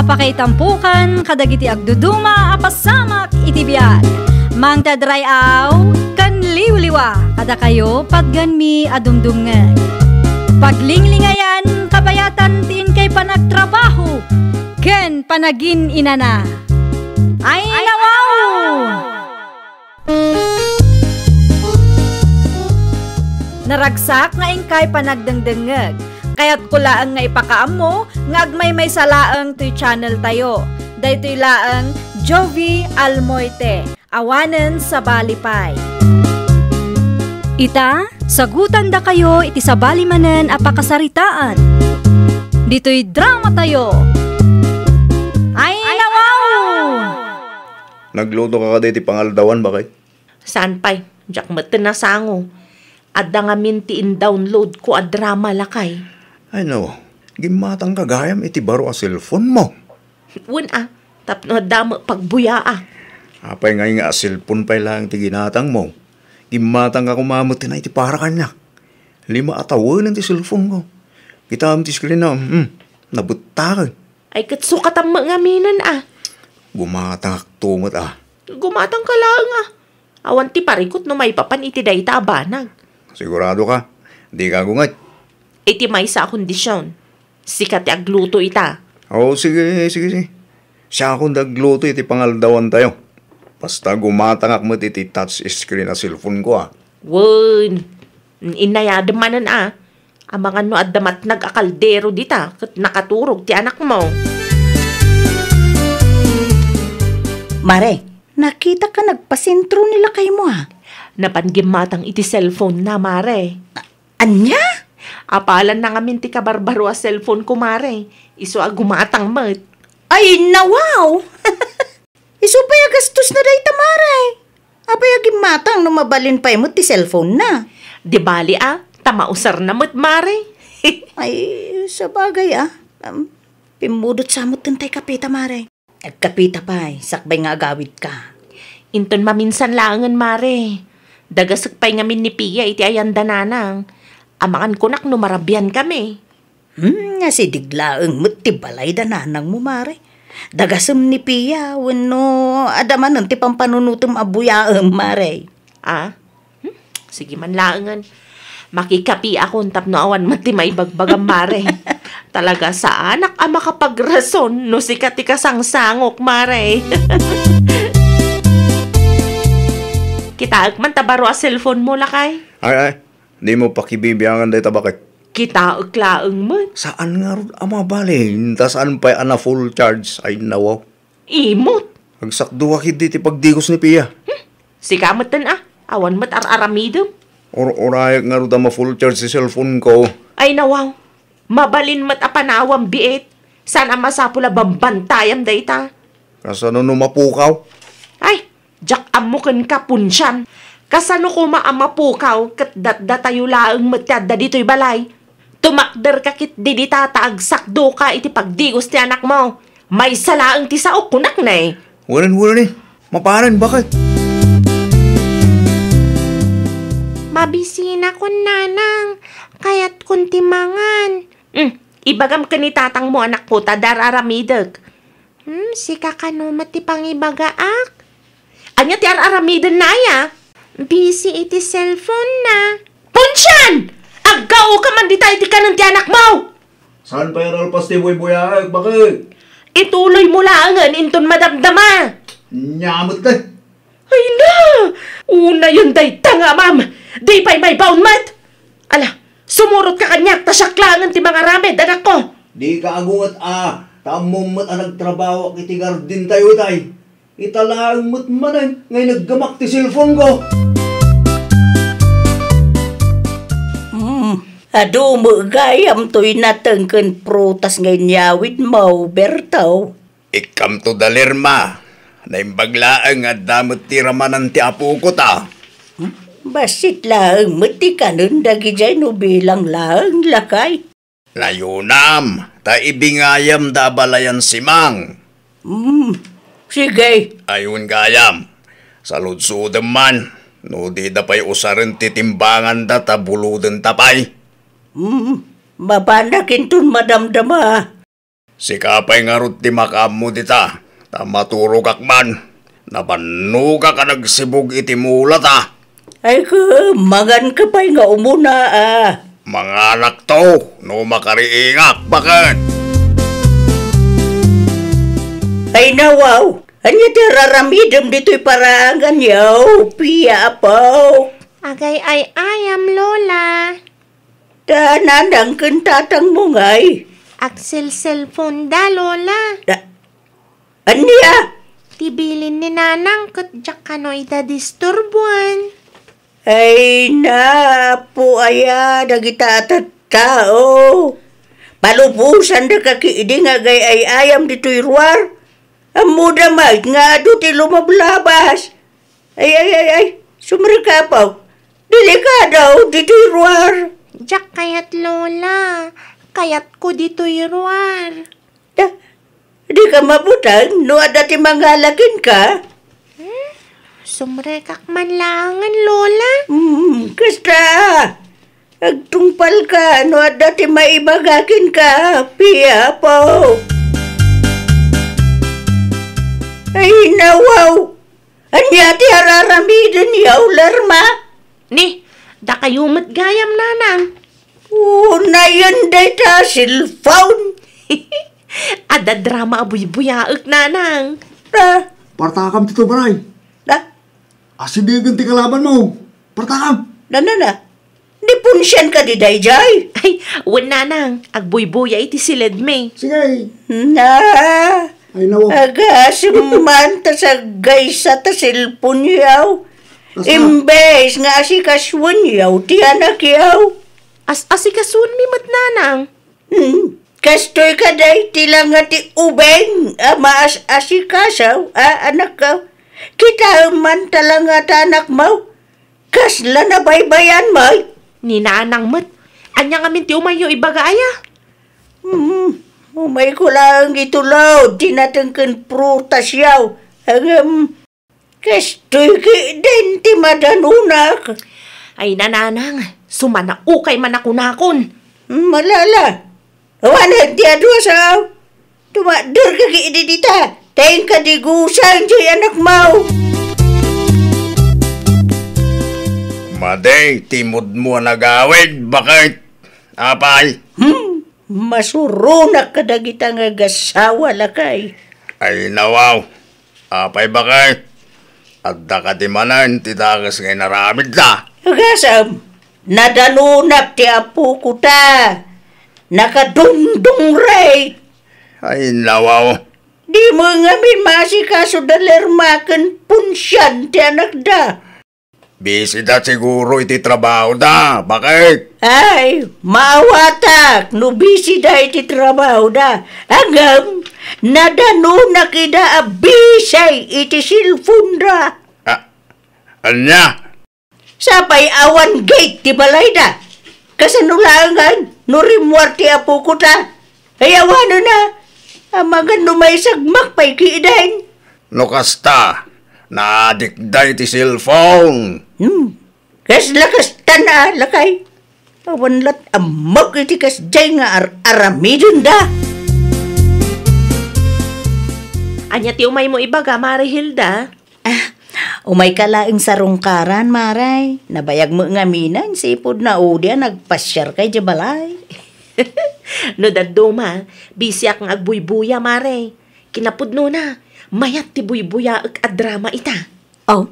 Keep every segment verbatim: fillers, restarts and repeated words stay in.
Pakaitampokan kadagiti agduduma a pasamak iti biag. Mangted ray-aw ken liwliwa kadakayo patganmi a dumdumngeg. Paglinglingayan kabayatan ti inkay panagtrabaho ken panagin-inana. Ay, nawaw! Naragsak nga inkay panagdengdengngeg. Kayatko laeng nga ipakaammo nga agmaymaysa laeng toy channel tayo. Daytoy laeng Jovi Almoite, awanen sabali pay. Ita, sagutandakayo iti sabali manen a pakasaritaan. Ditoy drama tayo. Ay, nawaw! Nagluto ka kadi iti pangaldawan, bakay? Saan pay, diak met ti nasango. Adda ngamin ti in-download ko a drama, lakay. Ay, no. Gimmatangka gayam iti baro a cellphone mo. Wen a, tapno adda met pagbuyaak. Apay ngay nga a cellphone pay laeng ti ginatangmo? Gimmatangka koma met ti na iti para kaniak. Lima a tawenen ti cellphone ko. Kitaem ti screen na, hmm, nabettaken. Ay, ket sukatam met ngaminen a. Gumatangakto met a. Gumatangka laeng a. Awan ti parikut no maipapan iti dayta a banag. Sigurado ka? Dika gunget? Iti maysa a kondision. Sika ti agluto ita. O, sige, sige, sige. Siakon ti agluto iti pangaldawan tayo. Basta gumatangak met iti touch screen a cellphone ko, a. Wen, inayadem manen a. Amangan no adda matnag a kaldero dita ket nakaturog ti anakmo. Mare, nakitaka nagpasentro ni lakaymo, a. Napan gimmatang iti cellphone na, mare. Ania? Apalan na ngamin ti kabarbaro a cellphone ko, mare. Isu a gumatang met. Ay, nawaw! Isu pay a gastos na dayta, mare. Apay a gimmatang no mabalin pay met ti cellphone na? Di bali a, ta mausar na met, mare. Ay, sabagay a. Um, pimmudot sa met tay kapita, mare. Agkapita pay, sakbay nga agawidka. Inton maminsan laengen, mare. Dagasek pay ngamin ni Pia iti ayan da nanang. Amangan kunak no marabian kami. Hmm, asidig laeng met ti balay da nanangmo, mare. Dagasem ni Pia, wenno adda manen ti pampanunotem a buyaem, mare. A? Hmm? Sige man laengen. Makikapiakon tapno awan met ti maibagbagam, mare. Talaga saanak a makapagrason no sika ti kasangsangok, mare. Kitaek man ta baro a cellphone mo, lakay. Ay, ay. Dimo pakibibiangan dayta, baket. Kitaek laeng met. Saan ngarud a mabalin, ta saan pay a na-full charge, ay nawaw. Imot. Agsakdo ka ketdi ti pagdigos ni Pia. Hmm. Sika metten a, awan met ar-aramidem. Ur-urayak ngarud a ma-full charge ti cellphone ko. Ay nawaw. Mabalin met a panawam biit. Saan a masapul a bambantayam dayta. Kasano no mapukaw? Ay, diak ammo kenka, Punsian. Kasano koma a mapukaw ket datdatayo laeng met ti adda ditoy balay? Tumakderka ketdi dita ta agsakdoka iti pagdigos ti anakmo. Maysa laeng ti saok, kunak ne. Wen, wen, eh. Mapanen, baket. Mabisinakon, nanang. Kayatkon ti mangan. Hmm, ibagam ken ni tatangmo, anakko, ta dar-aramidek. Hmm, sika kano met ti pangibagaak? Ania ti ar-aramiden na aya? Busy iti cellphone na. Punsian! Aggaoka man dita iti kanen ti anakmo! Saan pay a nalpas ti buybuyaek, baket? Ituloy mo laengen inton madamdama. Nia met, eh. Ay na! Unayen dayta nga amam! Di pay maibaon met! Ala, sumurot ka kaniak ta siak laengen ti mangaramid, anakko! Di ka agunget a, ta ammom met a nagtrabahoak iti gardentayo itay. Ita laeng met manen nga inaggamak ti cellphone ko. Hmm, adu met gayam toy nateng ken prutas nga inyawidmo, Berto. Ikkamto da, Lerma. Naimbag laeng nga adda met ti ramanan ti apoko ta. Hmm? Bassit laeng met ti kanen dagidiay no bilang laeng, lakay. Nayunam, ta ibingayam da a balayan si Mang. Hmm, sige. Ayun gayam. Saludsodem man, no di da pay usaren ti timbangan da ta buluden ta pay. Hmm, mapanak inton madamdama. Sika pay ngarud ti makaammo dita, ta maturogak man. Nabannogak a nagsibug iti mulata. Ay, ka, manganka pay nga umuna, a. Manganakto no makariingak, baket. Ay, nawaw, ania ti araramidem ditoy paraangan yaw, Pia, Apo? Agay-ay-ayam, Lola. Ta nanang ken tatangmo ngay? Agselselponda, Lola. Da-, ania? Ti bilin ni Nanang ket diak kano ida disturboen. Ay, napu aya dagita a tattao. Palubosandaka ketdi nga agay-ay-ayam ditoy ruar. Ammoda met nga adu ti lumablabas. Ay, ay, ay, ay, sumrekapok. Delikado ditoy ruar. Diak kayat, Lola. Kayatko ditoy ruar. Da, dika mabuteng no adda ti mangala kenka? Hmm? Sumrekak man laengen, Lola. Hmm, kasta. Agtungpalka no adda ti maibaga kenka, Pia, Apo. Ay, nawaw! Ania ti araramiden yaw, Lerma? Ni, dakayo met gayam, Nanang. Unayen dayta cellphone. Adda drama a buybuyaek, Nanang. Ah. Partakam ti tubaray. Ah. Asidegen ti kalabanmo. Partakam. Nanana. Ni punsian kadi daydiay? Ay, wen, Nanang, agbuybuya iti siledmi. Sige. Na. Ay, nawaw. Agasem man ta saggaysa ta cellphone yaw. Basta. Imbes nga asikasuenyaw ti anak yaw. As-, asikasuenmi met, Nanang. Hmm. Kastoy kadi ti langa ti ubing a maas-asikaso a anakko. Kitaem man ta langa ta anakmo. Kasla nabaybayan met. Ni Nanang met. Ania ngamin ti umayyo ibaga aya? Hmm, umayko laeng itulod ti nateng ken prutas yaw. Ngem, kastoy ketdin ti madanonak. Ay, Nanang, sumanaukay man a kunakon. Hmm, ala, ala. Awanen ti adu a sao. Tumakderka ketdi dita, ta inka digusan diay anakmo. Madi ti imudmo a nagawid, baket. Apay? Hmm, masuronak kadagita nga agasawa, lakay. Ay, nawaw. Apay, baket? Adda kadi manen ti dakes nga inaramidda? Agasem, nadanonak ti apoko ta. Nakadungdungrek. Ay, nawaw. Dimo ngamin maasikaso da Lerma ken punsian ti anakda. Bisida siguro iti trabahoda, baket? Ay, maawatak no bisida iti trabahoda. Ngem, nadanonak ida a bisi iti cellphone-da. Ah, ania? Sapay awan gate ti balayda. Kasano laengen no rimmuar ti apoko ta? Ay, awanenna. Amangan no maisagmak pay ketdin. No kasta, naadikda iti cellphone. Hmm. Kasla kastan a, lakay. Awan lat ammok iti kasdiay nga ar-aramidenda. Ania ti umaymo ibaga, Mare Hilda? Ah, umayka laeng sarungkaran, Mare. Nabayag met ngaminen, sipud naudi a nagpasiarka idiay balay. No dadduma, bisiak nga agbuybuya, Mare. Kinapudnona, mayat ti buybuyaek a drama ita. Oh,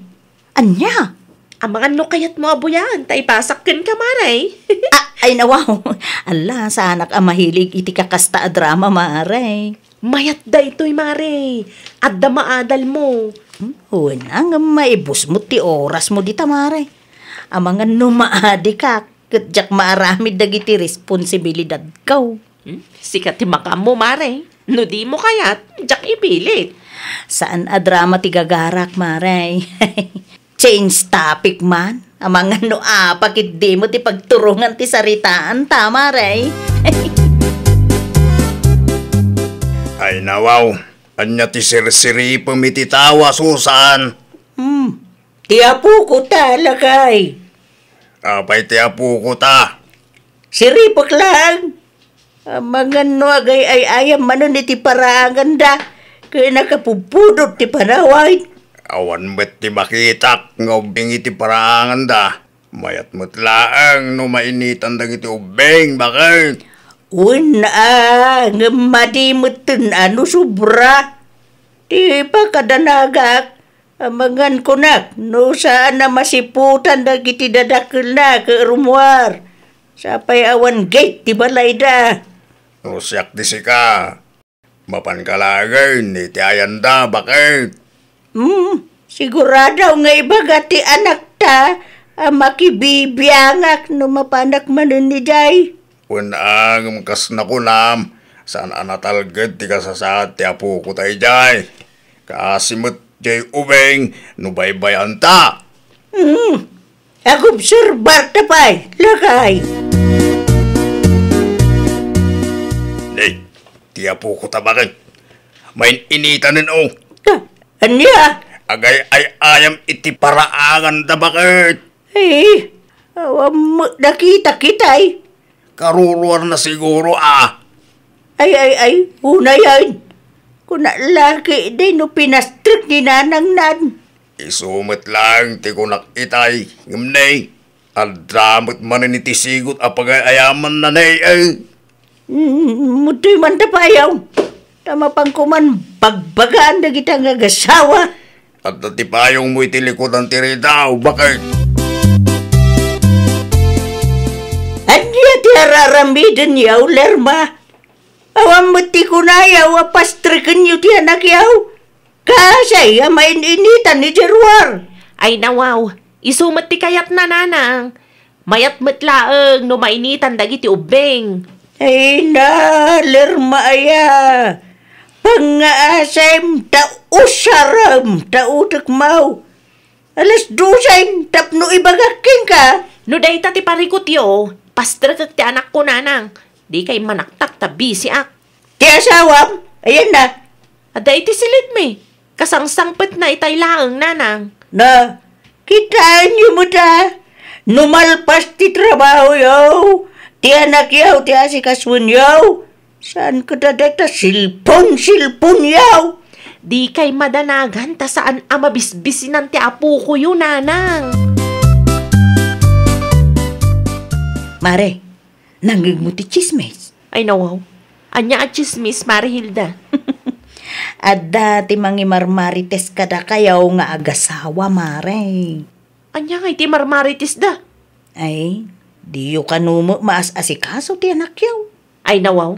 ania? Amangan no kayatmo a buyaen ta ipasak kenka, Mare. Ah, ay, nawaw. Alla, saanak a mahilig iti kakasta a drama, Mare. Mayat daytoy, Mare. Adda maadalmo. Hmm, wen, ngem maibusmo ti orasmo dita, Mare. Amangan no maadikak, ket diak maaramid dagiti responsibilidadko. Hmm? Sika ti makaammo, Mare. No dimo kayat, diak ipilit. Saan a drama ti gagarak, Mare. Change topic man. Amangan no apak ket dimo ti pagturongan ti saritaan ta, Mare. Ay, nawaw. Ania ti sirsiripem iti tawa, Susan? Hmm. Ti apoko ta, lakay. Apay ti apoko ta? Siripek laeng. Amangan no agay-ay-ayam manen iti paraanganda, ken nakapupudot ti panawid. Awan met ti makitak nga ubbing iti paraanganda. Mayat met laeng no mainitan dagiti ubbing, baket. Wen a, ngem madi metten a no sobra. Ti pakadanagak, amangan kunak, no saan a masiputan dagiti dadakkelna ket rummuar. Sapay awan gate ti balayda. No siak ti sika, mapanka laengen iti ayanda, baket. Hmm, sigurado nga ibaga ti anakta a makibibiangak no mapanak manen idiay. Wen a, ngem kas nakunam, saan a natalged ti kasasaad ti apokota idiay. Kaasi met jay ubing no baybay-anta. Hmm, agobserbarta pay, lakay. Ni, ti apokota, baket. Main-initanen, o. Ta, ania? Agay-ay-ayam iti paraanganda, baket. Eh, awan met nakitak itay. Karuruarna siguro, a. Ay, ay, ay, unayen. Kuna laki, di no pinastrek ni nanangnan. Isu met laeng ti kunak itay, ngem ne, adda met manen iti sigut a pagay-ayamanna ne, eh. Mm, mutoy man ta payaw. Ta mapanko man bagbagaan dagita nga agasawa. Adda ti payongmo iti likudan ti ridaw, baket. Ania ti ar-aramiden yaw, Lerma? Awan met ti kunayaw a pastrekenyo ti anakyaw. Kasay a main-initan ni Jeruar. Ay, nawaw. Isu met ti kayatna, nanang. Mayat met laeng no mainitan dagiti ubbing. Ay na, Lerma aya. Pangngaasem ta usarem ta utekmaw. Alas dosem tapno ibagak kenka. No dayta ti parikutyo, pastrekek ti anakko, nanang. Dikay manaktak ta bisiak. Ti asawam, ayan na. Adda iti silidmi. Kasangsangpetna itay laeng, nanang. Na, kitaenyo met a, no malpas ti trabahoyo, ti anakyo ti asikasuenyo. Saan ket a dayta silpon-silponyo? Dikay madanagan ta saan a mabisbisinan ti apokoyo, nanang. Mare, nangngegmo ti tsismis? Ay, nawaw. Ania a tsismis, Mare Hilda? Adda ti mangimarmarites kadakayo nga agasawa, Mare. Ania ngay ti marmaritisda? Ay, diyo kano met maas-asikaso ti anakyo? Ay, nawaw.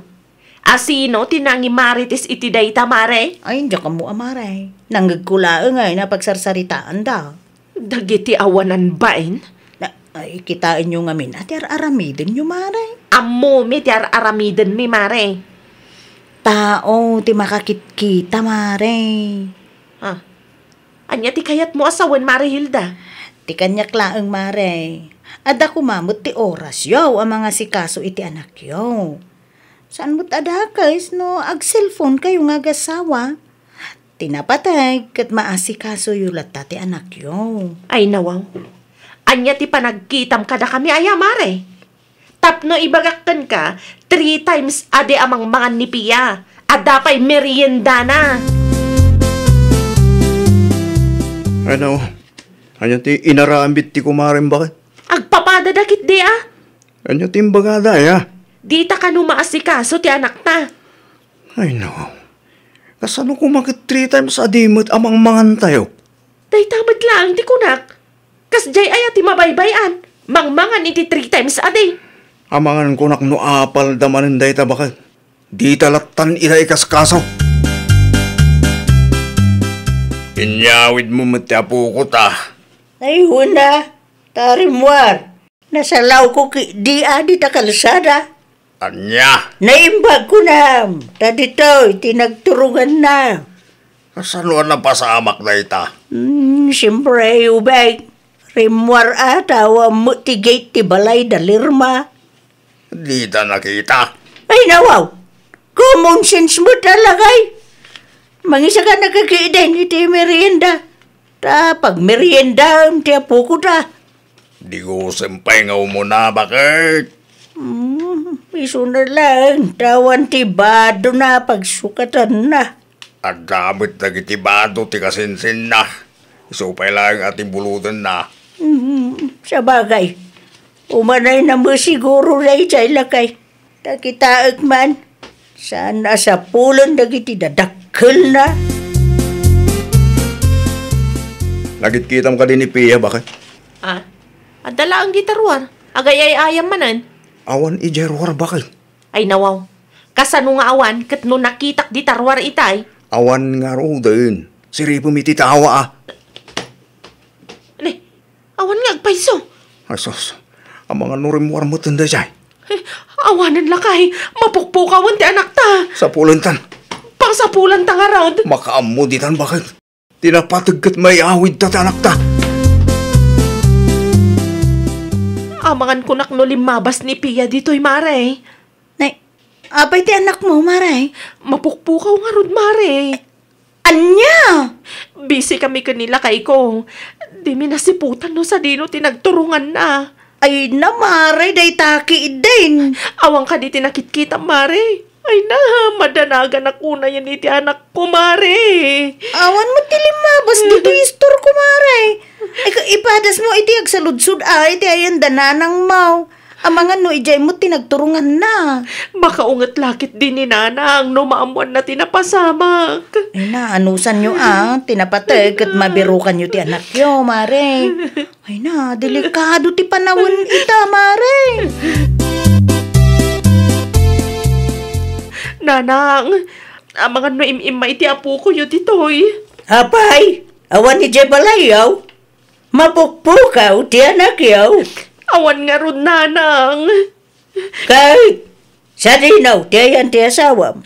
A sino ti nangimarites iti dayta, Mare? Ay, diak ammo a, Mare. Nangngegko laeng a napagsarsaritaanda. Dagiti awanan bain? Na, ay, kitaenyo ngamin a ti ar-aramidenyo, Mare. Ammomi ti ar-aramidenmi, Mare. Tao ti makakitkita, Mare. Ah, ania ti kayatmo a sawen, Mare Hilda? Ti kaniak laeng, Mare. Adda koma met ti orasyo a mangasikaso iti anakyo. Saan met a dakes no agselponkayo nga agasawa. Ti napateg ket maasikasoyo latta ti anakyo. Ay, nawaw. Ania ti panagkitam kadakami aya, Mare? Tapno ibagak kenka, three times a day a mangmangan ni Pia. Adda pay meriendana. Ano? Ania ti inaramid ti kumarem, baket? Agpapadada ketdi a. Ania ti imbagada, aya? Dita kano maasikaso ti anakta. Ay, no. Kasano koma ket three times a day met a mangmangantayo? Dayta met laeng ti kunak. Kasdiay aya ti mabaybay-an? Mangmangan iti three times a day. Amangan kunak no apalda manen dayta, baket. Dita lattan ida ikaskaso. Inyawidmo met ti apokota. Ay, wen a, ta rimmuar. Nasalawko ketdi a dita kalsada. Ania? Naimbag kunam, ta ditoy ti nagturonganna. Kasano a napasamak dayta? Hmm, siempre, ubing. Rimmuar a ta awan met ti gate ti balay da Lerma. Dita nakita. Ay, nawaw. Common sense met a, lakay. Mangisaka nakakiden iti merienda. Ta pagmeriendaem ti apokota. Digusim pay nga umuna, baket. Hmm. Isuna laeng, ta awan ti badona a pagsukatanna. Adda met dagiti bado ti kasinsinna. Isu pay laeng a ti bulodenna. Hmm, sabagay. Umanayna met siguro daydiay lakay. Ta kitaek man, saan a sapulen dagiti dadakkelna. Nakitkitam kadi ni Pia, baket? Ah, adda laeng dita ruar. Agay-ay-ayam manen. Awan idiay ruar, baket? Ay, nawaw. Kasano nga awan ket no nakitak dita ruar itay? Awan ngaruden. Siripem iti tawa, a. Ni, awan nga agpayso. Ay, sus. Amangan no rimmuar met daydiay. Eh, awanen lakay. Mapukpukawen ti anakta. Sapulentan. Pasapulanta ngarud. Makaammo ditan, baket? Ti napateg ket maiyawidta ti anakta. Amangan kunak no limmabas ni Pia ditoy, mare. Nay, apay ti anakmo, mare? Mapukpukaw ngarud, mare. Ania? Busy kami ken ni lakayko. Dimi nasiputan no sadino ti nagturonganna. Ay na, mare, dayta ketdin. Awan kadi ti nakitkitam, mare. Ay na, madanaganak unayen iti anakko, mare. Awan met ti limmabas ditoy istorko, mare. Ay, ka-, ipadasmo iti agsaludsod a iti ayan da nanangmo. Amangan no idiay met ti nagturonganna. Makaunget la ketdi ni nanang no maammoanna ti napasamak. Ay na, anusanyo a, ti napateg ket mabirukanyo ti anakyo, mare. Ay na, delikado ti panawen ita, mare. Nanang, amangan no im-immay ti apokoyo ditoy. Apay, awan idiay balayyo? Mapukpukaw ti anakyo. Awan ngarud, nanang. Ket sadino ti ayan ti asawam?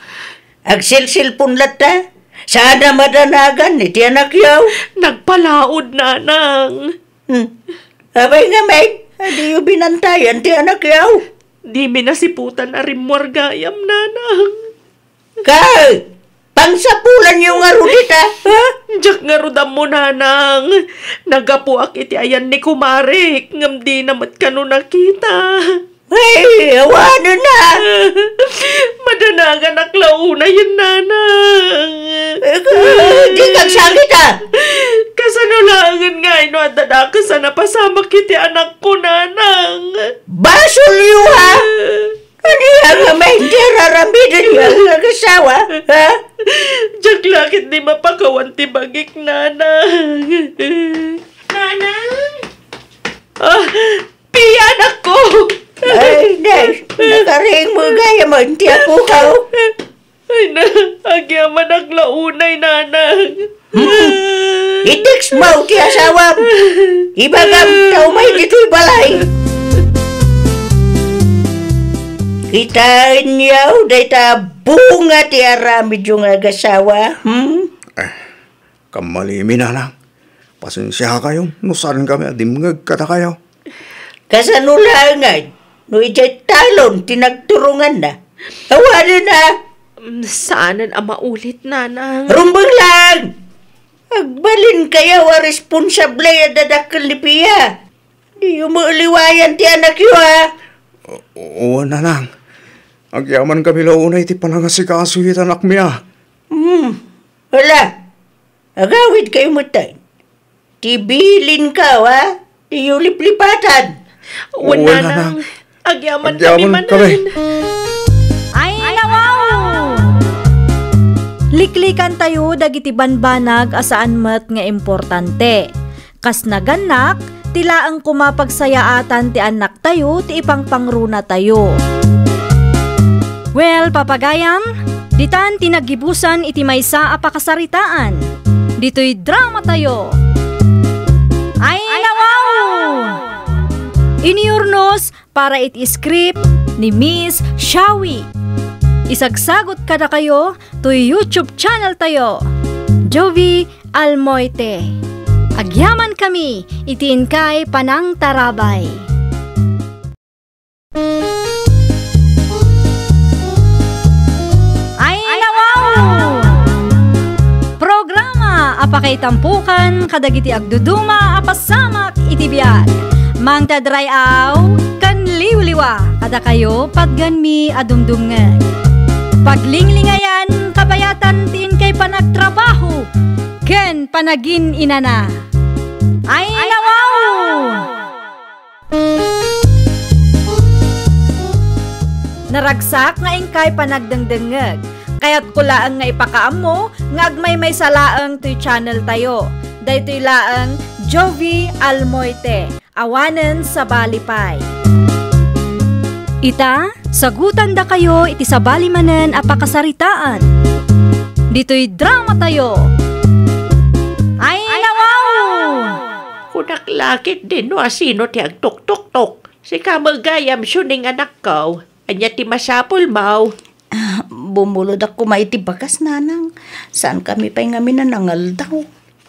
Agsilsilpon latta? Saan a madanagan iti anakyo? Nagpalaod, nanang. Hmm. Apay ngamin, a diyo binantayan ti anakyo? Dimi nasiputan a rimmuar gayam, nanang. Ket pangsapulanyo ngarud ita, ha? Diak ngarud ammo, nanang. Naggapuak iti ayan ni kumarek, ngem dina met kano nakita. Ay, awanen a. Madanaganak la unayen, nanang. Ket dika agsakit a. Kasano laengen ngay no adda dakes a napasamak iti anakko, nanang? Basolyo, ha? Ania ngamin ti ar-aramidenyo nga agasawa, ha? Diak la ketdi mapakawan ti bagik, nanang. Nanang! Ah, Pia, anakko! Ay, nay, nakaringmo gayam ti apokaw. Ay na, agyamanak la unay, nanang. Hmm. I-text mo ti asawam. Ibagam ta umay ditoy balay. Kitaenyo dayta bunga ti aramidyo nga agasawa, hmm? Eh, kammalimi, nanang. Pasensiakayo no saan kami a dimngeg kadakayo. Kasano laengen no idiay talon ti nagturonganna? Awanen a. Mm, saanen a maulit, nanang. Rumbeng laeng! Agbalinkayo a responsable a dadakkel ni Pia. Diyo met liwayan ti anakyo, a. O, o, nanang. Agyamankami la unay ti panangasikaso iti anakmi, a. Hmm. Hala. Agawidkayo metten. Ti bilinko, a. Diyo liplipatan. Wen, nanang. Agyaman kami manen. Ay, nawaw! Liklikantayo dagiti banbanag a saan met nga importante. Kas nagannak, ti laeng koma pagsayaatan ti annaktayo ti ipangpangrunatayo. Well, papagayam, ditan ti naggibusan iti maysa a pakasaritaan. Ditoy dramatayo. Ay, nawaw! Inyurnos para iti script ni Miss Shawi. Isagsagot kadakayo toy YouTube channel tayo, Jovie Almoite. Agyamankami iti inkay panangtarabay. Ay, nawaw! Programa a pakaitampokan kadagiti agduduma a pasamak iti biag. Mangted ray-aw ken liwliwa kadakayo patgenmi a dumdumngeg. Paglinglingayan kabayatan ti inkay panagtrabaho ken panagin-inana. Ay, nawaw! Naragsak nga inkay panagdengdengngeg. Kayatko laeng nga ipakaammo nga agmaymaysa laeng toy channel tayo. Daytoy laeng Jovie Almoite, awanen sabali pay. Ita, sagutandakayo iti sabali manen a pakasaritaan. Ditoy drama tayo. Ay, nawaw! Kunak lakit din no asino ti agtuktuktok. Sika met gayam siuding anakko. Ania ti masapulmo? Ah, bumulodakon koma iti bagas, nanang. Saankami pay ngamin a nangaldaw.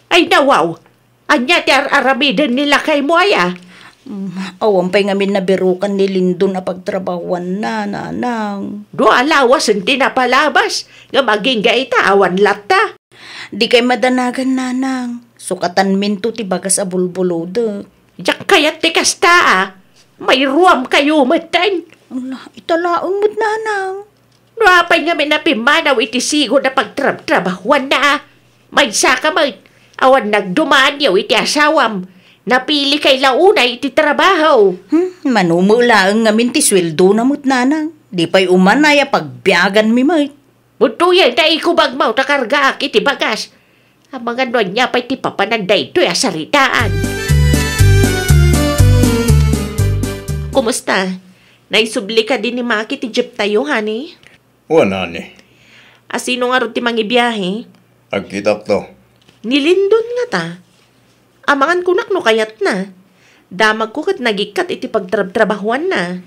Ay, nawaw! Ania ti ar-aramiden ni lakaymo aya? Mm, awan pay ngamin nabirukan ni Lindon a pagtrabahuanna, nanang. Dua lawasen ti napalabas, ngem agingga ita awan latta. Dikay madanagan, nanang. Sukatanminto ti bagas a bulbulodek. Diak kayat ti kasta, a. Mairuamkayo metten. Ala, ita laeng met, nanang. No apay ngamin a pimmanaw iti sigud a pagtrabtrabahuanna, a? Maysaka met, awan nagdumaanyo iti asawam. Napilikay la unay iti trabaho. Hmm, mano met laeng ngamin ti sueldona met, nanang. Di pay umanay a pagbiaganmi met. Udtoyen ta ikubagmo ta kargaak iti bagas. Amangan no ania pay ti papanan daytoy a saritaan. Kumusta? Naisubli kadi ni Maki ti jeep tayo, honey? Wen, honey. Asino ngarud ti mangibiahe? Agkitakto. Ni Lindon ngata. Amangan kunak no kayatna. Damagko ket nagikkat iti pagtrabtrabahuanna.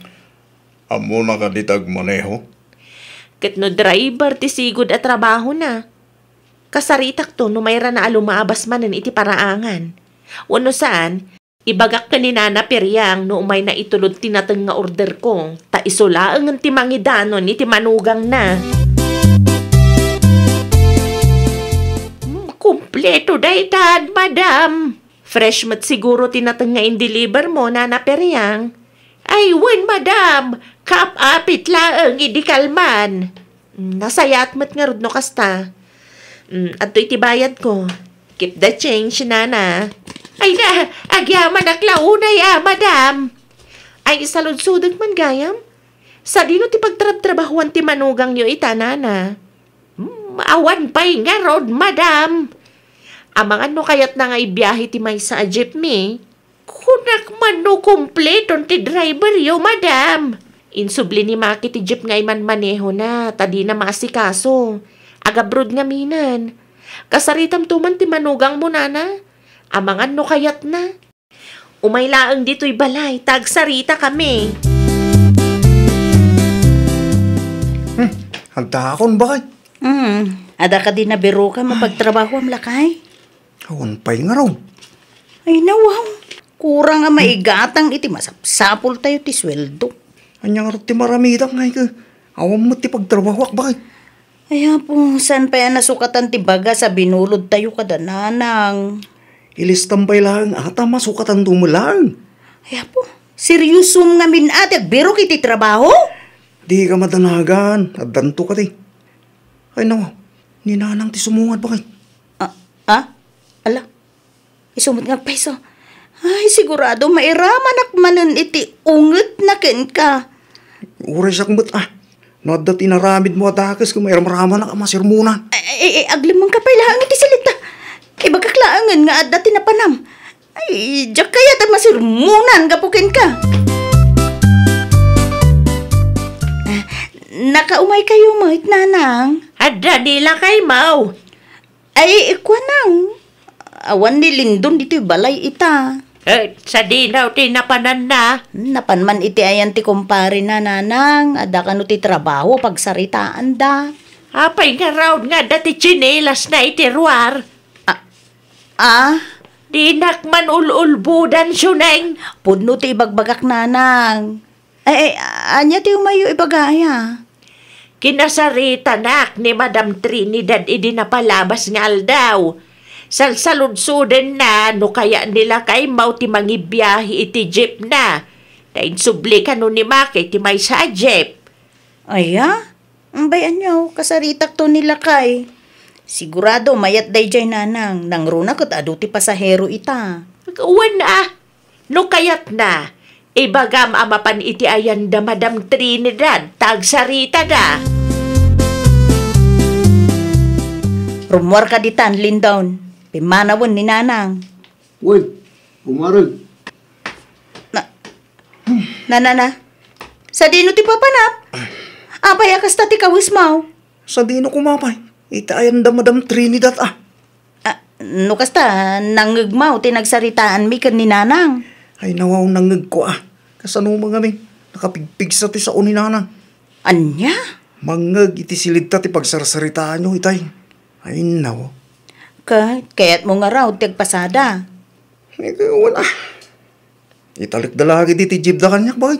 Ammona kadi ti agmaneho? Ket no driver ti sigud a trabahona, kasaritakto no mairana a lumabas manen iti paraangan. Wenno saan, ibagak ken ni Nana Periang no umayna itulod ti nateng nga orderko, ta isu laengen ti mangidanon iti manugangna. Hmm, kumpleto daytan, madam. Fresh met siguro ti nateng nga in-deliver mo, Nana Periang. Ay, wen, madam. Kaap-apit laeng idi kalman. Mm, nasayaat met ngarud no kasta. Mm, adtoy ti bayadko. Keep the change, nana. Ay na, agyamanak la unay a, madam. Ay, saludsodek man gayam? Sadino ti pagtrabtrabahuan ti manugangyo ita, nana? Hmm, awan pay ngarud, madam. Amangan no kayatna nga ibiahe ti maysa a jeepney? Kunak man no kumpleton ti driveryo, madam. Insubli ni Maki ti jeep nga imanmanehona, ta dina maasikaso. Agabroad ngaminen. Kasaritamto man ti manugangmo, nana? Amangan no kayatna. Umay laeng ditoy balay, ta agsaritakami. Hmm, agtaakon, bakay? Hmm, adda kadi nabirokam a pagtrabahuam, lakay? Awan pay ngarud. Ay, nawaw. Kurang a maigatang iti masapsapultayo ti sueldo. Ania ngarud ti maramidak, ngay ka? Awan met ti pagtrabahuak, bakay? Ay, Apo, saan pay a nasukatan ti bagas a binulodtayo kada nanang? Ilistam pay laeng, ata masukatanto met laeng. Ay, Apo, seriosom ngamin a ti agbirok iti trabaho? Dika madanagan, addanto kadi. Ay, nawa, ni nanang ti sumungad, bakay? Ah, ah? Ala, isu met nga agpayso. Ay, sigurado mairamanak manen iti ungetna kenka. Uray siak met, ah. No adda ti inaramidmo a dakes ket mairamramanak a masermonan. Ay, ay, ay, aglemmengka pay laeng iti silita. Ibagak laengen nga adda ti napanam. Ay, diak kayat a masermonan gapu kenka. Ah, nakaumaykayo met, nanang? Adda ni lakaymo. Ay, kuanang, awan ni Lindon ditoy balay ita. Eh, sadino ti napananna? Napan man iti ayan ti kumparena, nanang. Adda kano ti trabaho, pagsaritaanda. Apay ngarud nga adda ti tsinelasna iti ruar? Ah, ah? Dinak man ul-ulbodan, Suneng. Pudno ti ibagbagak, nanang. Ay, ay, ania ti umayyo ibaga aya? Kinasaritanak ni Madam Trinidad idi napalabas nga aldaw. Salsaludsodenna no kayat ni lakaymo ti mangibiahe iti jeepna. Ta insubli kano ni Maki ti maysa a jeep. Aya? Ambay aniaw, kasaritakto ni lakay. Sigurado mayat daydiay, nanang, nangruna ket adu ti pasahero ita. Wen a, no kayatna, ibagam a mapan iti ayan da Madam Trinidad, ta agsaritada. Rummuarka ditan, Lindon. Pimmanawen ni nanang. Uy, umarag. Na, na, na, na. Sadino ti papanap? Apay a kasta ti kawesmo? Sadino koma pay? Ita ayan da Madam Trinidad, ah. Ah, no kasta, nangngegmo ti nagsaritaanmi ken ni Nanang. Ay, nawaw, nangngegko, ah. Kasano man ngamin? Nakapigpigsa ti sao ni Nanang. Ania? Mangngeg iti silidta ti pagsarsaritaanyo, itay. Ay, nawaw. Ka-, kayatmo ngarud ti agpasada? Eh, wala. Italekda la dagiti jeepda kaniak, bay.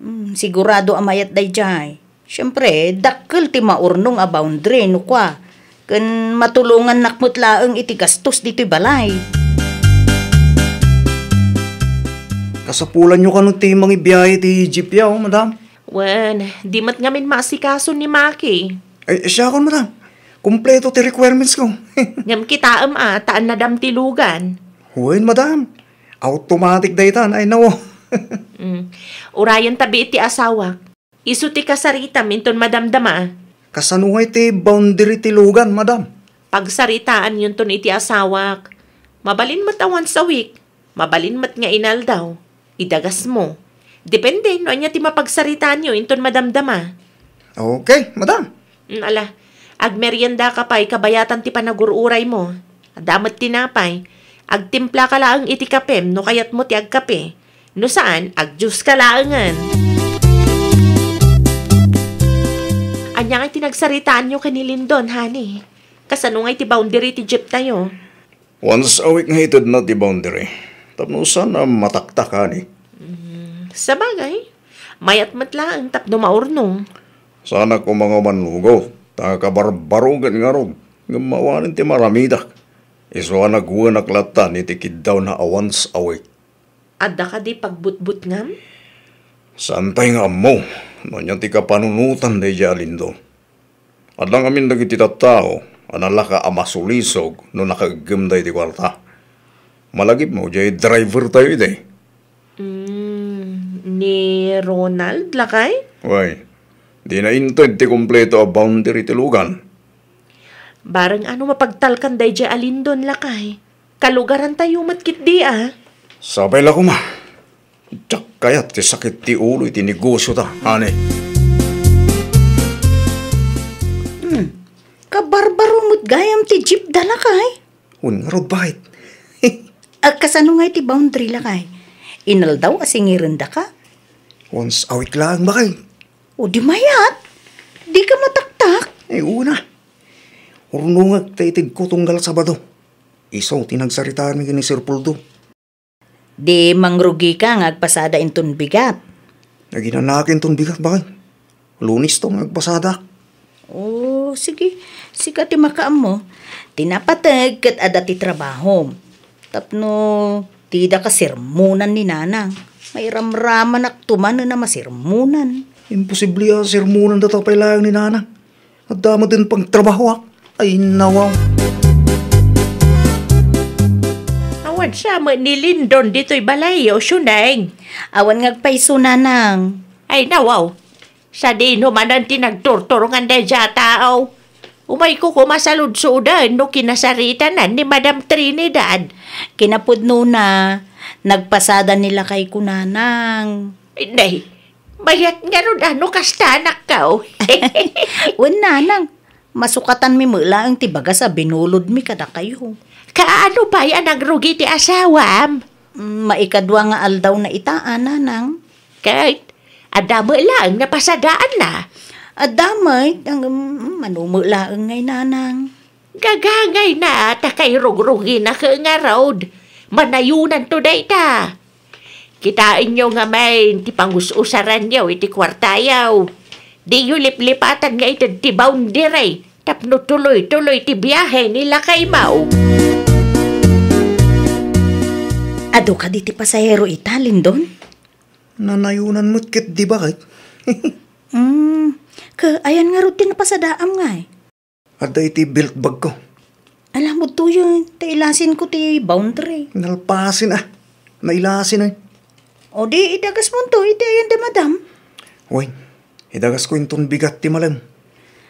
Hmm, sigurado a mayat daydiay. Siempre, dakkel ti maurnong a boundary no kua. Ken matulongannak met laeng iti gastos ditoy balay. Kasapulanyo kano ti mangibiahe ti jeepyo, madam? Wen, di met ngamin maasikaso ni Maki. Ay, siakon, madam. Kompleto ti requirements ko. Ngem kitaem a, ta annadam ti lugan. Wen, madam. Automatic daytan, ay, nawaw. Mm. Urayenta bi iti asawak. Isu ti kasaritam inton madamdama. Kasano ngay ti boundary ti lugan, madam? Pagsaritaanyonton iti asawak. Mabalin met a once a week. Mabalin met nga inaldaw. Idagasmo. Depende no ania ti mapagsaritaanyo inton madamdama. Okay, madam. Mm, ala, agmeriendaka pay kabayatan ti panagur-uraymo. Adda met tinapay. Agtimplaka laeng iti kapem no kayatmo ti agkape. No saan, agjuice ka laengen. Ania ngay ti nagsaritaanyo ken ni Lindon, honey? Kasano ngay ti boundary ti jeeptayo? Once a week nga itedna ti boundary. Tapno saan a mataktak, honey. Mm, sabagay, mayat met laeng tapno maurnong. Saanak koma nga manlugaw, ta kabarbarogen ngarud, ngem awanen ti maramidak. Isu a nagwenak lattan iti kiddawna a once a week. Adda kadi pagbutbutngam? Saan pay nga ammo no ania ti kapanunotan daydiay a Lindon. Adda ngamin dagiti tattao a nalaka a masulisog no nakaeggemda iti kuarta. Malagipmo, diay drivertayo idi. Mm, ni Ronald, lakay? Way, dina inted ti kompleto a boundary ti lugan. Bareng ano mapagtalkan daydiay a Lindon, lakay? Kalugarantayo met ketdi a. Sapay la koma. Diak kayat ti sakit ti ulo iti negosiota, honey. Hmm. Kabarbaro met gayam ti jeepda, lakay. Wen ngarud, bakit? Agkasano ngay ti boundary, lakay? Inaldaw a singirendaka? Once a week laeng, bakit? O di mayat. Dika mataktak. Ay, una. Urnongek ta itedko tunggal Sabado. Isu ti nagsaritaanmi ken ni Sir Poldo. Di mangrugika nga agpasada inton bigat. Aginanaak inton bigat, bakit? Lunesto nga agpasada. O, sige. Sika ti makaammo. Ti napateg ket adda ti trabahom. Tapno didaka sermonan ni Nanang. Mairamramanakto manen a masermonan. Imposible a sermonanda ta pay laeng ni Nanang. Adda met pagtrabahoak. Ay, nawaw. Awan sa met ni Lindon ditoy balayyo, Suneng? Awan nga agpayso, Nanang. Ay, nawaw. Sadino manen ti nagturturongan daydiay a tao? Umayko koma saludsoden no kinasaritanan ni Madam Trinidad. Kinapudnona, nagpasada ni lakayko, Nanang. Nay, mayat ngarud a no kasta, anakko. Wen, Nanang, masukatanmi met laeng ti bagas a binulodmi kadakayo. Kaano pay a nangrugi ti asawam? Mm, maikadua nga aldawna ita, a, Nanang. Ket adda met laeng napasadaanna? Adda met, ngem, mm, mano met laeng ngay, Nanang. Gagangayna ta kairugruginak ngarud. Manayonanto dayta. Kitaenyo ngamin ti pangus-usaranyo iti kuartayo. Diyo liplipatan nga ited ti boundary tapno tuloy-tuloy ti biahe ni lakaymo. Adu kadi ti pasahero ita, Lindon? Nanayonan met ket di bakit? Hmm, ket ayan ngarud ti napasadaam ngay? Adda iti belt bagko. Ala, mudtoyen, ta ilasinko ti boundary. Nalpasen, ah. Nailasen, eh. O di, idagasmonto iti ayan da madam. Wen, idagasko inton bigat ti malem.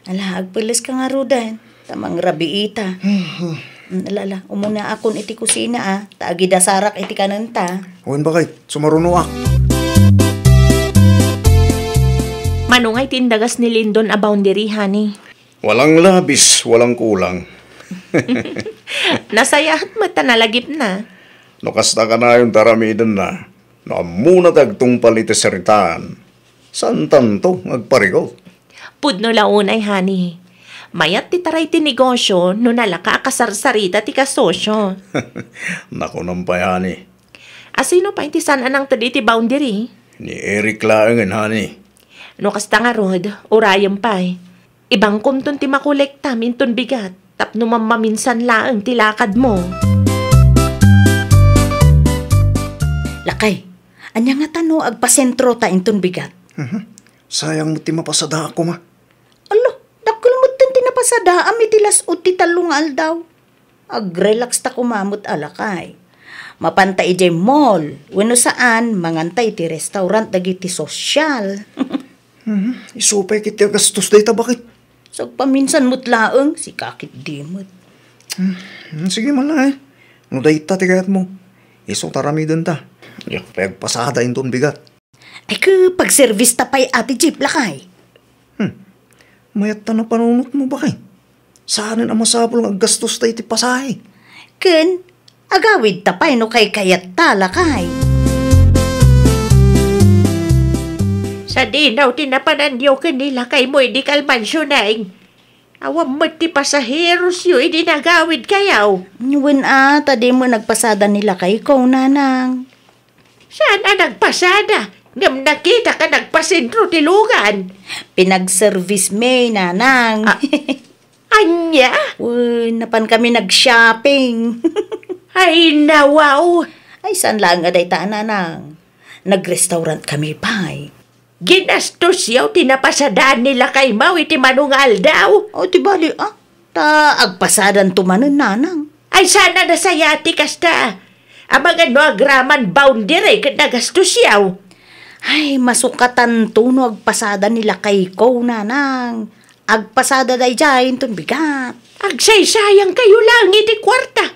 Ala, agpeleska ngaruden, ta mangrabiita. Hmm. Mm, ala, ala, umunaakon iti kusina, ah, ta agidasarak iti kanenta. Wen, bakit? Sumarunoak. Mano ngay ti indagas ni Lindon a boundary, honey? Walang labis, walang kulang. Nasayaat met ta nalagipna. No kasta kanayon ti aramidenna, no ammona ti agtungpal iti saritaan, saantanto nga agparikut? Pudno la unay, honey. Mayat ti taray ti negosyo no nalaka a kasarsarita ti kasosyo. Nakunam pay, honey. A sino pay ti saan a nangted iti boundary? Ni Eric laengen, honey. No kasta ngarud, urayem pay. Ibangkomton ti makolektam inton bigat tapno mammaminsan laeng ti lakadmo. Lakay, ania ngata no agpasentrota inton bigat? Mhm. Sayang met ti mapasadaak koma. Ala, dakkel metten ti napasadaam iti las-ud ti tallo nga aldaw. Agrelaxta koma met a lakay. Mapanta idiay mall, wenno saan, manganta iti restaurant dagiti sosyal. Mhm. Isu pay ket ti agastos dayta, bakit? Sagpaminsan met laeng, sika ket di met. Hmm, sige man la, eh. No dayta ti kayatmo, isu ta aramidenta. Diak pay agpasada inton bigat. Ay, ket pagservice ta pay, Ate Jeep, lakay. Hmm. Mayat ta napanunotmo, bakit? Saanen a masapul nga aggastosta iti pasahe. Ken, agawidta pay no kaykayatta, lakay. Sadino ti napananyo ken ni lakaymo idi kalmansio, Neng? Awan met ti pasaherosyo idi nagawidkayo. Wen a, ta dimo nagpasada ni lakayko, Nanang. Saan a nagpasada, ngem nakitak a nagpasentro ti lugan. Pinagservice mi, Nanang. Ah, ania? Wen, napan kami nag-shopping. Ay, nawaw. Ay, saan laeng a dayta, Nanang. Nag-restaurant kami pay. Ginastosyo ti napasadaan ni lakaymo iti mano nga aldaw? O, ti bali, ah. Ta agpasadanto manen, Nanang. Ay, saan a nasayaat ti kasta. Amangan no agraman boundary ket nagastosyo. Ay, masukatanto no agpasada ni lakayko, Nanang. Agpasada daydiay inton bigat. Agsaysayangkayo laeng iti kuarta.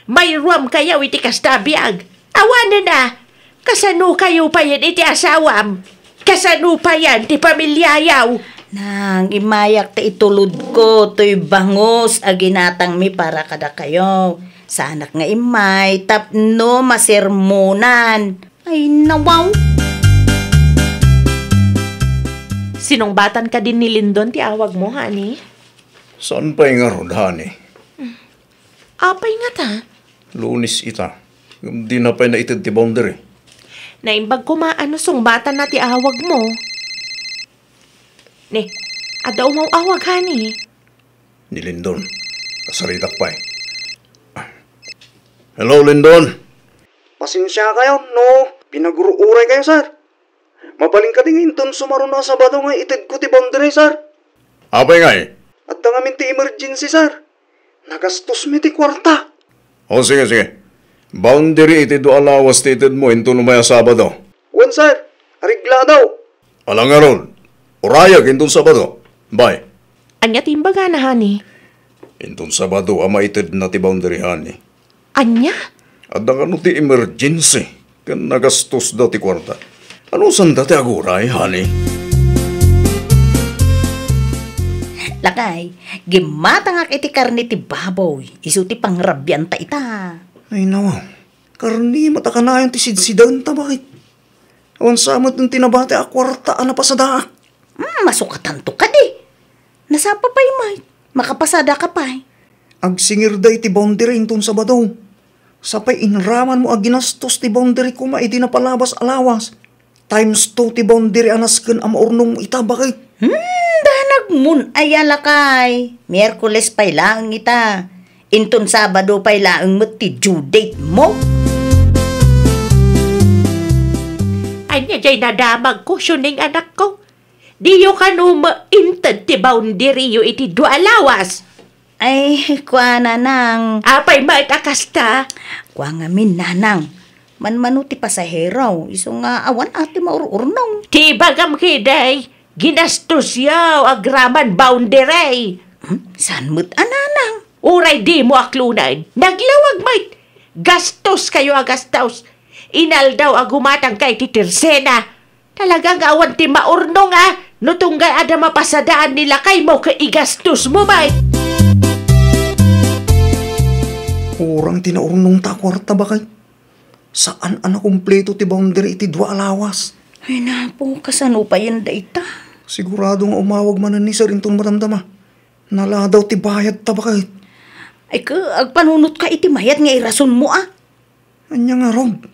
Mairuamkayo iti kasta a biag. Awanen a, kasanokayo payen iti asawam? Kasano payen ti pamiliayo? Nang, immayak ta itulodko toy bangus a ginatangmi para kadakayo. Saanak nga immay tapno masermonan. Ay, nawaw. Sinungbatan kadi ni Lindon ti awagmo, honey? Saan pay ngarud, honey? Apay ngata? Lunes ita. Ngem dina pay naited ti boundary. Naimbag koma a no sungbatanna ti awagmo. Ne, adda umaw-awag, honey. Ni Lindon. Kasaritak pay. Hello, Lindon. Pasensiakayo no pinagruuraykayo, sir. Mabalin kadi nga inton sumaruno a Sabado nga itedko ti boundary, sir. Apay ngay? Adda ngamin ti emergency, sir. Nagastosmi ti kuarta. O, sige, sige. Boundary iti dua a lawas ti itedmo inton umay a Sabado. Wen, sir. Areglado. Ala ngarud, urayek inton Sabado. Bye. Ania ti imbagana, honey? Inton Sabado a maitedna ti boundary, honey. Ania? Adda kano ti emergency ken nagastosda ti kuarta. Anusanda ti aguray, honey? Lakay, gimmatangak iti karne ti baboy. Isu ti pangrabianta ita. Ay, nawa. Karne met a kanayon ti sidsidaenta, bakit? Awan sa met ti nabati a kuarta a napasadaak. Hmm, masukatanto kadi. Nasapa pay met. Makapasadaka pay. Agsingirda iti boundary inton Sabado. Sapay inramanmo a ginastos ti boundary koma idi napalabas a lawas. Times two ti boundary a nasken a maurnongmo ita, bakit? Hmm, danagmon aya lakay. Miyerkules pay laeng ita. Inton Sabado pay laeng met ti due date mo. Ania jay nadamagko, Siuneng anakko? Diyo kano met inted ti boundaryyo iti dua a lawas? Ay, kua, nanang. Apay met a kasta? Kua ngamin, nanang. Manmano ti pasahero, isu nga awan a ti maur-urnong. Ti ibagam ketdi, ginastosyo agraman boundary. Hmm? Saan met a, nanang? Uray dimo aklonen, naglawag met. Gastoskayo a gastos. Inaldaw a gumatangka iti tersena. Talaga nga awan ti maurnong a, no tunggay adda mapasadaan ni lakaymo ket igastosmo met. Kurang ti naurnongta a kuarta, baket. Saan a nakumpleto ti boundary iti dua a lawas. Ay, napo, kasano payen dayta? Sigurado nga umawag manen ni Sir inton madamdama. Naladaw ti bayadta, baket. Ay, ke, agpanunotka iti mayat nga irasonmo, a? Ania ngarud?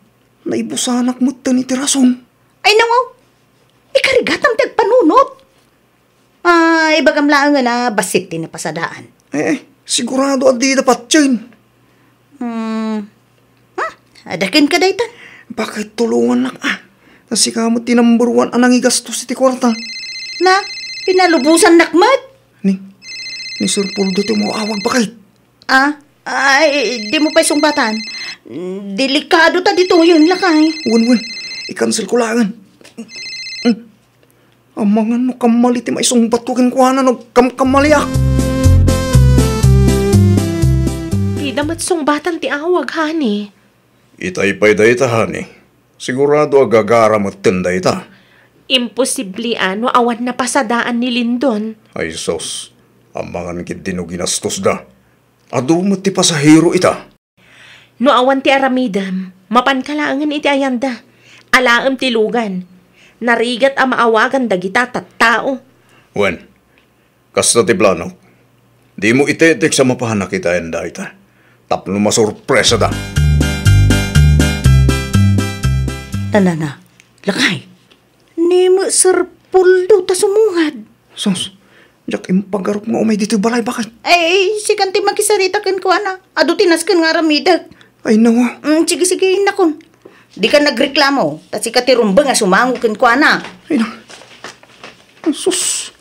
Naibusanak metten iti rason. Ay, nawaw. Ikarigatam ti agpanunot. Ah, ibagam laengen a bassit ti napasadaan. Eh, eh, sigurado a dida patien. Hmm. Ha? Adda kenka daytan? Baket, tulongannak a. Ta sika met ti number one a nangigastos iti kuarta. Na, pinalubosannak met? Ni, ni Sir Poldo ti umaw-awag, baket. Ah? Ay, dimo pay sungbatan. Delikado ta ditoyen, lakay. Wen, wen. I-cancel ko laengen. Amangan no kammali ti maisungbatko kenkuana no kamkamaliak. Dida met sungbatan ti awag, honey. Itay pay dayta, honey. Sigurado a gagara metten dayta. Imposible a no awan napasadaan ni Lindon. Ay sus, amangan ketdi no ginastosda. Adu met ti pasahero ita. No awan ti aramidem, mapanka laengen iti ayanda. Alaem ti lugan. Narigat a maawagan dagita tattao. Wen, kasta ti planok. Dimo iteteks a mapanak iti ayanda ita. Tapno masurpresada. Tanana, lakay. Ni met Sir Poldo ta sumungad. Sus, diak impagarup nga umay ditoy balay, baket. Ay, sikan ti makisarita kenkuana. Adu ti nasken nga aramidek. Ay, nawa. Mm, sige, sige, innakon. Dika nagreklamo, ta sika ti rumbeng a sumango kenkuana. Ay, na. Sus,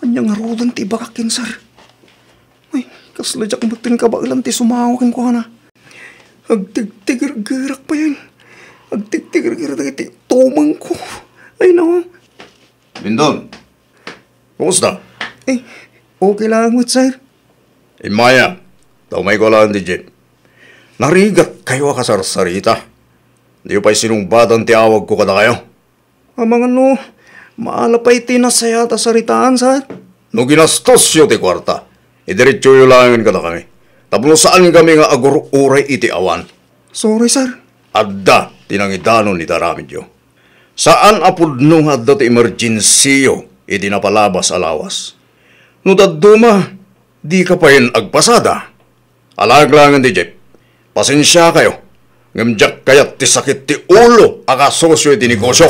ania ngaruden ti ibagak ken Sir? Ay, kasla diak metten kabaelan ti sumango kenkuana. Agtigtigergerak payen. Agtigtigergerak dagiti tumengko. Ay, nawa. Lindon, kumusta? Eh, okay lang met, sir. Immay a, ta umayko laeng ti jeep. Narigatkayo a kasarsarita. Diyo pay sinungbatan ti awagko kadakayo. Amangan no, maala pay ti nasayaat a saritaan, sir. No ginastosyo ti kuarta, idiretsoyo laengen kadakami. Tapno saankami nga agur-uray iti awan. Sorry, sir. Adda ti nangidanon iti aramidyo. Saan a pudno nga adda ti emergensiyo iti napalabas a lawas. No dadduma, dika payen agpasada. Alaek laengen ti jeep. Pasensiakayo, ngem diak kayat ti sakit ti ulo a kasosyo iti negosyo.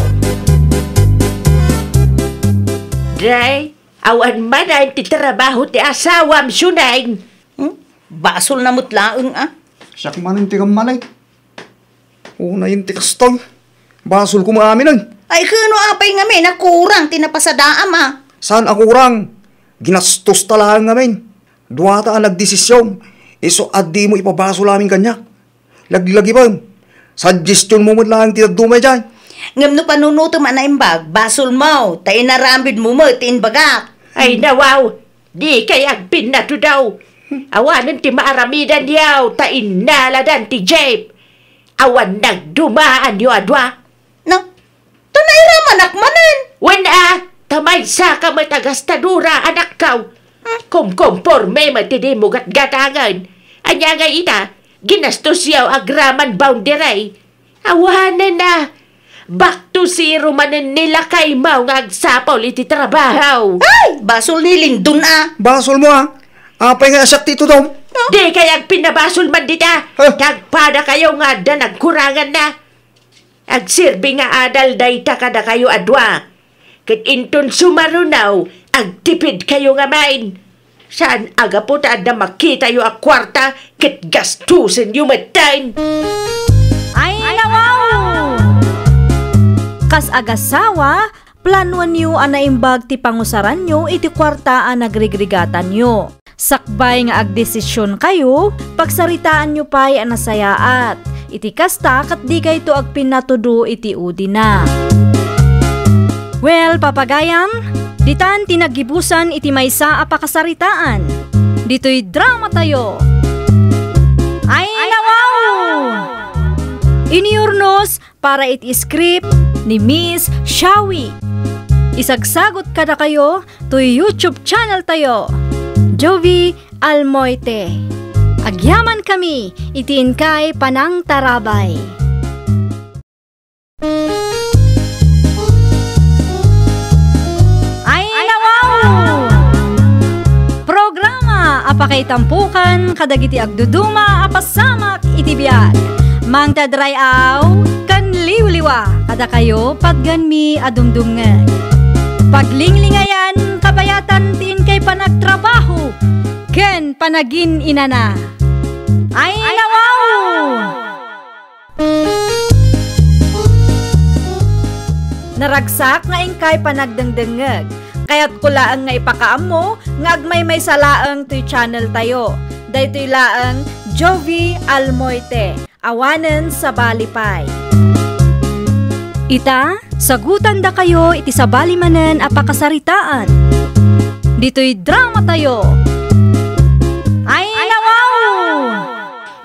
Day, awan manen ti trabaho ti asawam, Siuneng. Hmm? Basolna met laeng, a? Siak manen ti kammali. Unayen ti kastoy. Basolko met aminen. Ay, ken no apay ngamin a kurang ti napasadaam, a? Saan a kurang? Ginastosta laeng ngamin. Duata a nagdesision. Isu a dimo ipabasol amin kaniak. Laglagipem. Suggestionmo met laeng ti dadduma idiay. Ngem no panunotem a naimbag, basolmo, ta inaramidmo met ti imbagak. Ay, nawaw. Dikay agpinnatudaw. Awanen ti maaramidanyo, ta innaladan ti jeep. Awan nagdumaanyo a dua. Na, ta nairamanak manen. Wen a, ta maysaka met a gastadora, anakko. Hmm? Kumkumporme met ti dimo gatgatangen. Ania ngay ita, ginastosyo agraman boundary. Awanen a, back to zero manen ni lakaymo nga agsapul iti trabaho. Ay, basol ni Lindon a. Basolmo a. Apay nga siak ti itudom? Dikay agpinnabasol man dita. Huh? Ta agpadakayo nga adda nagkuranganna. Agserbi nga adal dayta kadakayo a dua. Ket inton sumaruno, agtipidkayo ngamin. Saan a gapu ta adda makitayo a kuarta ket gastosenyo metten. Ay, nawaw! Kas agasawa, planuenyo a naimbag ti pangusaranyo iti kuarta a nagrigrigatanyo. Sakbay nga agdesisionkayo, pagsaritaanyo pay a nasayaat. Iti kasta, ket dikayto agpinnatudo iti udina. Well, papagayam, ditan ti naggibusan iti maysa a pakasaritaan. Ditoy dramatayo. Ay, nawaw! Inurnos para iti script ni Miss Shawi. Isagsagot kadakayo toy YouTube channel tayo, Jovi Almoite. Agyaman kami iti inkay panangtarabay. Ay, nawaw! Programa a pakaitampukan kadagiti agduduma a pasamak iti biag. Mangted ray-aw ken liwliwa kadakayo patgenmi a dumdumngeg. Paglinglingayan, kabayatan ti inkay panagtrabaho ken panagin-inana. Ay, nawaw! Naragsak nga inkay panagdengdengngeg. Kayatko laeng nga ipakaammo nga agmaymaysa laeng toy channel tayo. Daytoy laeng Jovi Almoite, awanen sabali pay. Ita, sagutandakayo iti sabali manen a pakasaritaan. Ditoy dramatayo. Ay, nawaw!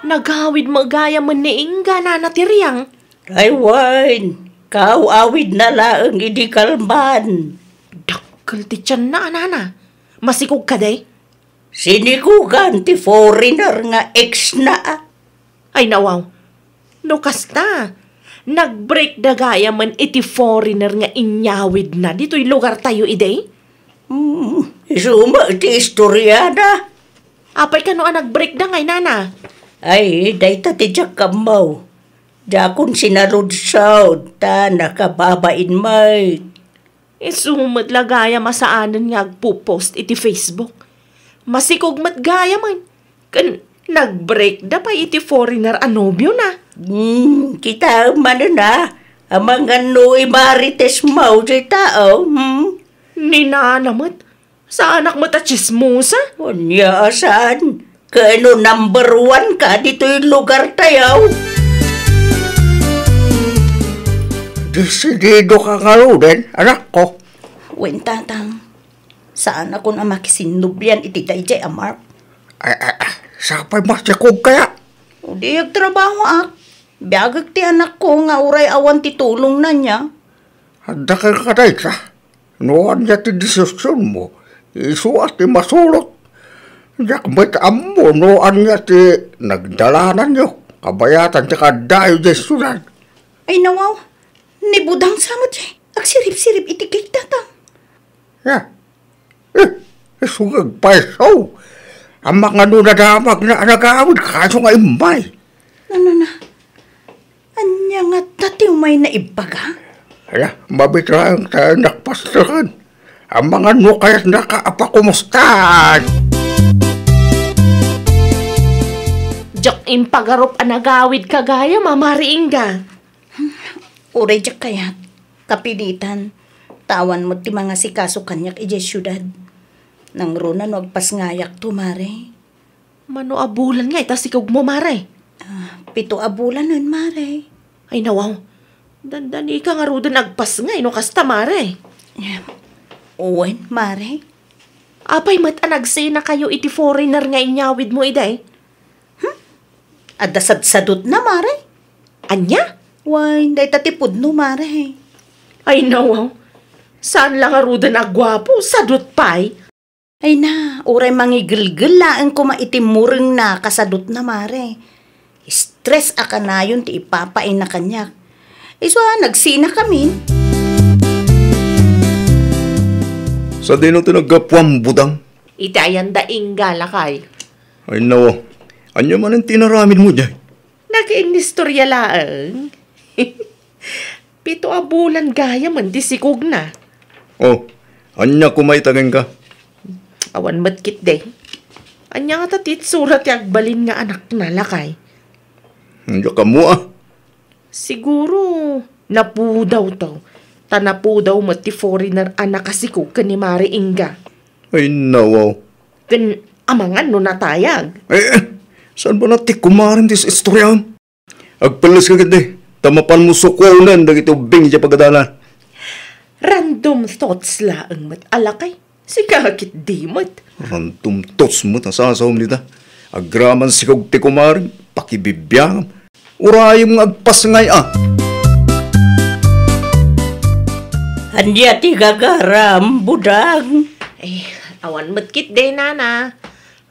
Nagawid met gayamen ni Inga, nana ti riang. Ay, wen, kaaw-awidna laeng idi kalman. Dakkel ti tianna, a nana. Masikog kadi? Sinikugan ti foreigner nga ex-na. Ay, nawaw. No kasta, nag-break da gayamen iti foreigner nga inyawidna ditoy lugartayo idi? Hmm, isu met ti istoriana. Apay kano a nag-break da ngay, nana? Ay, dayta ti diak ammo. Diakon sinaludsod, ta nakababain met. Isu met la gayam a saanen nga agpo-post iti Facebook. Masikog met gayamen. Ken nag-break da pay iti foreigner a nobiona. Hmm, kitaem manen a, amangan no imarites mo diay tao, hmm? Ni nana met, saanak met a tsismosa. Ania a saan? Ken no number one ka ditoy lugartayo. Desidido ka ngaruden, anakko? Wen, tatang. Saanakon a makisinnublian iti daydiay a Mark. Ay, ay, ay, sapay masikog kaya? O di agtrabahoak. Biagek ti anakko nga uray awan ti tulongna nia. Adda kenka dayta? No ania ti desisionmo, isuak ti masurot. Diak met ammo no ania ti nagdalananyo, kabayatan ti kaaddayo diay siudad. Ay, nawaw, ni Budang sa met diay agsirib-sirib iti cake, tatang. Ya. Eh, isu nga agpayso. Amangan no nadamagna a nagawid, kaso nga immay. Nano na? Ania ngata ti umayna ibaga? Ala, mabitraeng ta nakpastakan. Amangan no kayatnaka a pakumustaan. Diak impagarup a nagawidka gayam, Mare Inga. Uray diak kayat, kapilitan, ta awan met ti mangasikaso kaniak idiay siudad. Nangruna no agpasngayakto, Mare. Mano a bulan ngay ta sikogmo, Mare? Ah, pito a bulanen, Mare. Ay, nawaw. Dandanika ngaruden agpasngay no kasta, Mare. Wen, Mare. Apay met a nagsinakayo iti foreigner nga inyawidmo idi? Hmm? Adda sadsadutna, Mare. Ania? Wen, dayta ti pudno, Mare. Ay, nawaw. Saan la ngaruden a guapo, sadut pay. Ay na, uray mangigelgel laeng koma iti murengna kasadutna, Mare. Stress a kanayon ti ipapaina kaniak. Isu a, nagsinakamin. Sadino ti naggapuam, Budang? Iti ayan da Inga, lakay. Ay, nawaw. Ania manen ti inaramidmo diay? Nakiinnistorya laeng. Pito a bulan gayamen ti sikogna. Oh, ania koma ita kenka? Awan met ketdi. Ania ngata ti itsura ti agbalin nga anakna, lakay? Diak ammo a. Siguro, napudawto. Ta napudaw met ti foreigner a nakasikog ken ni Mare Inga. Ay, nawaw. Ken amangan no natayag. Eh, eh, saan ba na ti kumarem ti istorya? Agpelles ka ketdi, ta mapanmo sukuanen dagiti ubbing idiay pagadalan. Random thoughts laeng met a lakay. Sika ketdi met. Random thoughts met a sasaom dita. Agraman sikog ti kumarem, pakibibiangam. Urayem nga agpasngay a. Ania ti gagaram, budang? Eh, awan met ketdi, nana.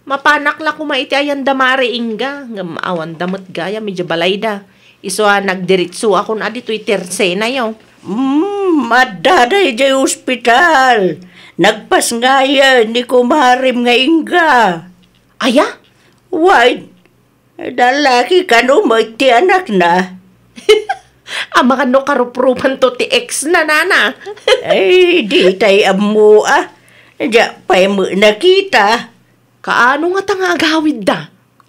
Mapanak la koma iti ayan da Mare Inga, ngem awan da met gayam idiay balayda. Isu a nagdiritsuakon a ditoy tersenayo. Mm, adda daydiay ospital. Nagpasngayen ni kumarem nga Inga. Aya? Wen, dalaki kano met ti anakna. Amangan no karuprupanto ti ex na, nana. Ay, ditay ammo a. Diak pay met nakita. Kaano ngata nga agawidda?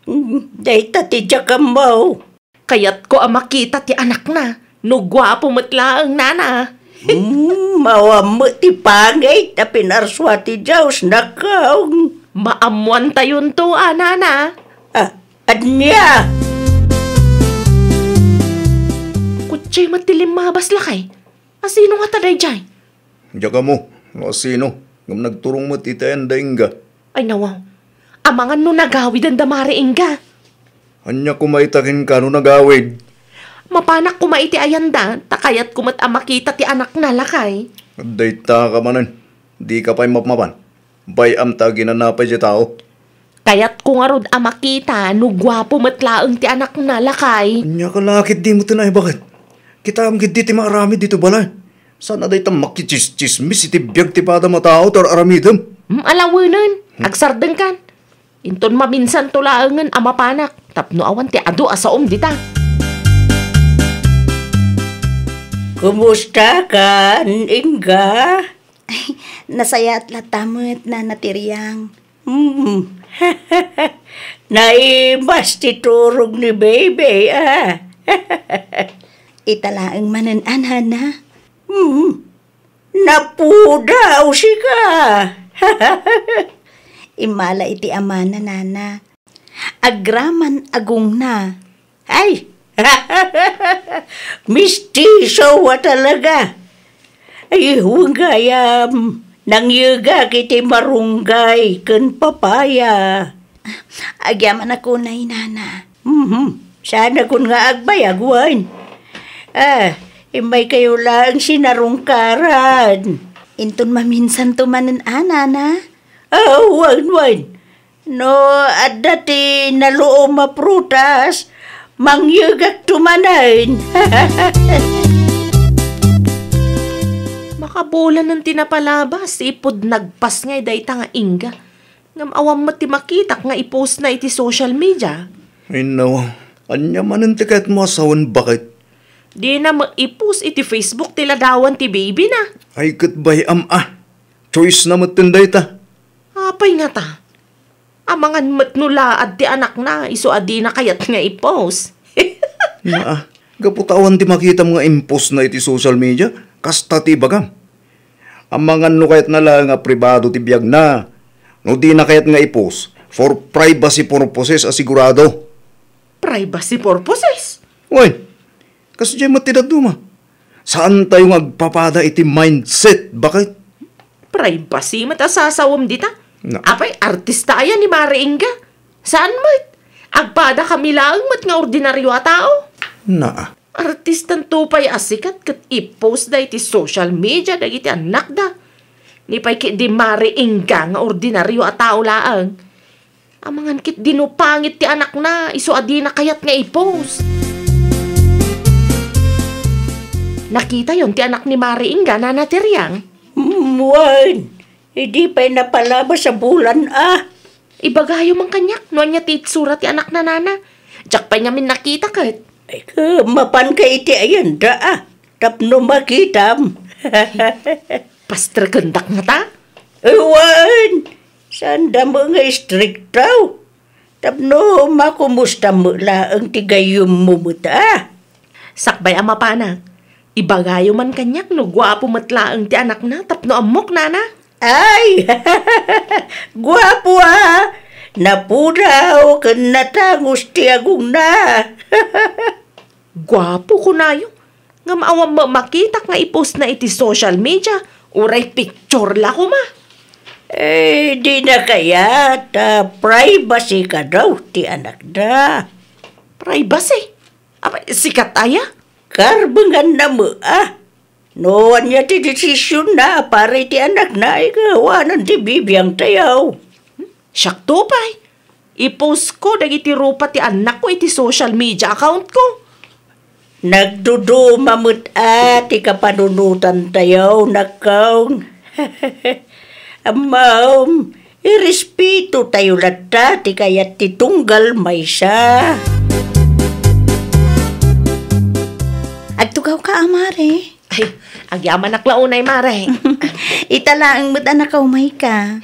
Mm, dayta ti diak ammo. Kayatko a makita ti anakna. No guapo met laeng, nana. Mm, awan met ti pangit a pinarsua ti Dios, nakaw. Maammoantayonto a, nana. Ah, ania? Kutse met ti limmabas, lakay. Asino ngata daydiay? Diak ammo no asino, ngem nagturong met iti ayan da Inga. Ay, nawaw. Amangan no nagawiden da Mare Inga. Ania koma ita kenka no nagawid? Mapanak koma iti ayanda, ta kayatko met a makita ti anakna, lakay. Dayta ka manen, dika pay mapmapan. Bay-am ta aginana pay diay tao. Kayatko ngarud a makita no guapo met laeng ti anakna, lakay. Ania ka la ketdi met ti naibaket? Kitaem ketdi ti maaramid ditoy balay. Saan a dayta makitsismis iti biag ti padam a tao ti ar-aramidem? Mm, alawenen. Hmm. Agsardengkan. Inton maminsanto laengen a mapanak tapno awan ti adu a saom dita. Kumusta kan, Inga? Ay, nasayaat latta met, Nana Tiriang. Hmm. Naimas ti turog ni Baby, ah. Ita laeng manen a, Nana. Hmm. Napudaw sika. Immala iti amana, Nana. Agraman agongna. Ay! Mistiso a talaga. Ay, wen gayam, nangyegak iti marunggay ken papaya. Agyamanak unay, Nana. Mhm. Saanakon nga agbayag, wen? Ah, immaykayo laeng sinarungkaran. Inton maminsanto manen a, Nana? Ah, wen, wen. No adda ti naluom a prutas, mangyegakto manen. Makabulanen ti napalabas, ipud nagpasngay dayta nga Inga. Ngem awan met ti makitak nga i-post na iti social media. Ay, no. Ania manen ti kayatmo a sawen, baket? Dina met i-post iti Facebook ti ladawan ti baby na. Ay, ket bay-am a. Choice na met ten dayta. Apay ngata? Amangan met no laad ti anakna, isu a dina kayat nga i-post. Naa, gapu ta awan ti makitam nga impost na iti social media, kasta ti ibagam. Amangan no kayatna laeng a pribado ti biagna, no dina kayat nga i-post, for privacy purposes a sigurado. Privacy purposes? Wen, kasdiay met ti dadduma. Saantayo nga agpapada iti mindset, baket? Privacy met a sasawem dita. Na. Apay, artista aya ni Mare Inga? Saan met? Agpada kami laeng met nga ordinaryo a tao. Naa. Artistanto pay a sikat ket i-post da iti social media dagiti annakda. Ni pay ketdi Mare Inga nga ordinaryo a tao laeng. Amangan ketdi no pangit ti anakna, isu a dina kayat nga i-post. Nakitayon ti anak ni Mare Inga, Nana Tiriang? Mm, wen. Idi pay napalabas a bulan a. Ibagayo man kaniak no ania ti itsura ti anakna, Nana. Diak pay ngamin nakita ket. Ay, ket mapanka iti ayanda a. Tapno makitam. Pastrekendak ngata? Ay, wen. Saanda met nga istrikto. Tapno makumustam met laeng ti gayyemmo met a. Sakbay a mapanak, Ibagayo man kaniak no guapo met laeng ti anakna tapno ammok, nana. Ay! Guapo, a! Napudaw ken natangos ti agongna. Guapo, kunayo. Ngem awan met makitak nga i-post na iti social media, uray picture la koma. Eh, di na kayat, a, privacy kano ti anakna. Privacy? Apay, sikat aya? Karbenganna met, a. No ania ti desisionna para iti anakna, ay awanen ti bibiangtayo. Siakto pay. I-post ko dagiti rupa ti annakko iti social media account ko. Nagduduma met, a, ti kapanunotantayo, nakkaw. Ammom, irespetotayo latta ti kayat ti tunggal maysa. Agtugawka, a, mare? Ay, agyamanak la unay, mare. Ita laeng met a nakaumayka.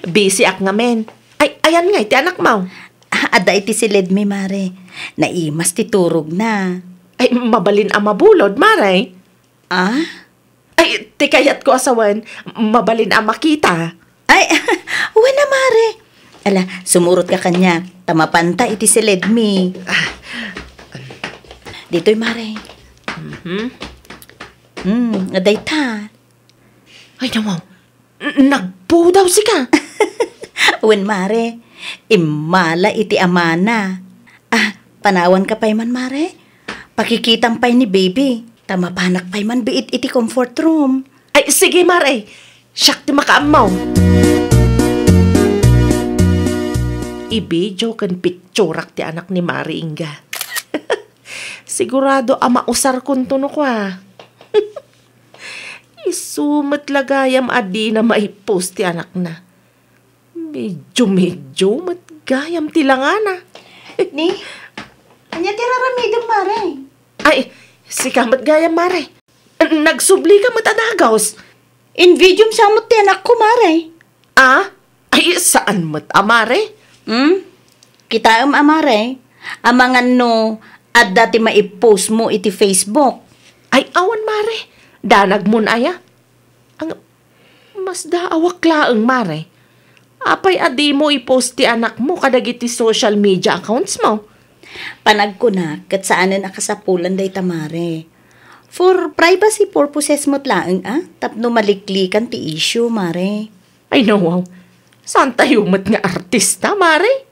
Busyak ngamin. Ay, ayan ngay ti anakmo? Adda iti siledmi, mare. Naimas ti turogna. Ay, mabalin a mabulod, mare. A? Ay, ti kayatko a sawen, mabalin a makita. Ay, wen a, mare. Ala, sumurotka kaniak, ta mapanta iti siledmi. Ditoy, mare. Mhm. Hmm, dayta. Ay, nawaw. N-, nagpudaw sika. Wen, mare. Immala iti amana. A, panawanka pay man, mare. Pakikitam pay ni baby. Ta mapanak pay man biit iti comfort room. Ay, sige, mare. Siak ti makaammo. I-video ken picturak ti anak ni Mare Inga. Sigurado a mausarkonto no kua. Isu met la gayam a dina mai-post ti anakna. Medyo-medyo met gayam ti langana. Ni, ania ti raramidem, mare? Ay, sika met gayam, mare. Nagsublika met a dagus. In-videom sa met ti anakko, mare. A? Ay, saan met a, mare? Hmm? Kitaem a, mare, amangan no adda ti mai-post mo iti Facebook. Ay, awan, mare. Danagmon aya. Ang, masdaawak laeng, mare. Apay a dimo i-post ti anakmo kadagiti social media accounts mo? Panagkunak ket saanen a kasapulan dayta, mare. For privacy purposes met laeng a, tapno maliklikan ti issue, mare. Ay, nawaw. Saantayo met nga artista, mare?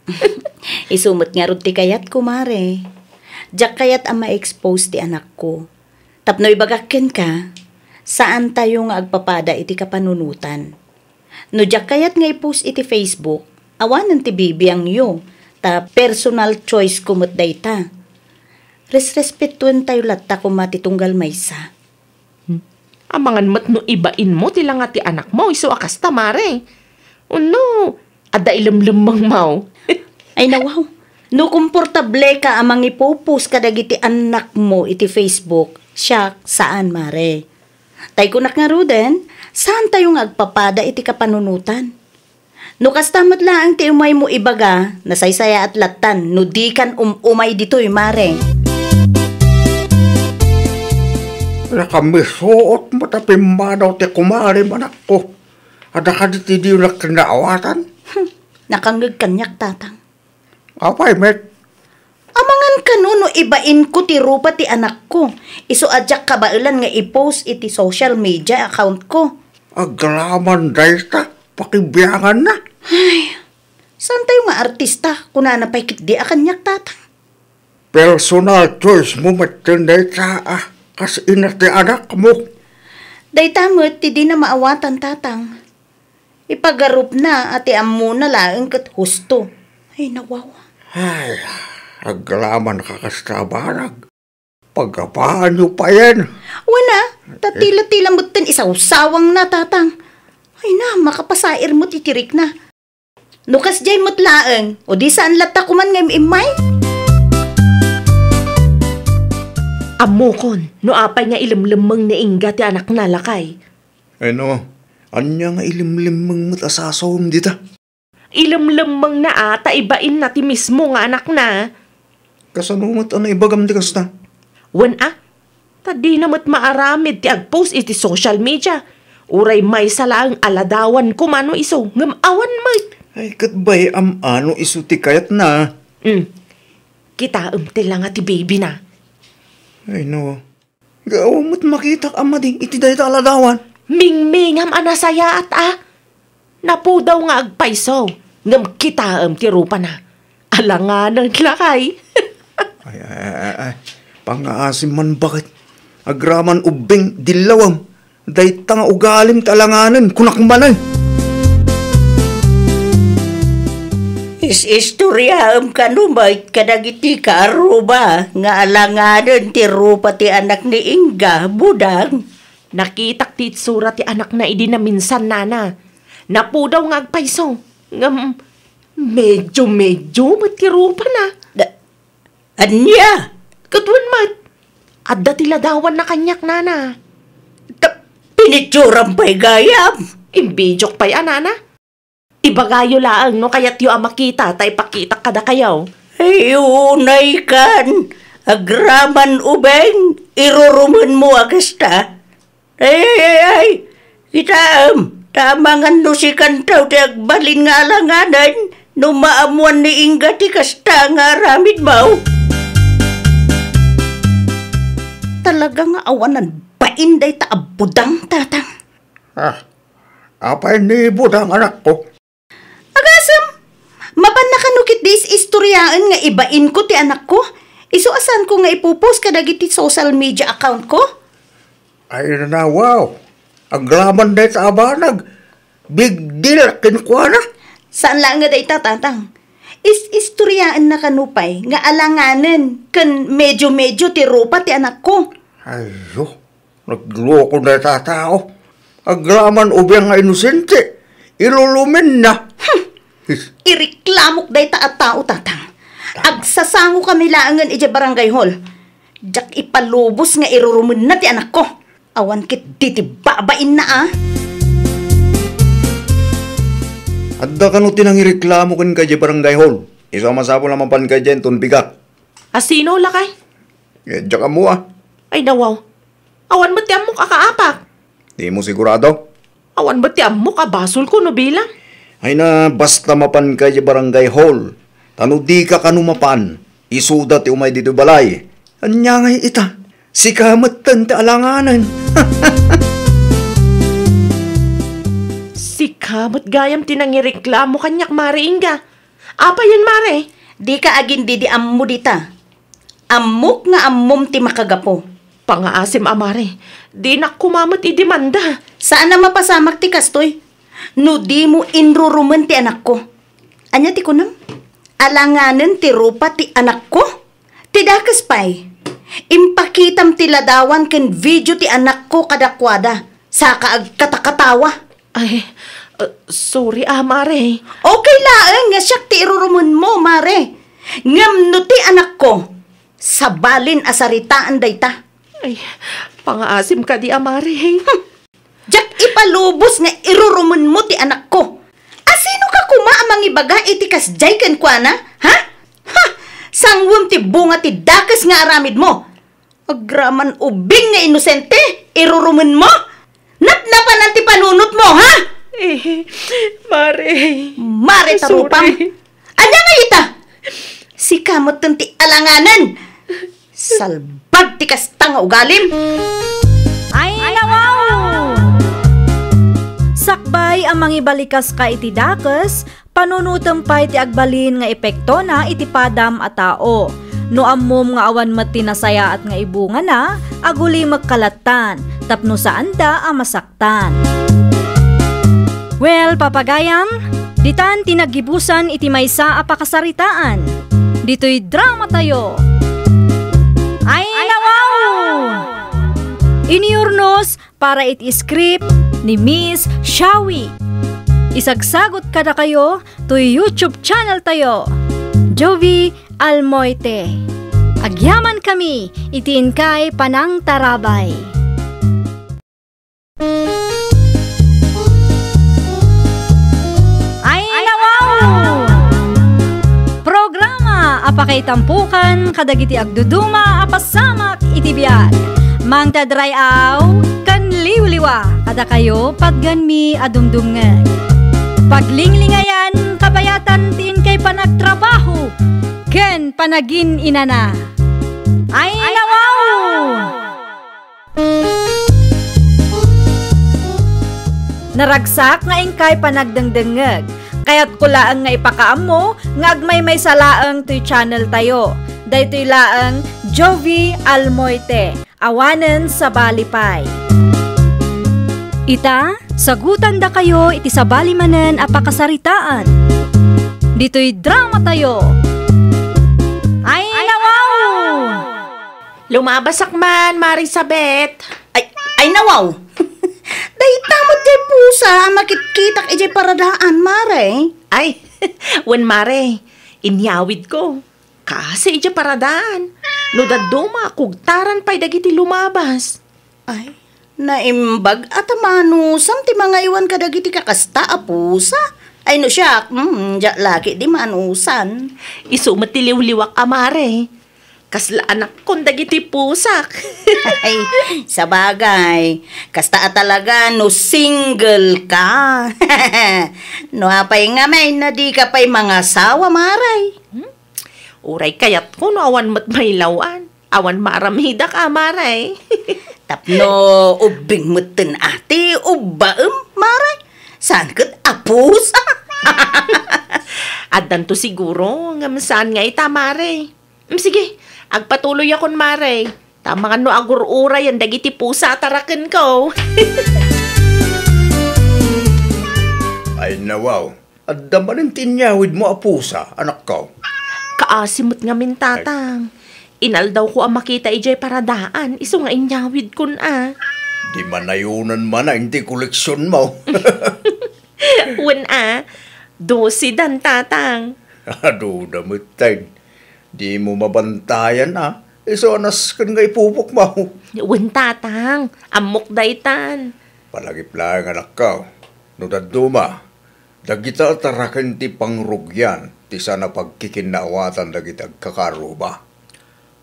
Isu met ngarud ti kayatko, mare. Diak kayat a ma-expose ti anakko. Tapno ibagak kenka, saantayo nga agpapada iti kapanunotan. No diak kayat nga i-post iti Facebook, awanen ti bibiangyo, ta personal choice ko met dayta. Resrespetuentayo latta koma ti tunggal maysa. Hmm. Amangan met no ibainmo ti langa ti anakmo isu a kasta, mare. Wenno, adda ilemlemmengmo. Ay, nawaw. No komportableka a mangipopost kadagiti annakmo iti Facebook, siak, saan, mare. Tay kunak ngaruden, saantayo nga agpapada iti kapanunotan. No kasta met laeng ti umaymo ibaga, nasaysayaat lattan no dikan um-umay ditoy, mare. Nakamisuot met a pimmanaw ti kumarem, anakko. Adda kadi ti diyo nagkinnaawatan? Hmm, nakangngeg kaniak, tatang. Apay met? Amangan kano no ibainko ti rupa ti anakko, isu a diak kabaelan nga i-post iti social media account ko. Agraman dayta, pakibianganna. Ay, saantayo nga artista, kunana pay ketdi a kaniak, tatang. Personal choice mo met dayta a kas ina ti anakmo. Dayta met ti dina maawatan, tatang. Ipagarupna a ti ammona laeng ket husto. Ay, nawaw. Ay, agraman ka kasta a banag. Paggapaanyo payen. Wen a, ta tila-tila metten isawsawangna, tatang. Ay na, makapasair met iti rikna. No kasdiay met laeng, o di saan latta koman nga im-immay? Ammokon, no apay nga ilemlemmeng ni Inga ti anakna, lakay. Ay no, ania nga ilemlemmeng met a sasawem dita? Ilemlemmengna a ta ibainna ti mismo nga anakna. Kasano met a naibagam ti kasta? Wen a, Ta dina met maaramid ti agpost iti social media. Uray maysa laeng a ladawan koma no isu, ngem awan met. Ay, ket bay-am a no isu ti kayatna. Hmm. Kitaem ti langa ti baby na. Ay, no. Gapu met makitak a madi iti dayta a ladawan. Mingmingam a nasayaat a. Napudaw nga agpayso, ngem kitaem ti rupana. Alanganen lakay. Ay, ay, ay, ay, ay. Pangngaasim man baket. Agraman ubbing dillawem. Dayta nga ugalim ti alanganen, kunak manen. Is-istoriaem kano met kadagiti kaaruba nga alanganen ti rupa ti anak ni Inga, Budang? Nakitak ti itsura ti anakna idi naminsan, nana. Napudaw nga agpayso. Ngem, medyo-medyo met ti rupana. Da-, ania? Ket wen met. Adda ti ladawanna kaniak, nana. Ta-, pinitsuram pay gayam? Imbidiok pay a, nana. Ibagayo laeng no kayatyo a makita ta ipakitak kadakayo. Ay, unay kan. Agraman ubing, irurumenmo a kasta. Ay, ay, ay, ay. Kitaem, ta amangan no sikanto ti agbalin nga alanganen no maammoan ni Inga ti kasta nga aramidmo. Talaga nga awanan bain dayta a Budang, Tatang. Ah, apay ni Budang, anakko? Agasem, mapanna kano ketdi is-istoriaen nga ibainko ti anakko? Isu a saanko nga ipopost kadagiti social media accountko? Ay, nanawaw. Agraman dayta a banag. Big deal kenkuana. Saan laeng nga dayta, Tatang. Is-istoriaenna kano pay nga alanganen ken medyo-medyo ti rupa ti anakko. Ayyo. Nagloko dayta a tao. Agraman ubing nga inosente, irurumenna. Hmm. His. Ireklamok dayta a tao, Tatang. Tama. Agsasangokami laengen idiay barangay hall. Diak ipalubos nga irurumenna ti anakko. Awan ketdi ti babainna, a. Adda kano ti nangireklamo kenka idiay barangay hall? Isu a masapul a mapanka idiay inton bigat. A sino, lakay? Eh, diak ammo, a. Ay, nawaw. Awan met ti ammok a kaapak. Dimo sigurado? Awan met ti ammok a basolko no bilang. Ay na, basta mapanka idiay barangay hall. Ta no dika kano mapan, isuda ti umay ditoy balay. Ania ngay ita? Sika metten ti alanganen. Sika met gayam ti nangireklamo kaniak, Mare Inga. Apayen, Mare? Dika agindidi ammo dita. Ammok nga ammom ti makagapu. Pangngaasim a, Mare. Dinak koma met idemanda. Saan a mapasamak ti kastoy. No dimo inrurumen ti anakko. Ania ti kunam? Alanganen ti rupa ti anakko? Ti dakes pay, impakitam ti ladawan ken video ti anakko kadakuada, saka agkatakatawa. Ay, uh, sorry, a, Mare. Okay laeng nga siak ti irurumenmo, Mare. Ngem no ti anakko, sabalin a saritaan dayta. Ay, pangngaasim kadi a, Mare. Hmm. Diak ipalubos nga irurumenmo ti anakko. Asinoka koma a mangibaga iti kasdiay kenkuana, ha? Ha? Sanguem ti bunga ti dakes nga aramidmo. Agraman ubing nga inosente, irurumenmo? Napnapanan ti panunotmo, ha? Eh, Mare. Mare ta rupam. Sorry. Ania ngay ita? Sika metten ti alanganen. Salbag ti kasta nga ugalim. Ay, nawaw! Sakbay a mangibalikas ka iti dakes, panunotem pay ti agbalin nga epektona iti padam a tao. No ammom nga awan met ti nasayaat nga ibungana, agulimek ka lattan, tapno saanda a masak- tan. Well, papagayam, ditan ti naggibusan iti maysa a pakasaritaan. Ditoy drama tayo. Ay, nawaw! Iniurnos para iti script ni Miss Shawi. Isagsagot kadakayo toy YouTube channel tayo, Jovi Almoite. Agyaman kami iti inkay panangtarabay. Ay, nawaw! Programa a pakaitampokan kadagiti agduduma a pasamak iti biag. Mangted ray-aw ken liwliwa kadakayo, patgenmi a dumdumngeg. Paglinglingayan, kabayatan ti inkay panagtrabaho ken panagin-inana. Ay, nawaw! Naragsak nga inkay panagdengdengngeg. Kayatko laeng nga ipakaammo nga agmaymaysa laeng toy channel tayo. Daytoy laeng Jovie Almoite, awanen sabali pay. Ita, sagutandakayo iti sabali manen a pakasaritaan. Ditoy drama tayo. Ay, nawaw! Lumabasak man, Mare Sabet. Ay, ay, nawaw. Dayta met diay pusa a makitkitak idiay paradaan, Mare. Ay, wen, Mare. Inyawidko. Kaasi idiay paradaan. No dadduma, kugtaran pay dagiti lumabas. Ay, naimbag a ta manusam ti mangaywan kadagiti kakasta a pusa. Ay, no siak, mm, diak la ketdi manusan. Isu met ti liwliwak a, Mare. Kasla anakkon dagiti pusak. Ay, sabagay, kasta a talaga no single ka. No apay ngamin a dika pay mangasawa, Mare? Hmm? Uray kayatko no awan met mailawan. Awan maaramidak a, Mare. Tapno ubbing metten a ti ubbaem, Mare. Saan ket a pusa? Addanto siguro, ngem saan nga ita, Mare. Mm, sige, agpatuloyakon, Mare. Ta amangan no agur-urayen dagiti pusa a tarakenko. Ay, nawaw. Adda manen ti inyawidmo a pusa, anakko? Kaasi met ngamin, Tatang. Inaldawko a makita idiay paradaan, isu nga inyawidkon a. Di manayonan man a iti koleksionmo. Wen a, dose dan, Tatang. Adu da metten. Dimo mabantayan a, isu a nasken nga ipupukmo. Wen, Tatang, ammok daytan. Palagip laeng, anakko, no dadduma, dagita a taraken ti pangrugian ti saan a pagkikinnaawatan dagiti agkakaarruba.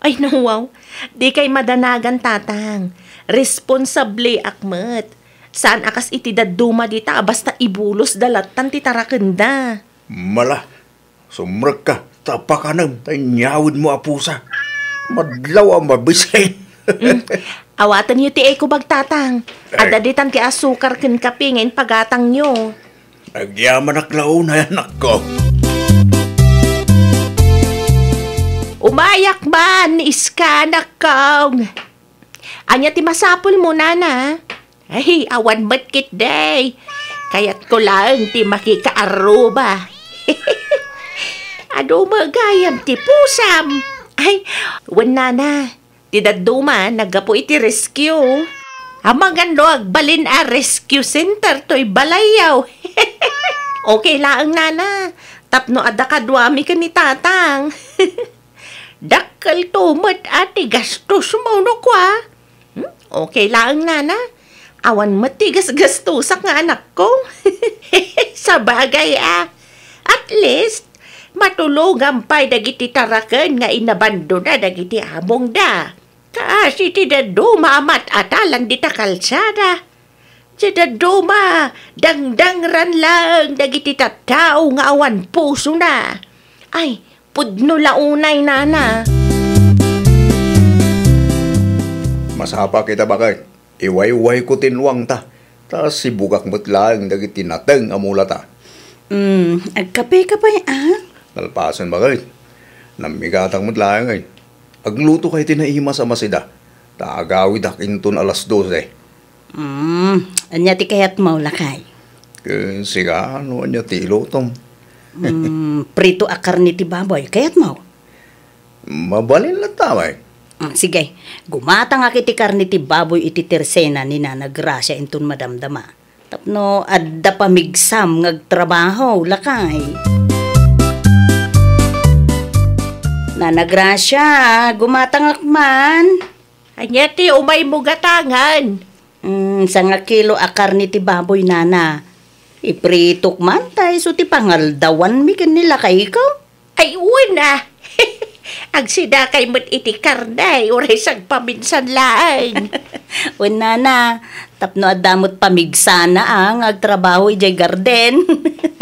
Ay, nawaw, dikay madanagan, Tatang. Responsabliak met. Saan a kas iti dadduma dita a basta ibulosda lattan ti tarakenda. Mala, sumrekka, ta pakanem ta inyawidmo a pusa. Madlaw a mabisin. Mm. Awatenyo ti ekobag, Tatang. Ay. Adda ditan ti asukar ken kape nga impagatangyo. Agyamanak la unay, anakko. Umayak man, iska, anakko. Ania ti masapulmo, Nana? Ay, awan met ketdi. Kayatko laeng ti makikaarruba. Adu met gayam ti pusam. Ay, wen, Nana, ti dadduma naggapu iti rescue. Amangan no agbalin a rescue center toy balayyo. Okay laeng, Nana, tapno adda kaduami ken ni Tatang. Dakkelto met a ti gastos mo no kua. Hmm? Okay laeng, Nana. Awan met ti gasgastosak nga anakko. Sabagay a. At least, matulongan pay dagiti taraken nga inabandona dagiti amongda. Kaasi ti dadduma a mat-atalan dita kalsada. Ti dadduma, dangdangran laeng dagiti tattao nga awan pusona. Ay, pudno la unay, Nana. Masapa kita, baket. Iwaywayko ti nuangta, ta sibugak met laeng dagiti nateng a mulata. Mm, agkapeka pay a? Nalpasen, baket. Nammigatak met laeng, ay. Aglutoka iti naimas a masida, ta agawidak inton alas dose. Mm, ania ti kayatmo, lakay? Ken sika, no ania ti ilutom? Mm, prito a karne ti baboy, kayatmo? Mabalin latta, ay. Mm, sige, gumatangak iti karne ti baboy iti tersena ni Nana Gracia inton madamdama. Tapno adda pamigsam nga agtrabaho, lakay. Nana Gracia, gumatangak man. Ania ti umaymo gatangan? Mm, sangakilo a karne ti baboy, Nana. Ipritok man, ta isu ti pangaldawanmi ken ni lakayko. Ay, wen a. Agsidakay met iti karne, uray sagpaminsan laeng. Wen, nana, tapno adda met pamigsana, a, nga agtrabaho idiay garden.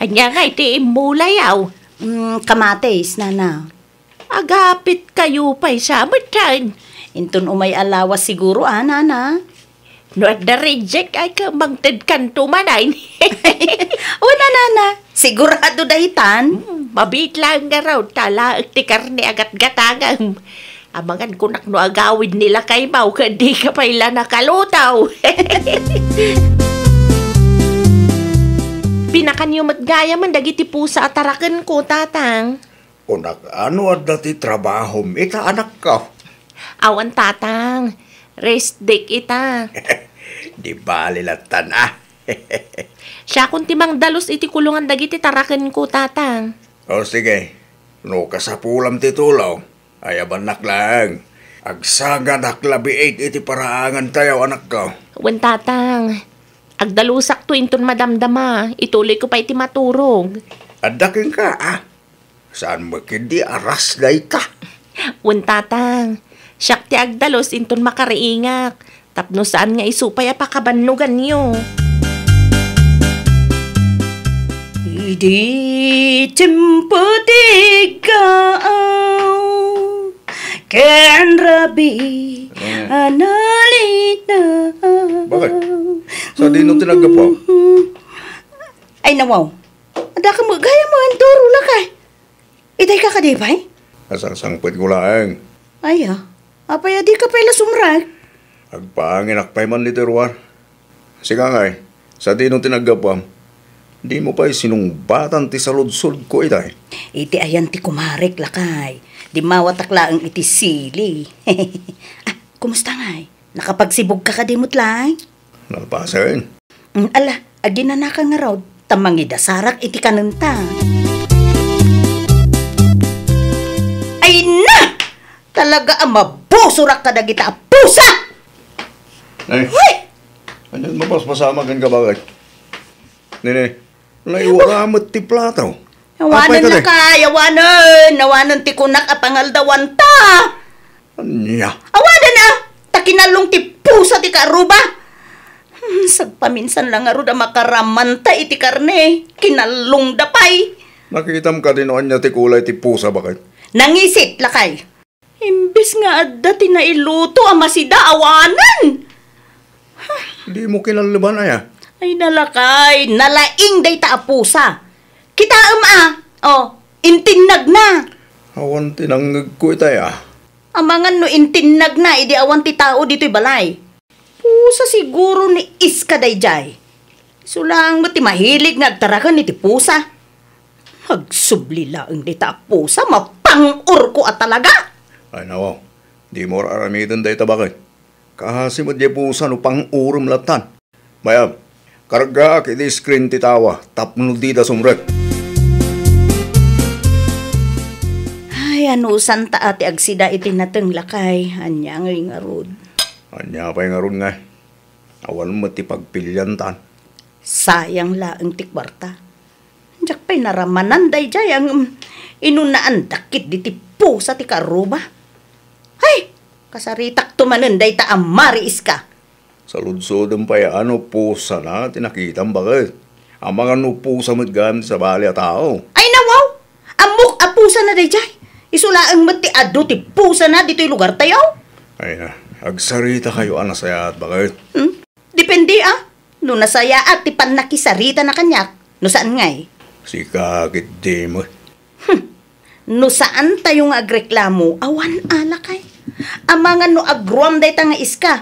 Ania ngay ti immulayaw? Mm, kamatis, nana. Agapit kayo pay sa metten. Inton umay a lawas siguro, a, nana. No adda reject, ay, ka mangted kanto manen. Wen, nana. Sigurado daytan. Hmm, mabiit laeng ngarud, ta alaek ti karne a gatgatangem. Amangan kunak no agawid ni lakay maw, ket dika pay la nakaluto. Pinakanyo met gayamen dagiti pusa a tarakenko, tatang. Kunak, a, no adda ti trabahom ita, anakko? Awan, tatang. Rest day ita. Di bali lattan, a. Siakon ti mangdalus iti kulongan dagiti tarakenko, tatang. O, sige. No kasapulam ti tulong, ayabannak laeng. Agsaganak la biit iti paraangantayo, anakko. Wen, tatang. Agdalusakto inton madamdama. Ituloyko pay ti maturog. Adda kenka, a. Saan met ketdi a ras dayta? Wen, tatang. Siak ti agdalus inton makariingak. Tapno saan nga isu pay a pakabannoganyo. Idi tiempo ti gaaw ken rabii a nalinaw. Bakit? Sadino ti naggapu? Ay, nawaw. Adda ka met gayam, Andoro, lakay. Itay ka kadi pay? Nasangsangpetko laeng. Ay, a. Apay a dika pay la sumrek? Agpaanginak pay man ditoy ruar. Sika ngay, sadino ti naggapuam? Dimo pay sinungbatan ti saludsodko itay? Iti ayan ti kumarek, lakay. Dimmawatak laeng iti sili. A, kumusta ngay? Nakapagsibugka kadi met laeng? Nalpasen. Mm, ala, aginanakan ngarud, ta mangidasarak iti kanenta. Ay na! Talaga a mabusorak kadagita a pusa! Ay! Hoy! Ania, mapaspasamak kenka, bakit? Nene, naiwara met ti plato. Awanen, lakay, awanen! Awanen ti kunak a pangaldawanta! Ania? Awanen a! Ta kinallong ti pusa ti kaaruba! Hmm, sagpaminsan la ngarud a makaramanta iti karne, kinallongda pay! Nakitam kadi no ania ti kulay ti pusa, bakit? Nangisit, lakay! Imbes nga adda ti nailuto a masida, awanen! Dimo kinalleban aya? Ay, nalakay, nalaing dayta a pusa. Kitaem a, o, intinnagna. Awan ti nangngegko itay a. Amangan no intinnagna idi awan ti tao ditoy balay. Pusa siguro ni Iska daydiay. Isu laeng met ti mahilig nga agtaraken iti pusa. Agsubli laeng dayta a pusa, mapang-orko a talaga! Ay, nawaw. Dimo ar-aramiden dayta, bakit? Kaasi met diay pusa no pang-orem lattan. Mayab, kargaak iti screen ti tawa tapno dida sumrek. Ay, anusanta a ti agsida iti nateng, lakay. Ania ngay ngarud? Ania pay ngarud ngay? Awan met ti pagpiliantan. Sayang laeng ti kuarta. Diak pay naramanan daydiay a ngem inunaandak ketdi ti pusa ti kaaruba. Hay! Kasaritakto manen dayta a Mari Iska. Saludsodem pay a no pusana ti nakitam, bakit? Amangan no pusa met gayam ti sabali a tao. Ay, nawaw! Ammok a pusana daydiay. Isu laeng met ti adu ti pusana ditoy lugartayo. Ay na, agsarita kayo a nasayaat, bakit? Hmm? Depende, a. No nasayaat ti pannakisaritana kaniak, no saan ngay? Sika ketdi met. Hmm. No saantayo nga agreklamo, awan a, lakay. Amangan no agruam dayta nga Iska.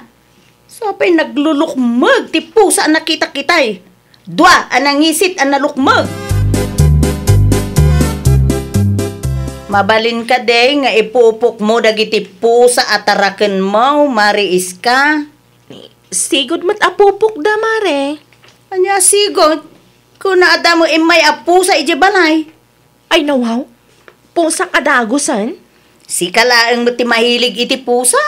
Sapay naglulukmeg ti pusa a nakitak itay. Dua a nangisit a nalukmeg. Mabalin kadi nga ipupokmo dagiti pusa a tarakenmo, Mari Iska? Sigud met a pupokda, Mare. Ania sigud? Kuna adda met immay a pusa idiay balay. Ay, nawaw. Pusak a dagusen? Sika laeng met ti mahilig iti pusa?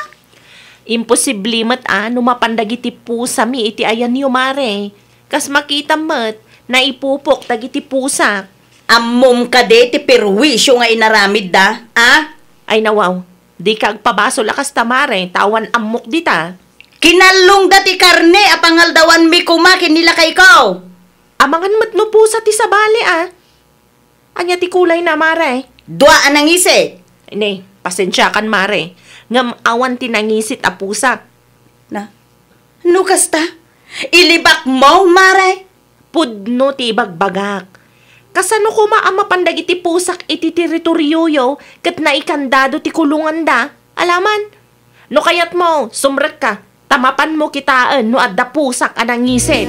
Imposible met a no mapan dagiti pusami iti ayanyo, Mare. Kas makitam met, naipupok dagiti pusak. Ammom kadi ti perwisio nga inaramidda, a? Ay nawaw, dika agpabasol a kasta, Mare, ta awan ammok dita. Kinallongda ti karne a pangaldawanmi koma ken ni lakayko. Amangan met no pusa ti sabali, a. Ania ti kulayna, Mare? Dua a nangisit. Ne, pasensiakan, Mare. Ngem awan ti nangisit a pusak. Na, no kasta, ilibakmo, Mare? Pudno ti ibagbagak. Kasano koma a mapan dagiti pusak iti teritorioyo ket naikandado ti kulonganda? Alaman? No kayatmo, sumrekka, ta mapanmo kitaen no adda pusak a nangisit.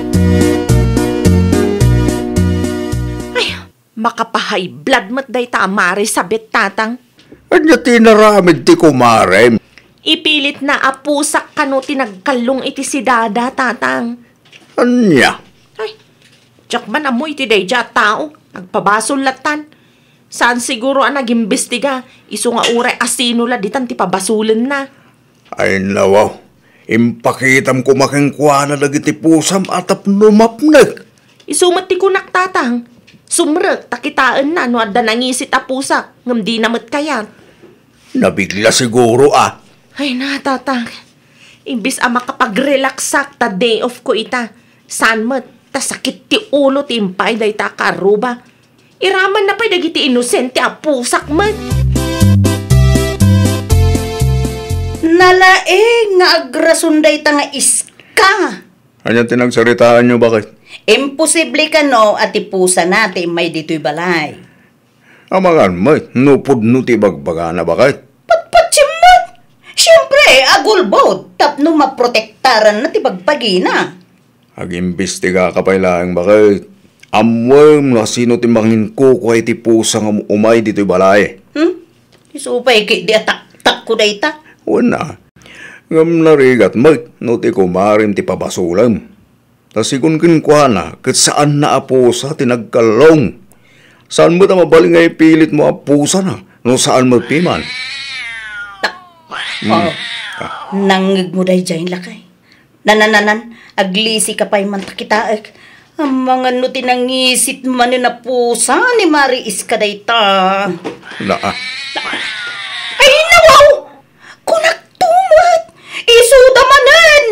Ay, makapahay blood met dayta a Mare Sabet, Tatang. Ania ti inaramid ti kumarem? Ipilitna a pusak kano ti nagkallong iti sidada, Tatang. Ania? Ay, diak man ammo iti daydiay a tao. Agpabasol lattan. Saan siguro a nagimbestiga, isu nga uray asino la ditan ti pabasolenna. Ay, nawaw. Impakitam koma kenkuana dagiti pusam a tapno mapnek. Isu met ti kunak, Tatang. Sumrek ta kitaenna no adda nangisit a pusak, ngem dina met kayat. Nabigla siguro, a. Ay na, Tatang. Imbis a makapagrelaksak ta day off ko ita, saan met ta sakit ti ulo ti impaay dayta a karuba. Iramanna pay dagiti inosente a pusak met. Nalaing nga agrason dayta nga iska. Ania ti nagsaritaanyo, baket? Imposible kano a ti pusana ti immay ditoy balay. Amangan met no pudno ti ibagbagana, baket? Patpatiem met! Siempre, agulbod tapno maprotektaranna ti bagbagina. Agimbestigaka pay laeng, baket. Ammoem no asino ti manginkukua iti pusa nga um-, umay ditoy balay. Hmm? Isu pay ketdi a taktakko dayta. Wen a. Ngem narigat met no ti kumarem ti pabasolem. Ta sigun kenkuana, ket saanna a pusa ti nagkallong. Saan met a mabalin nga ipilitmo a pusana no saan met piman? Ta-, Hmm. Oh. Ah. Nangngegmo daydiay, lakay. Nanananan, aglisika pay man ta kitaek. Amangan no ti nangisit manen a pusa ni Mari Iska dayta. Naa. Ay, nawaw! Kunakto met! Isuda manen!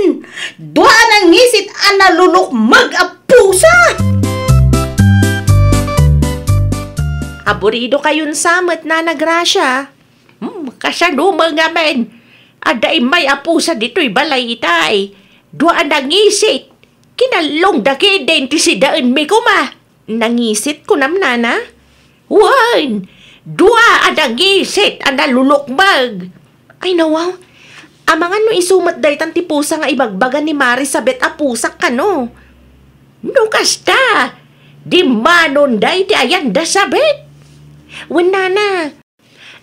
Dua a nangisit a nalulukmeg a pusa! Aburido kayon sa met, Nana Gracia. Hmm, kasano man ngamin? Adda immay a pusa ditoy balay itay. Dua a nangisit. Kinallongda ketdin ti sidaenmi koma. Nangisit, kunam, Nana? Wen, dua a nangisit a nalulukmeg. Ay, nawaw. Amangan no isu met daytan ti pusa nga ibagbaga ni Mari Sabet a pusak kano. No kasta, dimmanonda iti ayanda Sabet. Wen, Nana,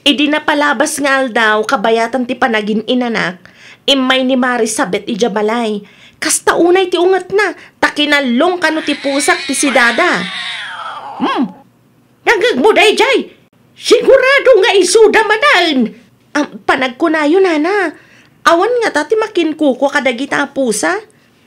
idi napalabas nga aldaw, kabayatan ti panagin-inanak, immay ni Mari Sabet idiay balay. Kasta unay ti ungetna, ta kinallong kano ti pusak ti sidada. Hmm, nangngegmo daydiay? Sigurado nga isuda manen. Ah, panagkunayo, Nana. Awan ngata ti makinkukua kadagita a pusa?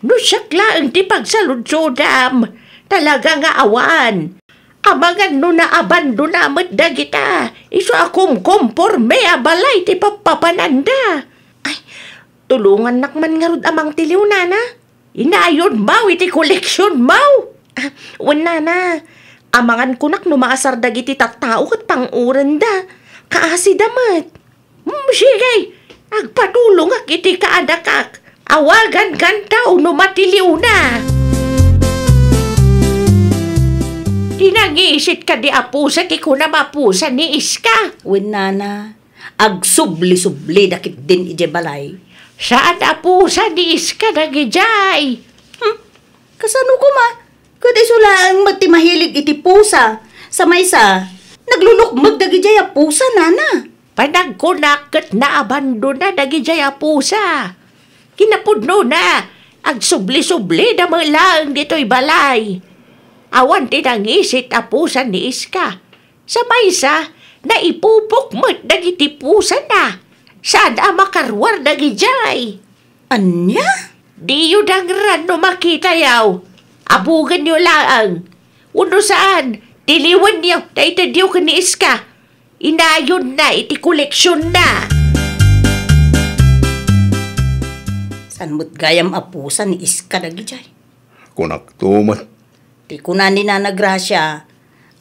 No siak laeng ti pagsaludsodam, talaga nga awan. Amangan no naabandona met dagita, isu a kumkomporme a balay ti pappapananda. Ay, tulongannak man ngarud a mangtiliw, Nana. Inayonmaw iti koleksionmaw. Ah, wen, Nana. Amangan kunak no maasar dagiti tattao ket pang-urenda. Kaasida met. Hmm, sige, agpatulongak iti kaanakak. Awagan kanta no matiliwna. Ti nangisit kadi a pusa ti kunam a pusa ni Iska? Wen, Nana, agsubli-sublida ketdin idiay balay. Saan a pusa ni Iska dagidiay? Hmm, kasano koma? Ket isu laeng met ti mahilig iti pusa. Sa maysa, naglulukmeg dagidiay a pusa, Nana. Panagkunak ket naabandona dagidiay a pusa. Kinapudnona, agsubli-sublida met laeng ditoy balay. Awan ti nangisit a pusa ni Iska. Sa maysa, naipupok met dagiti pusana. Saan a makaruar dagidiay. Ania? Diyo dangran no makitayo. Abugenyo laeng. Wenno saan, tiliwenyo ta itedyo ken ni Iska. Inayonna iti koleksionna. Saan met gayam a pusa ni Iska dagijay? Kunakto met. Ti kuna ni Nana Gracia,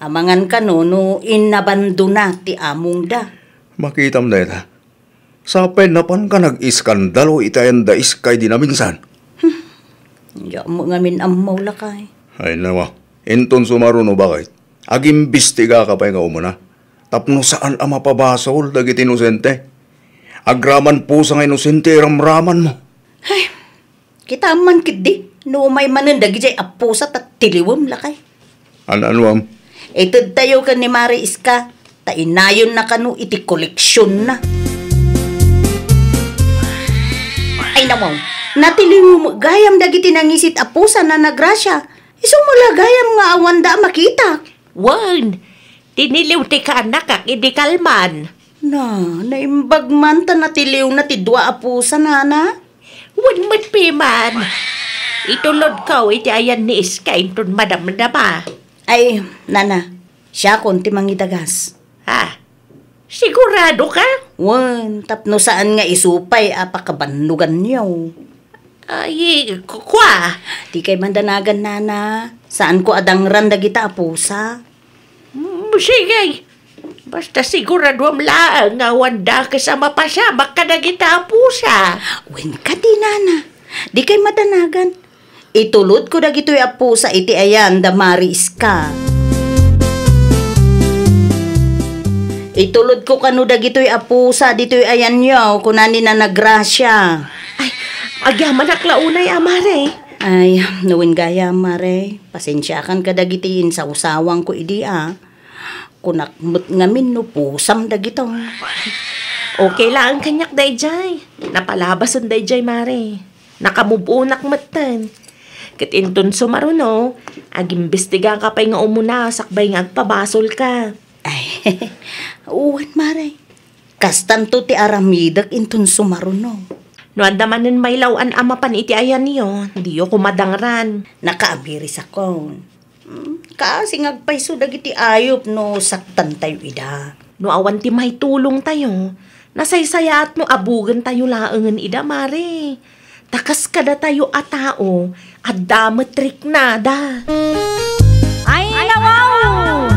amangan kano no inabandona ti amongda. Makitam dayta. Sapay napanka nag-iskandalo iti ayan da Iska idi naminsan. Diak met ngamin ammo, lakay. Ay, nawa. Inton sumaruno, bakit? Agimbistigaka pay nga umuna. Tapno saan a mapabasol dagiti inosente. Agraman pusa nga inosente iramramanmo. Ay, kitaem man ketdi, no umay manen dagijay a pusa ta tiliwem, lakay. An-anuam? Itedtayo ken ni Mare Iska, ta inayonna kano iti koleksionna. Ay, nawaw, natiliwmo met gayam dagiti nangisit a pusa, Nana Gracia. Isu met la gayam nga awanda a makitak. Wen, tiniliw ti kaanakak idi kalman. Na, naimbag man ta natiliwna ti dua a pusa, Nana. Wen met piman. Itulodko iti ayan ni Iska inton madamdama. Ay, Nana, siakon ti mangidagas. Ha? Siguradoka? Wen, tapno saan nga isu pay a pakabannoganyo. Ay, ku-, kua. Dikay madanagan, Nana. Saanko a dangran dagita a pusa. Mm, sige. Basta siguraduam laeng nga awan dakes a mapasamak kadagita a pusa. Wen kadi, Nana. Dikay madanagan. Itulodko dagitoy a pusa iti ayan da Mare Iska. Itulodko kano dagitoy a pusa ditoy ayanyo, kuna ni Nana Gracia. Ay, agyamanak la unay a, Mare. Ay, no wen gayam, Mare, pasensiakan kadagiti insawsawangko idi a. Kunak met ngamin no pusam dagito. Okay laeng kaniak dayjay. Napalabasen dayjay, Mare. Nakamove-onak metten. Ket inton sumaruno, agimbestigaka pay nga umuna sakbay nga agpabasolka. Ay, wen, Mare. Kastanto ti aramidek inton sumaruno. No adda manen mailaw-an a mapan iti ayanyo, diyo koma dangran. Nakaamirisakon. Hmm, kaasi nga agpayso dagiti ayup no saktantayo ida. No awan ti maitulongtayo, nasaysayaat no abugentayo laengen ida, Mare. Ta kas kadatayo a tao, adda met riknada. Ay, nawaw!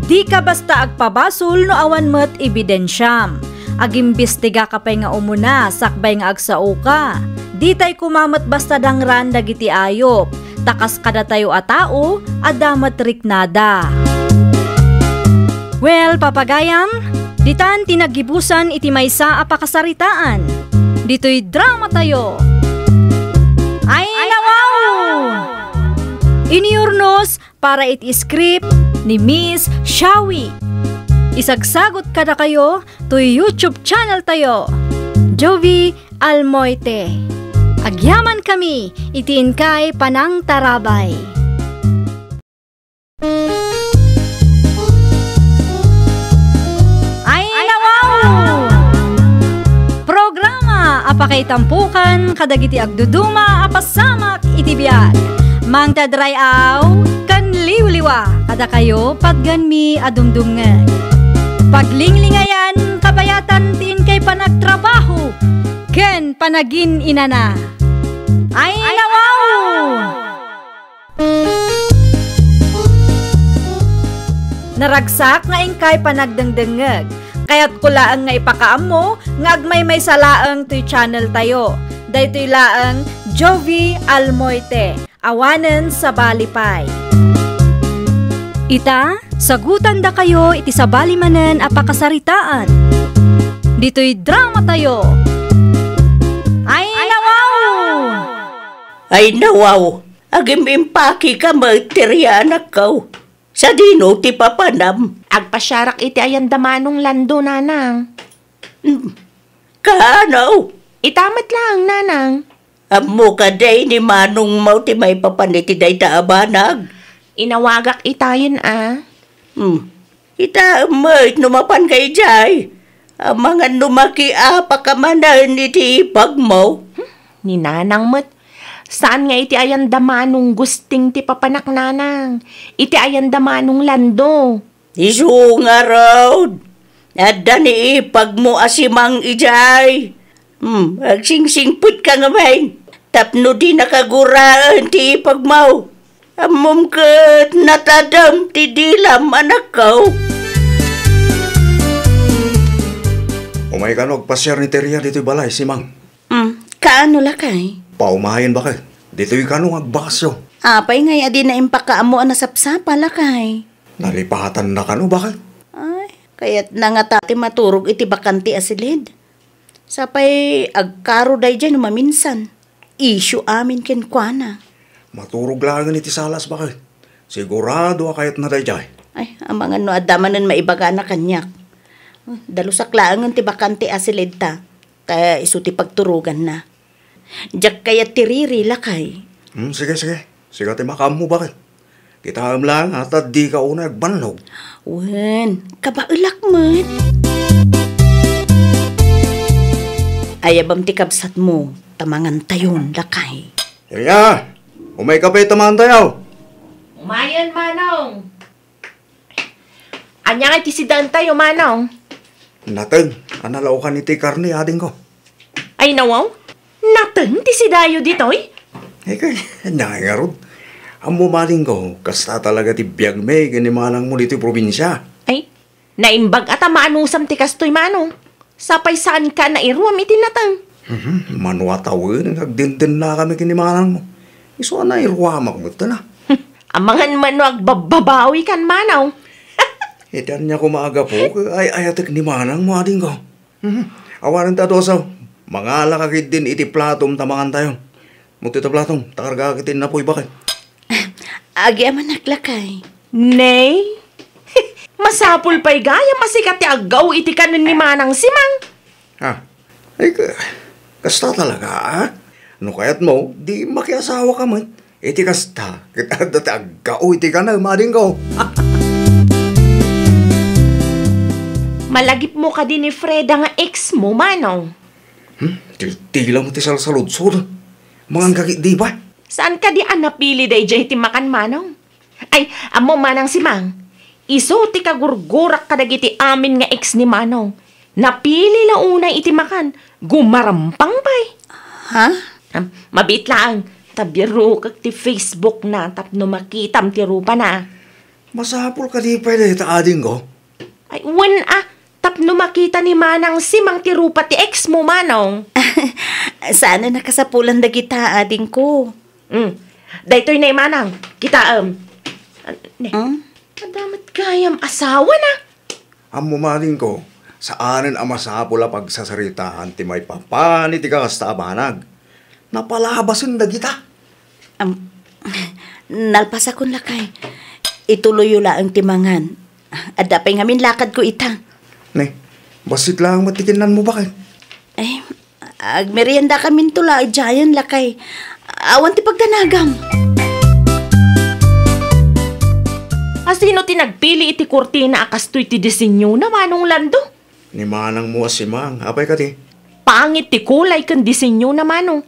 Dika basta agpabasol no awan met ebidensiam. Agimbestigaka pay nga umuna sakbay nga agsaoka. Ditay koma met basta dangran dagiti ayup, ta kas kadatayo a tao, adda met riknada. Well, papagayam, ditan ti naggibusan iti maysa a pakasaritaan. Ditoy dramatayo. Ay, nawaw! Iniurnos para iti script ni Miss Shawi. Isagsagot kadakayo toy YouTube channel tayo, Jovi Almoite. Agyaman kami iti inkay panangtarabay. Ay, nawaw! Programa a pakaitampokan kadagiti agduduma a pasamak iti biag. Mangted ray-aw ken liwliwa kadakayo patgenmi a dumdumngeg. Paglinglingayan, kabayatan ti inkay panagtrabaho ken panagin-inana. Ay, nawaw! Naragsak nga inkay panagdengdengngeg. Kayatko laeng nga ipakaammo nga agmaymaysa laeng toy channel tayo. Daytoy laeng Jovi Almoite, awanen sabali pay. Ita, sagutandakayo iti sabali manen a pakasaritaan. Ditoy dramatayo. Ay, nawaw! Ay, nawaw! Agim-impakika met ti rianakko. Sadino ti papanam? Agpasiarak iti ayan da Manong Lando, nanang. Hmm. Kaano? Ita met laeng, nanang. Ammo kadi ni manongmo ti maipapan iti dayta a banag? Inawagak itayen a. Hmm. Ita met no mapanka idiay. Amangan no makiapaka manen iti ipagmo. Hmm, ni nanang met. Saan nga iti ayan da Manong Gusting ti papanak, nanang. Iti ayan da Manong Lando. Isu ngarud, adda ni ipagmo a si Mang idiay. Hmm, agsingsingpetka ngamin tapno dinaka guraen ti ipagmo. Ammom ket natadem ti dilam, anakko. Umay kano agpasiar ni Teria ditoy balay, si Mang. Hmm, kaano, lakay? Paumayen, baket. Ditoy kano nga agbakasyon. Apay ngay a dina impakaammo a nasapsapa, lakay? Nalipatannakano, baket? Ay, kayatna ngata ti maturog iti bakante a silid. Sapay agkaro daydiay no maminsan. Isyu amin kenkuana. Maturog laengen iti salas, baket. Sigurado a kayatna daydiay. Ay, amangan no adda manen maibagana kaniak. Dalusak laengen ti bakante a silidta. Ta isu ti pagturoganna. Diak kayat ti riri, lakay. Hmm, sige, sige. Sika ti makaammo, baket. Kitaem laeng a ta dika unay agbannog. Wen, kabaelak met. Ayabam ti kabsatmo, ta mangantayon, lakay. Yaya, umayka pay ta mangantayo. Umayen, Manong. Ania nga ti sidaentayo, Manong? Nateng a nalaokan iti karne, adingko. Ay, nawaw? Nateng ti sidayo ditoy? Eh, kay, ania ngay ngarud? Ammom, adingko, kasta talaga ti biagmi ken ni manangmo ditoy probinsia. Ay, naimbag a ta maanusam ti kastoy, Manong. Sapay saanka a nairuam iti nateng. Mhm, mano a tawen nga agdendennakami ken ni manangmo. Isu a nairuamak met, na. Amangan man no agbabbabawikan, Manong. Iti ania koma a gapu, ay-ayatek ni manangmo, adingko. Mhm. Awanen ta dusa. Mangalaka ketdin iti platom ta mangantayo. Mutyo ta platom, ta kargaak iti innapoy, baket. Agyamanak, lakay. Nay? Masapul pay gayam a sika ti aggaw iti kanen ni Manang Simang. Ah, ay, ka-, kasta talaga, ah? No kayatmo, di makiasawaka met. Iti kasta, ket adda ti aggaw iti kanem, adingko. Malagipmo kadi ni Freda nga ex mo, Manong? Hmm? Tiltila mo ti salsaludsod. Mangan ka ket di ba? Saan kadi a napili daydiay ti makan, Manong? Ay, ammo, Manang Simang, isu ti kagurgurak kadagiti amin nga ex ni Manong. Napili la unay iti makan, gumarampang pay. Ha? Am, mabiit laeng, ta birukek ti Facebook na tapno makitam ti rupana. Masapul kadi pay dayta, adingko? Ay, wen a, tapno makita ni Manang Simang ti rupa ti ex mo, Manong. Saan a nakasapulan dagita, adingko. Mm. Daytoy ne, Manang, kitaem. Ah, ne. Hmm? Adda met gayam asawa na. Ammo, adingko, saanen a masapul a pagsasaritaan ti maipapan iti kakasta a banag. Napalabasen dagita. Am, nalpasakon, lakay. Ituloyyo laeng ti mangan. Adda pay ngamin lakadko ita. Ne, bassit laeng met ti kinnanmo, baket. Ay, agmeriendakaminto la idiayen, lakay. Awan ti pagdanagam. Asino ti nagpili iti kurtina a kastoy ti disenyona, Manong Lando? Ni manangmo a si Mang, apay kadi? Pangit ti kulay ken disenyona, Manong.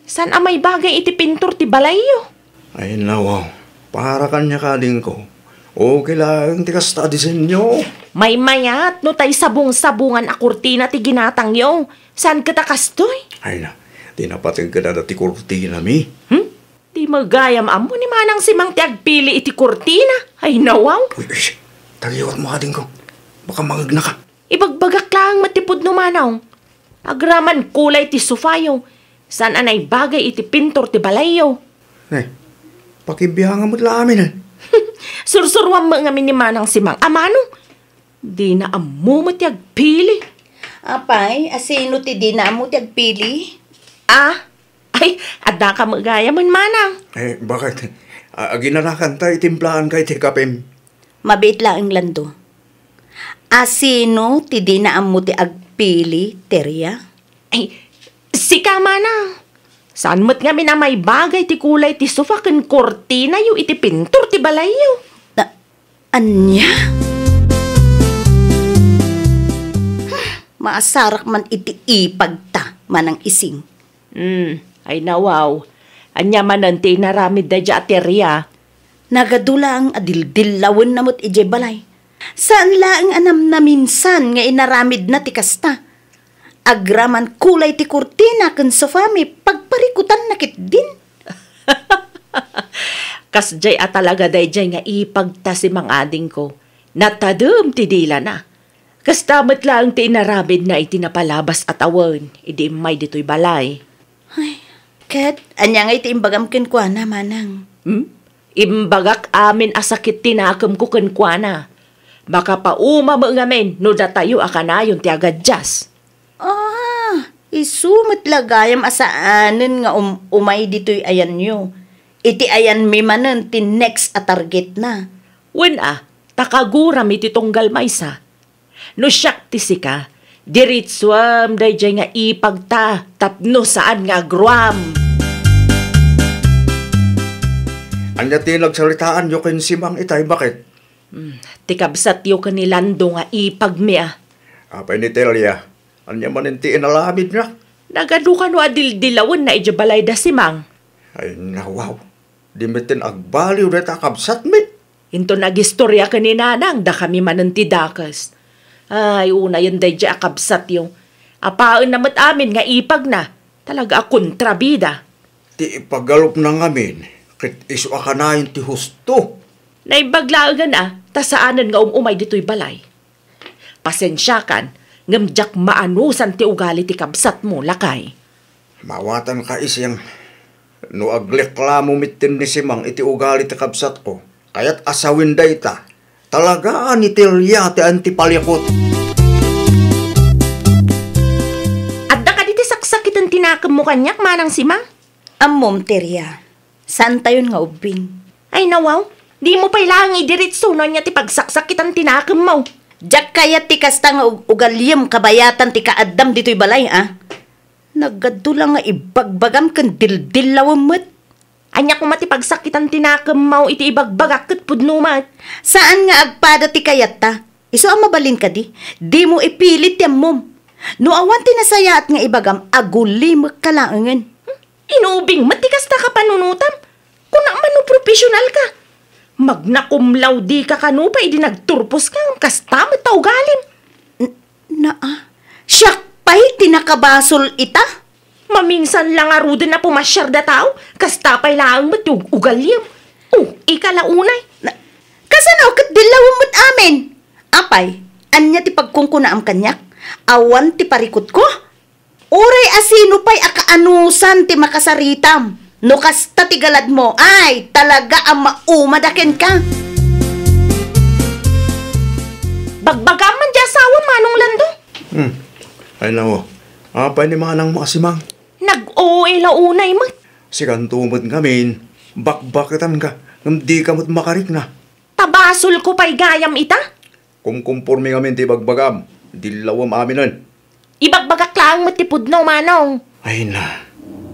Saan a maibagay iti pintor ti balayyo. Ay, nawaw. Para kaniak, adingko. Okay laeng ti kasta a disenyo. Maymayat no tay sabong-sabongan a kurtina ti ginatangyo. Saan ket a kastoy? Ay na, di napateg ket adda ti kurtinami. Hmm? Di met gayam ammo ni Manang Simang ti agpili iti kurtina. Ay, nawaw. Uy, uy, tagiwat mo, adingko. Baka mangegnaka. Ibagbagak laeng met ti pudno, Manong. Agraman kulay ti sofayo, saan a naibagay iti pintor ti balayyo. Eh, pakibiangan met la amin, eh. Sursuruam met ngamin ni Manang Simang a Manong. Dina ammo met ti agpili. Apay, asino ti dina ammo ti agpili? Ah, ay, adda ka met gayamen, Manang. Eh, bakit? A-, aginanakan ta, itimplaanka iti kapem. Mabiit laeng, Lando. Asino ti dina ammo ti agpili, Teria? Ay, sika, Manang. Saan met ngamin a maibagay ti kulay ti sofa ken kurtinayo iti pintor ti balayyo. Na, ania? Maasarak man iti ipagta, Manang Ising. Hmm, ay nawaw. Ania manen ti inaramid daydiay a Teria? Nagadu laeng a dildillawenna met idiay balay. Saan laeng a namnaminsan nga inaramidna ti kasta. Agraman kulay ti kurtina ken sofami, pagparikutanna ketdin. Kasdiay a talaga daydiay nga ipagta, Simang, adingko. Natadem ti dilana. Kasta met laeng ti inaramidna iti napalabas a tawen idi immay ditoy balay. Ay, ket ania ngay ti imbagam kenkuana, manang? Hmm? Imbagak amin a sakit ti nakemko kenkuana. Makapauma met ngamin no datayo a kanayon ti agadias. Ah, isu met la gayam a saanen nga um-, umay ditoy ayanyo. Iti ayanmi manen ti next a targetna. Wen a, ta kaguram iti tunggal maysa. No siak ti sika, diritsuam daydiay nga ipagta tapno saan nga agruam. Ania ti nagsaritaanyo ken Simang itay, baket? Hmm, ti kabsatyo ken ni Lando nga ipagmi a. Apay ni Telia, ania manen ti inaramidna? Nagadu kano a dildilawenna idiay balay da Simang. Ay, nawaw. Di met ten agbaliw dayta a kabsatmi. Inton agistoria ken ni Nanang, dakami manen ti dakes. Ay, unayen daydiay a kabsatyo. Apaenna met amin nga ipagna. Talaga a kontrabida. Ti ipagalupna ngamin, ket isu a kanayon ti husto. Naimbag laengen a, ta saanen nga um-umay ditoy balay. Pasensiakan, ngem diak maanusan ti ugali ti kabsatmo, lakay. Maawatanka, Ising. No agreklamo metten ni Simang iti ugali ti kabsatko, kayat a sawen dayta, talaga a ni Telia ti antipalikot. Adda kadi ti saksakiten ti nakemmo kaniak, Manang Simang? Ammom, Telia. Saantayon nga ubbing. Ay, nawaw. Dimo pay laeng idiritso no ania ti pagsaksakitan ti nakemmo. Diak kayat ti kasta nga ug-, ugaliem kabayatan ti kaaddam ditoy balay, a. Nagadu la nga ibagbagam ken dildillawem met. Ania koma ti pagsakitan ti nakemmo iti ibagbagak ket pudno met? Saan nga agpada ti kayatta. Isu a mabalin kadi, dimo ipilit ti ammom. No awan ti nasayaat nga ibagam, agulimekka laengen. Inubing met ti kasta a panunotam. Kunak man no professional ka. Magna cum laude ka kano pay idi nagturpos ka, kasta met ta ugalim. N-, naa, siak pay ti nakabasol ita? Maminsan la ngaruden a pumasiar da tao, kasta pay laeng met ti ug-, ugaliem. Oh, ika la unay. Na, kasano ket dillawem met amin? Apay, ania ti pagkunkunaam kaniak? Awan ti parikutko? Uray a sino pay a kaanusan ti makasaritam. No kasta ti galadmo, ay, talaga a maumada kenka. Bagbagam man ti asawam, Manong Lando. Hmm. Ay, nako. Apay ni manangmo a Simang? Nag-O A la unay met. Sikanto met ngamin, bakbaketanka, ngem dika met makarikna. Ta basolko pay gayam ita? Kumkumporme ngamin ti ibagbagam. Dillawem aminen. Ibagbagak laeng met ti pudno, Manong. Ay na,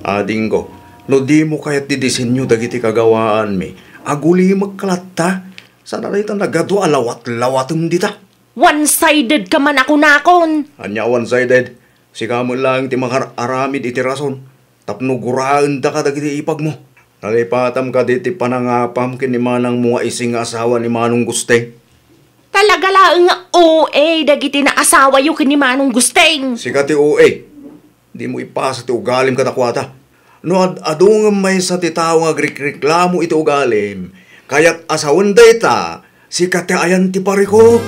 adingko, no dimo kayat ti disenyo dagiti kagawaanmi, agulimekka latta. Saan a dayta nagadu a lawat-lawatem dita? One-sided ka man a kunakon. Ania a one-sided? Sika met laeng ti mangar-aramid iti rason tapno guraendaka dagiti ipagmo. Nalipatam kadi ti panangapam ken ni manangmo nga Ising nga asawa ni Manong Gusteng? Talaga laeng nga O A dagiti naasawayo ken ni Manong Gusteng. Sika ti O A. Dimo ipasa ti ugalim kadakuada. No ad-adu ngem maysa ti tao nga agrikreklamo iti ugalim, kayat a sawen dayta, sika ti ayan ti parikut.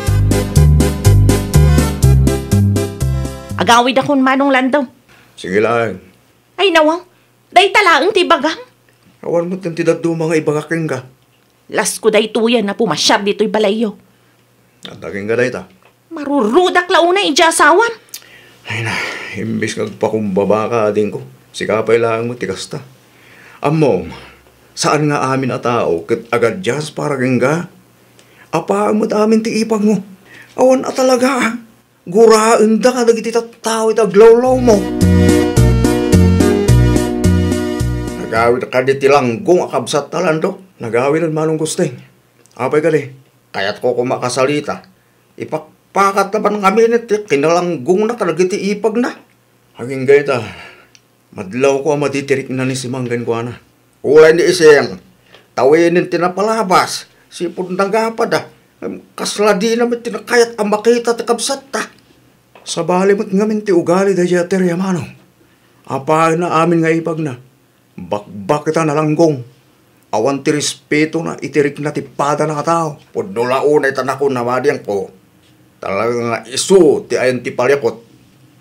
Agawidakon, Manong Lando. Sige laeng. Ay, nawaw. Dayta laeng ti ibagam. Awan met ti dadduma nga ibagak kenka. Lasko daytoyen a pumasiar ditoy balayyo. Adda kenka dayta? Marurudak la unay idiay asawam. Ay na, imbes nga agpakumbaba ka, adingko, sika pay laeng met ti kasta. Ammom, saan nga amin a tao ket agadias para kenka? Apaem met amin ti ipagmo. Awan a talaga, a. Guraendaka dagiti tattao iti aglawlawmo. Nagawid kadi ti langgong a kabsat ta, Lando? Nagawiden, Manong Gusteng. Apay kadi, kayatko koma a kasalita. Ipakpakat laeng ngamin ti kinalanggongna kadagiti ipagna. Agingga ita, madlawko a madidirikna ni Simang kenkuana. Uray ni Ising, tawinen ti napalabas, sipud nagapada, Em, kasla dina met ti nakayat a makita ti kabsatta. Sabali met ngamin ti ugali daydiay a Teriya, Manong. Apaenna amin nga ipagna. Bakbaketna a langgung. Awan ti respetona iti rikna ti padana a tao. Pudno la unay ta nakon a madianko. Talaga nga isu ti ayan ti paliakot.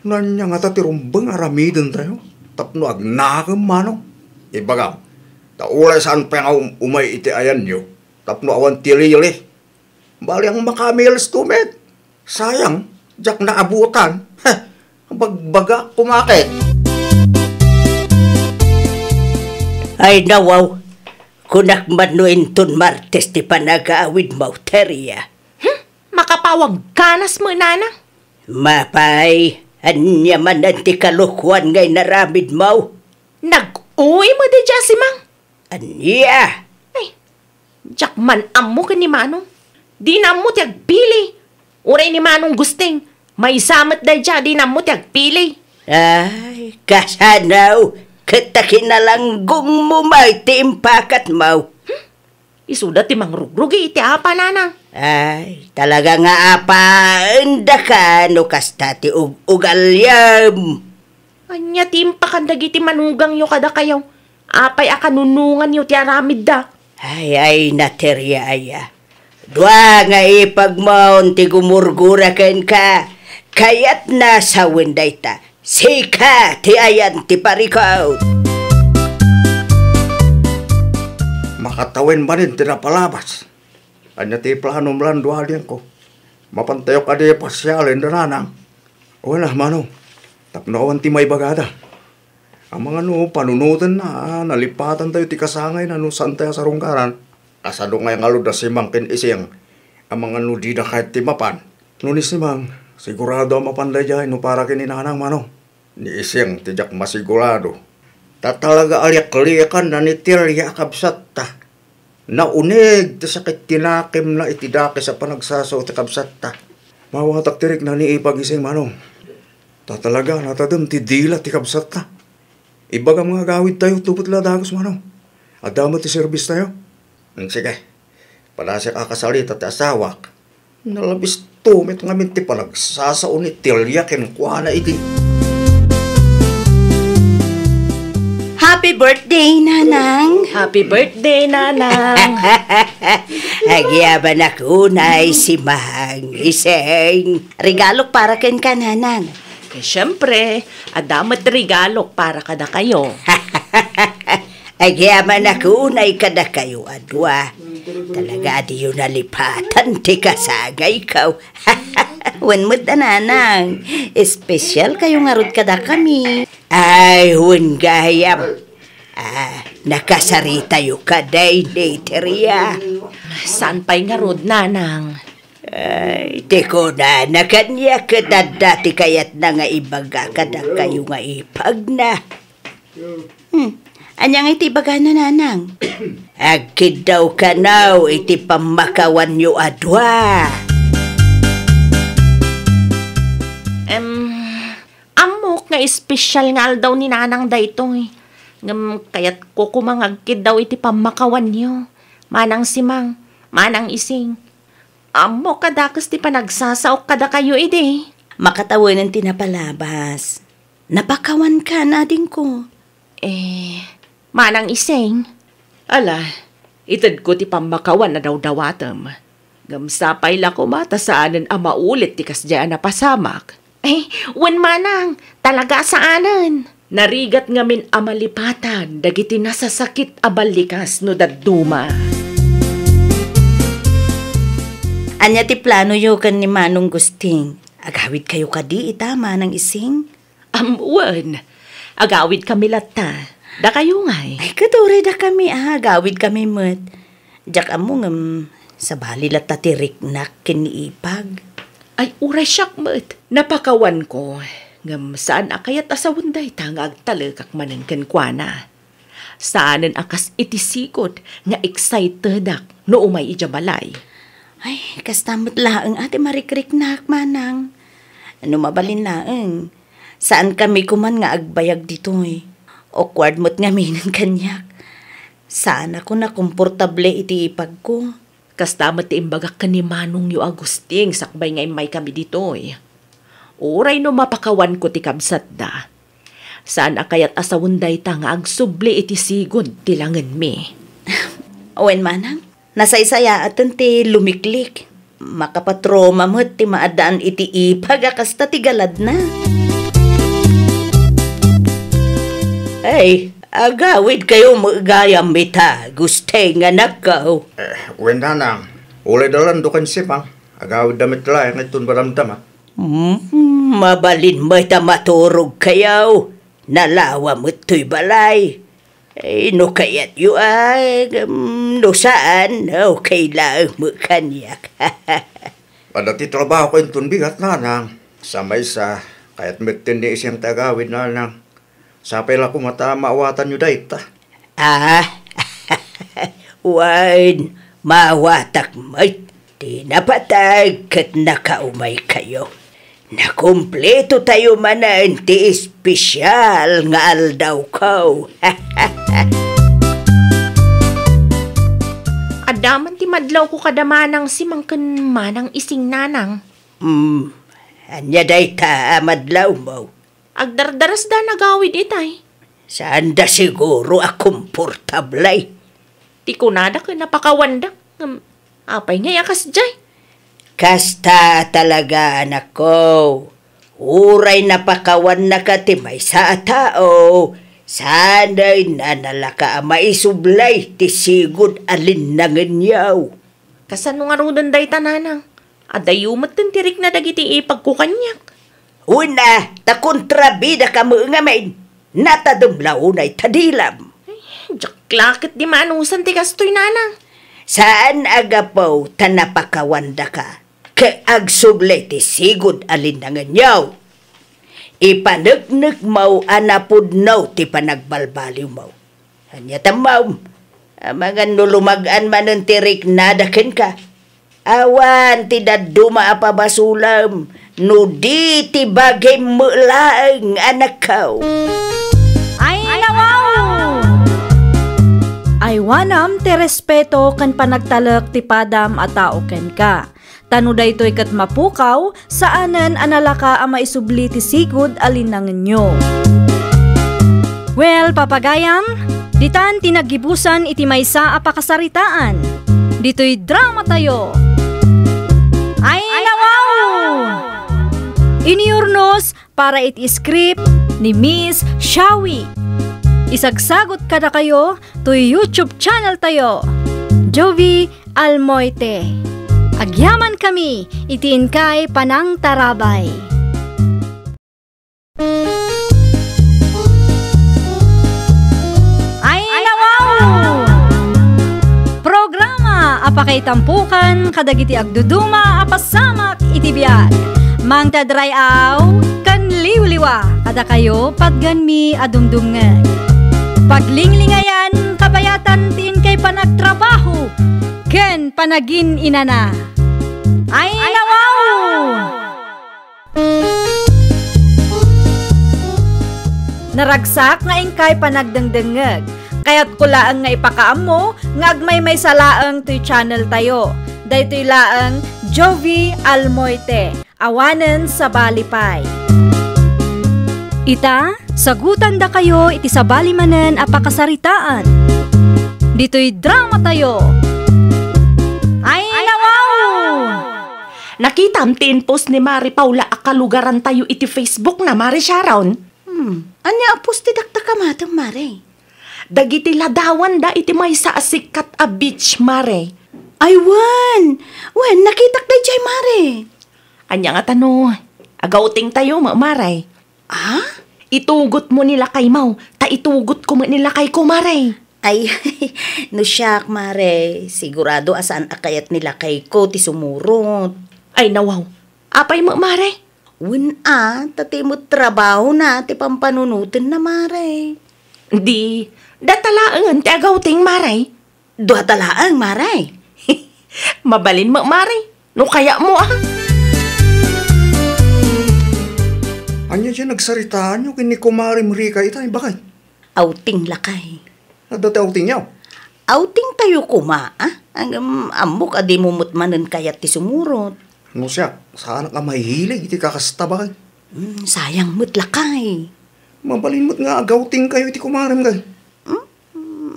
Ania ngata ti rumbeng a aramidentayo tapno agnakem, Manong? Ibagam, ta uray saan pay nga um-, umay iti ayanyo tapno awan ti lili. Bali, ang makamiles to met. Sayang, diak naabutan. Heh, bagbagak kumaket. Ay, nawaw. Kunak man no inton Martes ti panagawidmo, Teriya. Hmm? Makapawag kanas mo, nana? Mapay, ania manen ti kalokoan nga inaramidmo? Nag-uy mo di Jasimang? Ania? Ay, diak man ammo ken ni Manong. Dina ammo ti agpili. Uray ni Manong Gusting, maysa met daydiay a dina ammo ti agpili. Ay, kasano? Ket ta kinalanggongmo met ti impakatmo. Hmm? Isuda ti mangrugrugi iti apa, nana. Ay, talaga nga apaendaka no kasta ti ug-, ugaliam. Ania ti impakan dagiti manugangyo kadakayo? Apay a kanunonganyo ti aramidda? Ay, ay, Teriya aya. Dua nga ipagmon ti gumurgura kenka. Kayatna sawen dayta. Sika ti ayan ti parikut. Makatawen manen ti napalabas. Ania ti planom lan dualianko? Mapantayo kadi pasialen da nanang? Wala, Manong. Tapno awan ti maibagada. Amangan no panunotenna a nalipatantayo ti kasangayna no saantayo a sarungkaran. Kasano ngay ngarud a Simang ken Ising? Amangan no dida kayat ti mapan? No ni Simang, sigurado a mapan daydiay no para ken ni Nanang, Manong. Ni Ising ti diak masigurado. Ta talaga a liakliakanna ni Teriya a kabsatta. Nauneg ti sakit ti nakemna iti dakes a panagsasao ti kabsatta. Mawatak ti rikna ni Ipag, Ising, Manong. Ta talaga, natadem ti dila ti kabsatta. Ibagam nga agawidtayo, tupot la dagus, Manong. Adda met ti serbistayo. Mm, sige. Padasiak a kasalita ti asawak. Nalabisto met ngamin ti panagsasao ni Teriya kenkuana idi. Happy birthday, Nanang! Happy birthday, Nanang! Agyamanak unay, Simang, Ising. Regalok para kenka, Nanang. Eh, siyempre, adda met regalok para kadakayo. Agyamanak unay kadakayo a dua. Talaga a diyo nalipatan ti kasangayko. Wen met a, Nanang, espesyal kayo ngarud kadakami. Ay, wen gayam. Ah, nakasaritayo kadi ni Teriya. Saan pay ngarud, Nanang? Ay, ti kunana kaniak ket adda ti kayatna nga ibaga kadakayo nga ipagna. Hmm. Ania ngay ti ibagana, Nanang? Agkiddaw kano iti pammakawanyo a dua. Em, ammok nga espesyal nga aldaw ni Nanang daytoy. Ngem kayatko koma nga agkiddaw iti pammakawanyo. Manang Simang, Manang Ising, ammok a dakes ti panagsasaok kadakayo idi. Makatawenen ti napalabas. Napakawanka, adingko. Eh, Manang Ising? Ala, itedko ti pammakawan a dawdawatem. Ngem sapay la koma ta saanen a maulit ti kasdiay a napasamak. Eh, wen, Manang, talaga a saanen. Narigat ngamin a malipatan dagiti nasasakit a ballikas no dadduma. Ania ti planoyo ken ni Manong Gusting? Agawidkayo kadi ita, Manang Ising? Am, wen. Agawidkami latta. Dakayo ngay? Ay, ket uray dakami, ah, agawidkami met. Diak ammo ngem sabali latta ti riknak ken ni Ipag. Ay, uray siak met. Napakawanko. Ngem saan a kayat a sawen dayta nga agtalekak manen kenkuana. Saanen a kas iti sigud nga excitedak no umay idiay balay. Ay, kasta met laeng a ti marikriknak, Manang. No mabalin laeng, saankami koman nga agbayag ditoy. Awkward met ngaminen kaniak. Saanakon a komportable iti ipagko. Kasta met ti imbagak ken ni Manongyo a Agustin sakbay nga immaykami ditoy. Uray no mapakawanko ti kabsatda, saan a kayat a sawen dayta nga agsubli iti sigud ti langenmi. Wen, manang, nasaysayaaten ti lumiklik. Makapatroma met ti maaddaan iti ipag a kasta ti galadna. Ay, agawidkayo met gayam ita, Agustin, anakko. Eh, wen, nanang, ulayda landu ken Simang. Agawidda met laeng inton madamdama. Hmm, mabalin met a maturogkayo. Nalawa met toy balay. Ay, no kayatyo, ay, em, no saan, okay laeng met kaniak. Adda ti trabahoko inton bigat, nanang. Sa maysa, kayat metten ni Ising ti agawid, nanang. Sapay la koma ta maawatanyo dayta. Ah, wen, maawatak met. Ti napateg ket nakaumaykayo. Nakumpletotayo manen ti espesial nga aldawko. Adda man ti madlawko kada Manang Simang ken Manang Ising, nanang. Hmm, ania dayta a madlawmo? Agdardarasda nagawid itay. Saanda siguro a komportable. Ti kunada ken napakawanda. Ngem, apay ngay a kasdiay? Kasta talaga, anakko. Uray napakawannaka ti maysa a tao, saan a nanalaka a maisubli ti sigud a linnangenyo. Kasano ngaruden dayta, nanang? Adayo metten ti rikna dagiti ipagko kaniak. Wen a, ta kontrabidaka met ngamin. Natadem la unay ta dilam. Ay, diak la ket di maanusan ti kastoy, nanang. Saan a gapu ta napakawandaka ket agsubli ti sigud a linnangenyo. Ipaneknekmo a napudno ti panagbalbaliwmo. Ania tammom? Amangan no lumag-an manen ti riknada kenka. Awan ti dadduma a pabasolem no di ti bagim met laeng, anakko. Ay, nawaw! Aywanam ti respeto ken panagtalek ti padam a tao kenka. Ta no daytoy ket mapukaw, saanen a nalaka a maisubli ti sigud a linnangenyo. Well, papagayam, ditan ti naggibusan iti maysa a pakasaritaan. Ditoy dramatayo. Ay, nawaw! Iniurnos para iti script ni Miss Shawi. Isagsagut kadakayo toy YouTube channel tayo, Jovie Almoite. Agyamankami iti inkay panangtarabay. Ay, nawaw! Programa a pakaitampokan kadagiti agduduma a pasamak iti biag. Mangted ray-aw ken liwliwa kadakayo patgenmi a dumdumngeg. Paglinglingayan, kabayatan ti inkay panagtrabaho ken panagin-inana. Ay, nawaw! Naragsak nga inkay panagdengdengngeg. Kayatko laeng nga ipakaammo nga agmaymaysa laeng toy channel tayo. Daytoy laeng Jovie Almoite, awanen sabali pay. Ita, sagutandakayo iti sabali manen a pakasaritaan. Ditoy dramatayo. Ay, nawaw! Nakitam ti inpost ni Mari Paula a kalugarantayo iti Facebook na, Mari Sharon? Hmm, ania a post ti dakdakamatem, Mari? Dagiti ladawanda iti maysa a sikat a beach, Mari. Ay, wen! Wen, nakitak daydiay, Mari. Ania ngata no agawtingtayo, ma-, Mari? Ah? Itugotmo ni lakaymo, ta itugotko met ni lakayko, Mari. Ay, no siak, Mari, sigurado a saan a kayat ni lakayko ti sumurot. Ay, nawaw. Apay met, Mari? Wen a, ta ti met trabahona ti pampanunotenna, Mari. Di, data laengen ti agawting, Mari. Duata laeng, Mari. Mabalin met, Mari. No kayatmo, a. Ania diay nagsaritaanyo ken ni Kumare Rika ita, ibaga? Outing, lakay. Adda ti outingyo? Outingtayo koma, a? Ngem, ammok a dimo met manen kayat ti sumurot. No siak, saanak a mahilig iti kakasta, baket. Hmm, sayang met, lakay. Mabalin met nga agawtingkayo iti kumarem, kay. Hmm,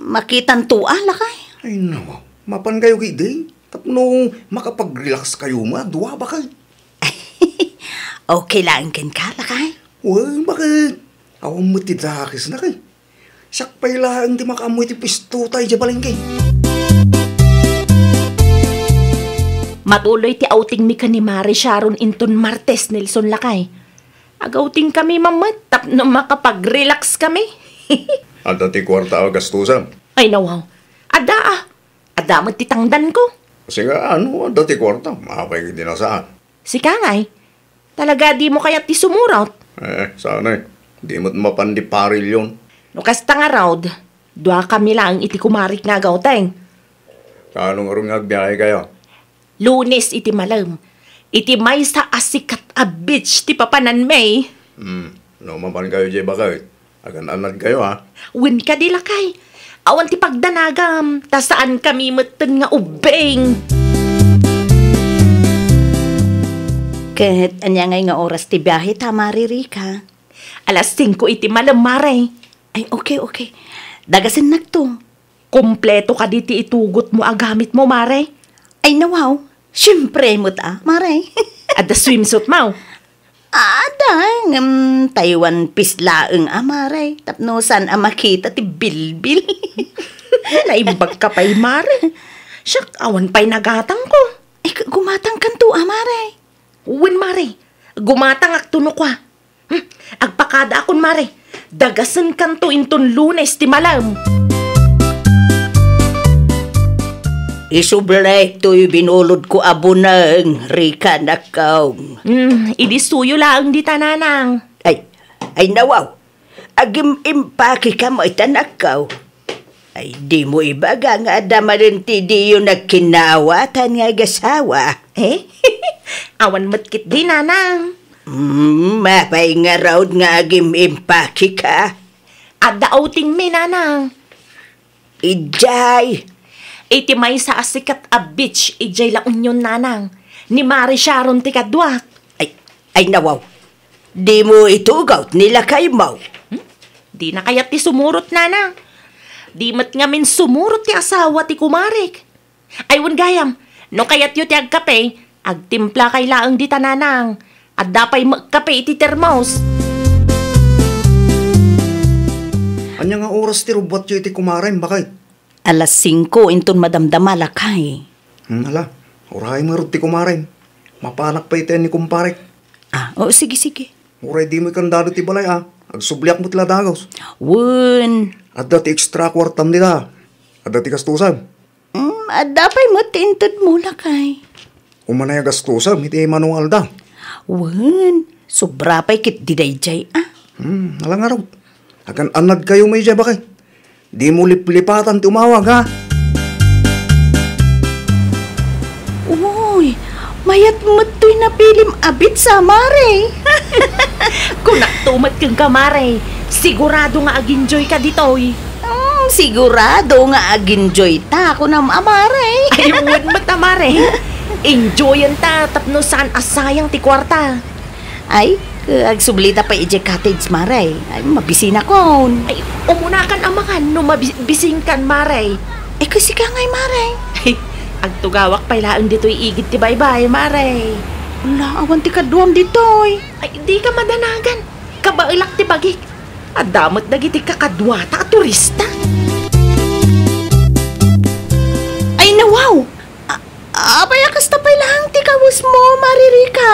makitanto a, lakay. Ay, no. Mapankayo ketdi. Tapno makapagrelaxkayo met a dua, baket. Okay laeng kenka, lakay? Wen, baket. Awan met ti dakesna, kay. Siak pay laeng ti makaammo iti puestota idiay balengke. Matuloy ti outingmi ken ni Mare Sharon inton Martes, Nelson, lakay. Agawtingkami man met tapno makapagrelaxkami. Adda ti kuarta a gastusan? Ay, nawaw. Adda, a. Adda met ti tangdanko. Sika, no adda ti kuarta, apay ketdi a saan? Sika ngay, talaga dimo kayat ti sumurot? Eh, saan, eh. Di met mapan di parilyon. No kasta ngarud, duakami laeng iti kumarek nga agawteng. Kaano ngarud nga agbiahekayo? Lunes iti malem. Iti maysa a sikat a beach ti papananmi. Hmm, no mapankayo diay, baket, agan-anadkayo, a. Wen kadi, lakay. Awan ti pagdanagam, ta saankami metten nga ubbing. Ket ania ngay nga oras ti biaheta, Mare Rica? Alas singko iti malem, Mare. Ay, okay, okay. Dagasennakto. Kompleto kadi ti itugotmo a gamitmo, Mare? Ay, nawaw. Siempre met a, Mare. Adda swimsuitmo? Adda, ngem Taiwan piece laeng a, Mare. Tapno saan a makita ti bilbil. Naimbagka pay, Mare. Siak, awan pay nagatangko. Ay, k-, gumatangkanto a, Mare. Wen, Mare. Gumatangakto no kua. Hmm, agpakadaakon, Mare. Dagasenkanto inton Lunes ti malem. Isu bala ditoy binulodko a buneng, Rica, nakkaw. Hmm, idi suyo laeng dita, Nanang. Ay, ay, nawaw. Agim-impakeka met, nakkaw. Ay, dimo ibaga nga adda manen ti diyo nagkinnaawatan nga agasawa? Eh? Awan met ketdi, Nanang. Hmm, apay ngarud nga agim-impakeka? Adda outingmi, Nanang. Idiay? Iti maysa a sikat a beach idiay La Union, Nanang. Ni Mare Sharon ti kaduak. Ay, ay, nawaw. Dimo itugaw ni lakaymo? Hmm? Dina kayat ti sumurot, Nanang. Di met ngamin sumurot ti asawa ti kumarek. Ay, wen gayam, no kayatyo ti agkape, agtimplakay laeng dita, Nanang. Adda pay met kape iti termos. Ania nga oras ti rubbuatyo iti kumarem, baket? Alas singko inton madamdama, lakay. Hmm, ala, urayem ngarud ti kumarem. Mapanak pay iti ni kumparek. Ah, o, sige, sige. Uray dimo ikandado ti balay, a. Agsubliak met la dagus. Wen. Adda ti extra kuartam dita. Adda ti gastusem. Hmm, adda pay met ti intedmo, lakay. Umanay a gastusem iti mano nga aldaw. Wen, sobra pay ketdi daydiay, a. Hmm, ala ngarud. Agan-anadkayo met idiay, baket. Dimo liplipatan ti umawag, ha? Uy, mayat met toy napilim a beach a, Mare. Kunakto met kenka, Mare. Sigurado nga ag-enjoyka ditoy. Hmm, sigurado nga ag-enjoyta, kunam a, Mare. Ay, wen met a, Mare. Enjoyenta tapno saan a sayang ti kuarta. Ay, agsublita pay idiay cottage, Mare. Ay, mabisinakon. Ay, umunakan a mangan no mabi-, bisinkan, Mare. Ay, kasika ngay, Mare. Ay, agtugawak pay laeng ditoy igid ti baybay, Mare. Ala, awan ti kaduam ditoy. Ay, dika madanagan. Kabaelak ti bagik. Adda met dagiti kakaduata a turista. Ay, nawaw! A-, apay a kasta pay laeng ti kawesmo, Mare Rica?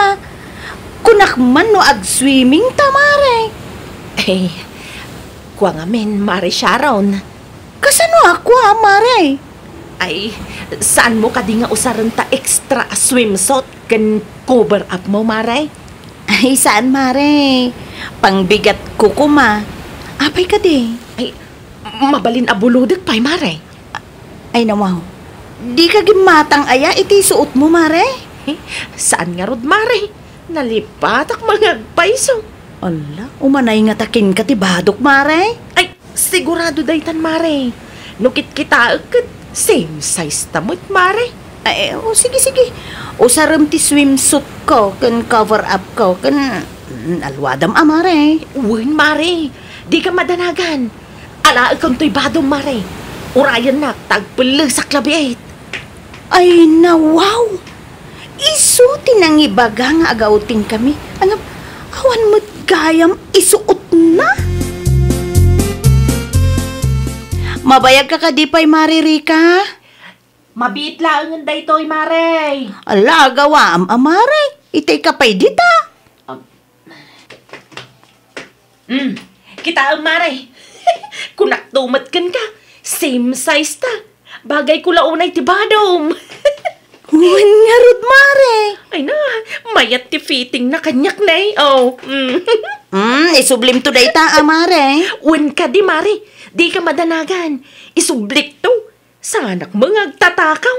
Kunak man no ag-swimmingta, Mare. Eh, kua ngamin, Mare Sharon. Kasano a kua, Mare? Ay, saanmo kadi nga usarenta extra a swimsuit ken cover up mo, Mare? Ay, saan, Mare. Pangbigatko koma. Apay kadi? Ay, mabalin a bulodek pay, Mare. Ay, nawaw. Dika gimmatang aya iti suotmo, Mare? Eh, saan ngarud, Mare? Nalipatak mangagpayso. Ala, umanay ngata kenka ti badok, Mare? Ay, sigurado daytan, Mare. No kitkitaek ket Same size ta met, Mare. Ay, o, sige, sige. Usarem ti swimsuit ko ken cover up ko ken, mm, alwadam a, Mare. Wen, Mare. Dika madanagan. Alaekan toy badom, Mare. Urayennak ta agpellesak labiit. Ay, nawaw! Isu ti nangibaga nga agawtingkami. Ngem, awan met gayam isuotna. Mabayagka kadi pay, Mare Rica? Mabiit laengen daytoy, Mare. Ala, agawam a, Mare. Itay ka pay dita. Hmm. Kitaem, Mare. Kunakto met kenka. Same size ta. Bagayko la unay ti badom. Wen ngarud, Mare. Ay na, mayat ti fittingna kaniak, ne. Oh. Mm. Hmm, isublimto dayta a, Mare. Wen kadi, Mare. Dika madanagan. Isublikto. Saanak met nga agtatakaw.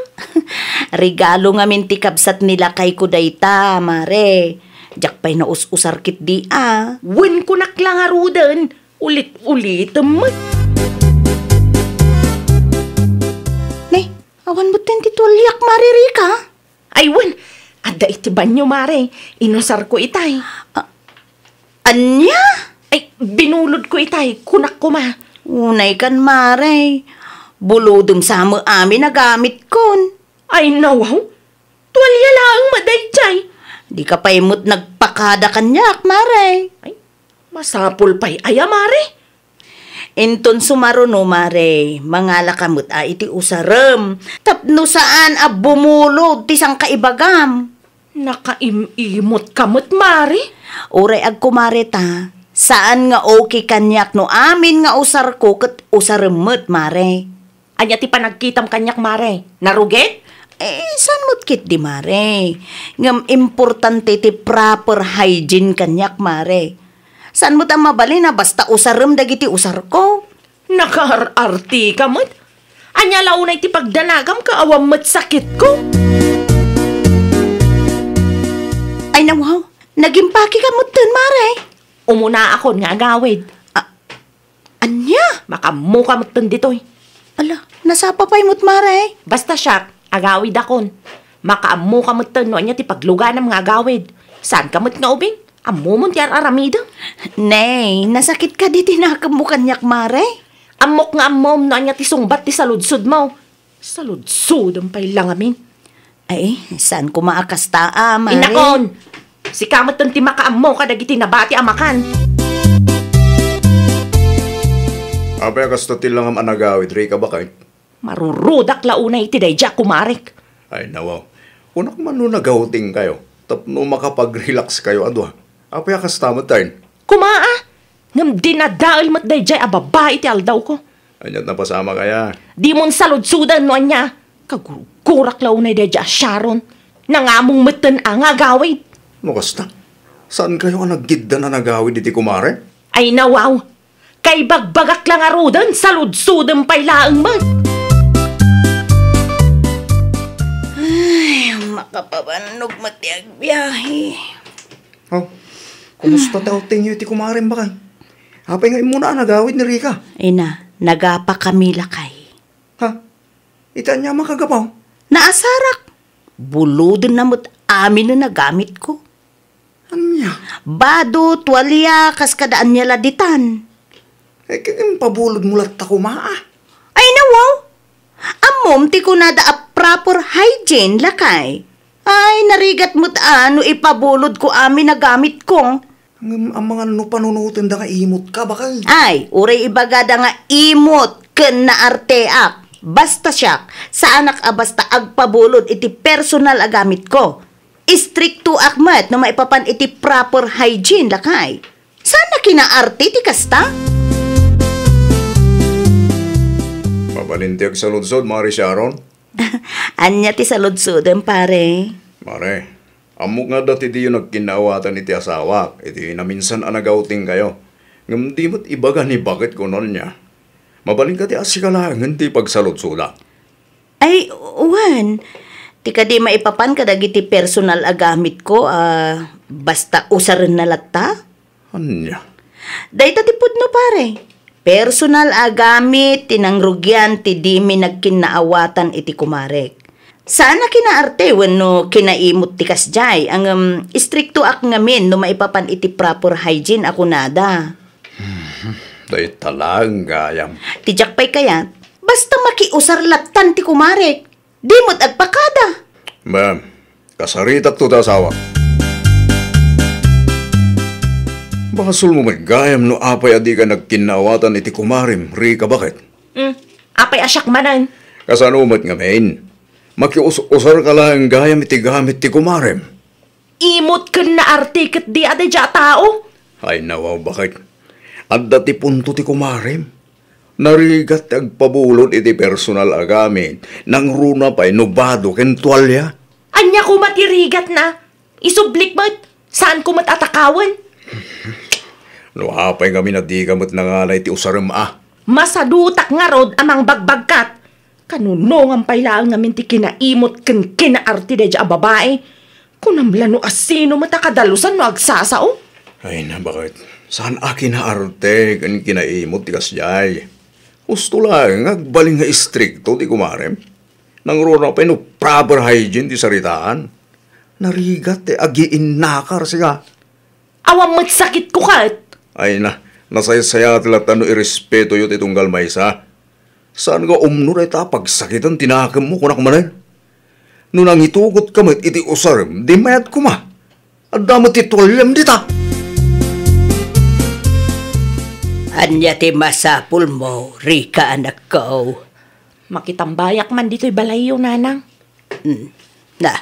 Regalo ngamin ti kabsat ni lakayko dayta, Mare. Diak pay naus-usar ketdi a. Wen kunak la ngaruden, ulit-ulitem met. Ne, awan metten ti tualiak, Mare Rica? Ay, wen, adda iti banio, Mare. Inusarko itay. Ah, ania? Ay, binulodko itay. Kunak koma. Unay kan, Mare. Bulodem sa met amin a gamitkon. Ay, nawaw. Tualia laeng met daydiay. Dika pay met nagpakada kaniak, Mare. Ay, masapul pay aya, Mare. Inton sumaruno, Mare, mangalaka met a iti usarem tapno saan a bumulod ti sangkaibagam. Nakaim-imotka met, Mare. Uray agkumare ta, saan nga okay kaniak no amin nga usarko ket usarem met, Mare. Ania ti panagkitam kaniak, Mare? Narugit? Eh, saan met ketdi, Mare? Ngem importante ti proper hygiene kaniak, Mare. Saan met a mabalin a basta usarem dagiti usarko? Nakaar-artika met? Ania la unay ti pagdanagam ket awan met sakitko? Ay, nawaw. Nagimpakeka metten, Mare. Umunaakon nga agawid. Ah, Ania? Makaammoka metten ditoy. Ala, nasapa pay met, Mare. Basta siak, agawidakon. Makaammoka metten no ania ti pagluganam nga agawid. Saanka met nga ubing? Ammomon ti ar-aramidem. Nay, nasakit kadi ti nakemmo kaniak, Mare? Ammok nga ammom no ania ti sungbat ti saludsodmo. Saludsodem pay la ngamin. Ay, saan koma a kasta a, Mare? Innakon! Sika metten ti makaammo kadagiti nabati a makan. Apay a kasta ti langam a nagawid, Rica, baket? Marurudak la unay iti daydiay a kumarek. Ay, nawaw. Kunak man no nagawtingkayo, tapno makapag-relax kayo a dua. Apay a kasta metten? Kumaa! Ngem dinadael met daydiay a babai ti aldawko. Ania ti napasamak aya? Dimon saludsoden no ania. Kagurgurak la unay daydiay a Sharon. Nangamong metten a nga agawid. No kasta, saankayo a nagiddan a nagawid iti kumare? Ay, nawaw. Kaibagbagak la ngaruden, saludsoden pay laeng met. Ay, makapabannog met ti agbiahe. Oh, kumusta ti outingyo iti kumarem, baket? Apay nga immuna a nagawid ni Rica? Ay na, nagapakami lakay. Ha? Iti ania a makagapu? Naasarak. Bulodenna met amin a nagamitko. Ania? Bado, tualia, kas kada ania la ditan. Eh, ket impabulodmo latta koma, a? Ay, nawaw! Ammom ti kunada a proper hygiene, lakay. Ay, narigat met a no ipabulodko amin a gamitko. Ngem amangan no panunotenda nga imot ka, baket? Ay, uray ibagada nga imot ken naarteak. Basta siak, saanak a basta agpabulod iti personal a gamitko. Istriktoak met no maipapan iti proper hygiene, lakay. Saan a kinaarte ti kasta? Mabalin ti agsaludsod, Mare Sharon? Ania ti saludsodem, pare? Mare, ammok nga adda ti diyo nagkinnaawatan iti asawak iti naminsan a nagawtingkayo. Ngem di met ibaga ni baket kuno ania. Mabalin kadi a sika laengen ti pagsaludsodak? Ay, wen. Ti kadi maipapan kadagiti personal a gamitko a basta usarenna latta? Ania? Dayta ti pudno, pare. Personal a gamit ti nangrugian ti dimi nagkinnaawatan iti kumarek. Saan a kinaarte wenno kinaimot ti kasdiay, ngem istriktoak ngamin no maipapan iti proper hygiene a kunada. Dayta laeng gayam. Ti diak pay kayat, basta makiusar lattan ti kumarek. Di met agpakada. Ma'am, kasaritakto ta asawak. Basolmo met gayam no apay a dika nagkinnaawatan iti kumarem, Rica, baket? Hmm, apay a siak manen? Kasano met ngamin? Makius-usarka laeng gayam iti gamit ti kumarem. Imot ken naarte ket di a daydiay a tao. Ay, nawaw, baket. Adda ti punto ti kumarem. Narigat ti agpabulod iti personal a gamit, nangruna pay no bado ken tualia. Ania koma ti rigatna? Isublik met, saan ko met a takawen. No apay ngamin a dika met nangala iti usarem a. Masadutak ngarud a mangbagbagkat. Kanunongan pay laeng ngamin ti kinaimot ken kinaarte daydiay a babai. Kunam la no asino met a kadalusan no agsasao. Ay, na, baket? Saan a kinaarte ken kinaimot ti kasdiay. Husto laeng nga agbalin nga istrikto ti kumarem. Nangruna pay no proper hygiene ti saritaan. Narigat ti agiinnakar, sika. Awan met sakitko ket. Ay na, nasaysayat latta no irespetoyo ti tunggal maysa. Saan nga umno dayta a pagsakiten ti nakemmo, kunak manen? No nangitugotka met iti usarem, di mayat koma. Adda met ti tualiam dita. Ania ti masapulmo, Rica, anakko? Makitambayak man ditoy balayyo, nanang. Hmm. Na,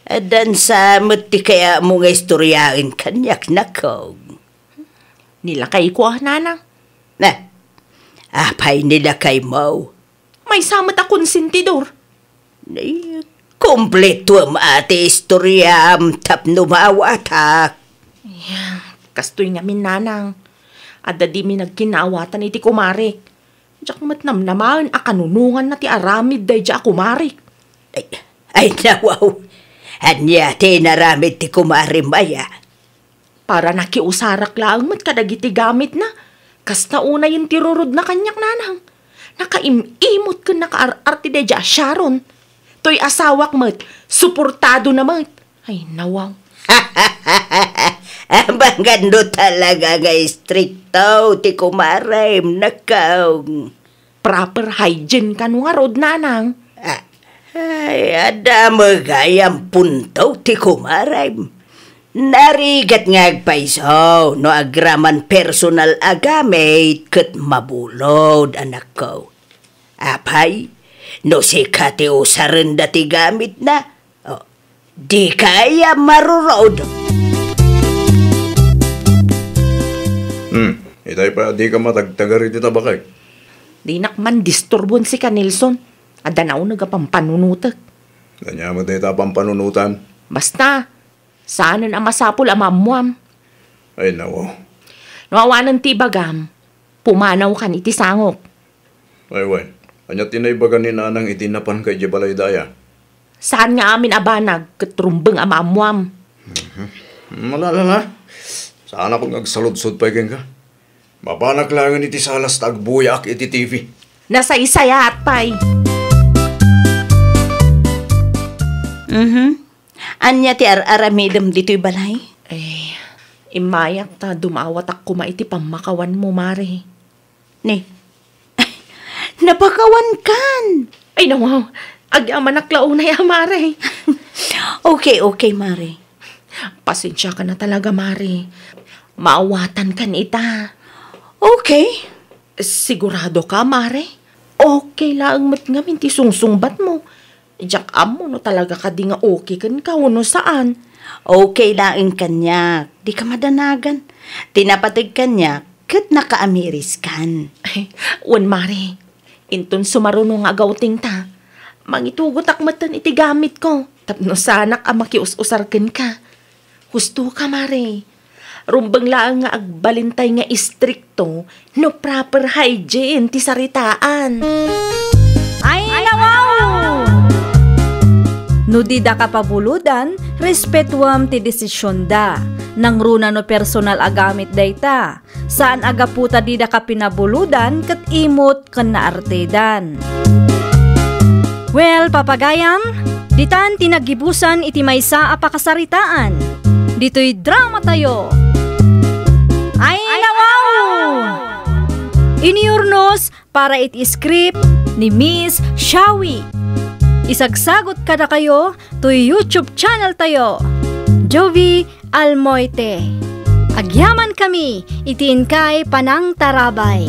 addan sa met ti kayatmo nga istoryaen kaniak, nakko? Ni lakayko a, nanang. Na, apay ni lakaymo? Maysa met a konsentidor. Ay, kumpletuem a ti istoriam tapno maawatak. Ay, kastoy ngamin, nanang. Adda dimi nagkinnaawatan iti kumarek. Diak met namnamaen a kanunonganna ti aramid daydiay a kumarek. Ay, ay, nawaw. Ania ti inaramid ti kumarem aya? Para nakiusarak laeng met kadagiti gamitna. Kasta unayen ti rurodna kaniak, nanang. Nakaim-imot ken nakaar-arte daydiay a Sharon. Toy asawak met, suportadona met. Ay, nawaw. Amangan no talaga nga istrikto ti kumarem, nakko. Proper hygiene kano ngarud, nanang? Ah, ay, adda met gayam punto ti kumarem. Narigat nga agpayso no agraman personal a gamit ket mabulod, anakko. Apay, no sika ti usarenda ti gamitna, oh, dika aya marurod? Hmm, itay pay a dika matagtagar iti tabakay. Dinak man disturbon sika, Nelson. Adda nauneg a pampanunotek. Ania met dayta a pampanunotam? Basta, saanen a masapul a maammuam. Ay, nawaw. No awanen ti ibagam, pumanawkan iti sangok. Ay, wen. Ania ti naibaga ni Nanang iti napanka idiay balayda aya? Saan nga amin a banag ket rumbeng a maammuam. Mhm. Malala na. Saan a pag agsaludsod pay kenka. Mabanak laengen iti salas ta agbuyaak iti T V. Nasaysayaat pay. Mhm. Ania ti ar-aramidem ditoy balay? Eh, immayak ta dumawatak koma iti pammakawanmo, Mare. Ni, napakawankan. Ay, nawaw. Agyamanak la unay a, Mare. Okay, okay, Mare. Pasensiakan a talaga, Mare. Maawatankan ita. Okay. Sigurado ka, Mare? Okay laeng met ngamin ti sungsungbatmo. Diak ammo no talaga kadi nga okay kenka wenno saan. Okay laeng kaniak. Dika madanagan. Ti napateg kaniak, ket nakaamiriskan. Wen, Mare, inton sumaruno nga agawtingta, mangitugotak metten iti gamitko tapno saanak a makius-usar kenka. Husto ka, Mare. Rumbeng laeng nga agbalintay nga istrikto no proper hygiene ti saritaan. Ay, nawaw! No didaka pabuludan, respetuem ti desisionda. Nangruna no personal a gamit dayta. Saan a gapu ta didaka pinabulodan ket imot ken naartedan. Well, papagayam, ditan ti naggibusan iti maysa a pakasaritaan. Ditoy dramatayo. Ay, nawaw! Iniurnos para iti script ni Miss Shawi. Isagsagot kadakayo toy YouTube channel tayo, Jovie Almoite. Agyamankami iti inkay panangtarabay.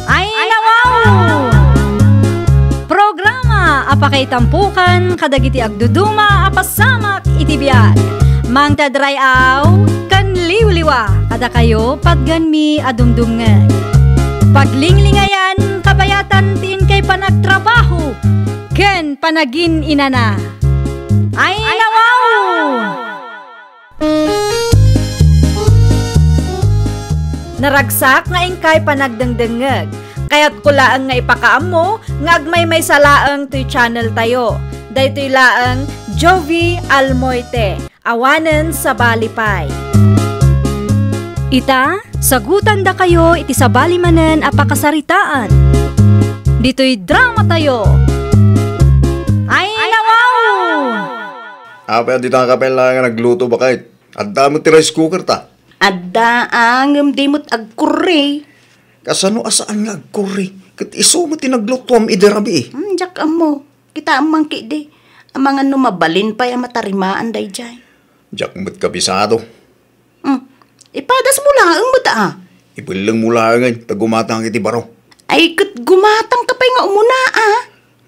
Ay, nawaw! Programa a pakaitampokan kadagiti agduduma a pasamak iti biag. Mangted ray-aw ken liwliwa kadakayo patgenmi a dumdumngeg. Paglinglingayan, kabayatan ti inkay panagtrabaho ken panagin-inana. Ay, nawaw! Naragsak nga inkay panagdengdengngeg. Kayatko laeng nga ipakaammo nga agmaymaysa laeng toy channel tayo. Daytoy laeng Jovie Almoite, awanen sabali pay. Ita, sagutandakayo iti sabali manen a pakasaritaan. Ditoy dramatayo. Ay, nawaw! Apay a dita ka pay laeng nga nagluto, baket? Adda met ti rice cooker ta. Adda, a, ngem di met agkurre. Kasano a saan nga agkurre? Ket isu met ti naglutuam idi rabii. Hmm, diak ammo. Kitaem man ketdi. Amangan no mabalin pay a matarimaan daydiay. Diak met kabisado. Hmm. Ipadasmo laeng met, a. Ibellengmo laengen ta gumatangak iti baro. Ay, ket gumatangka pay nga umuna, a.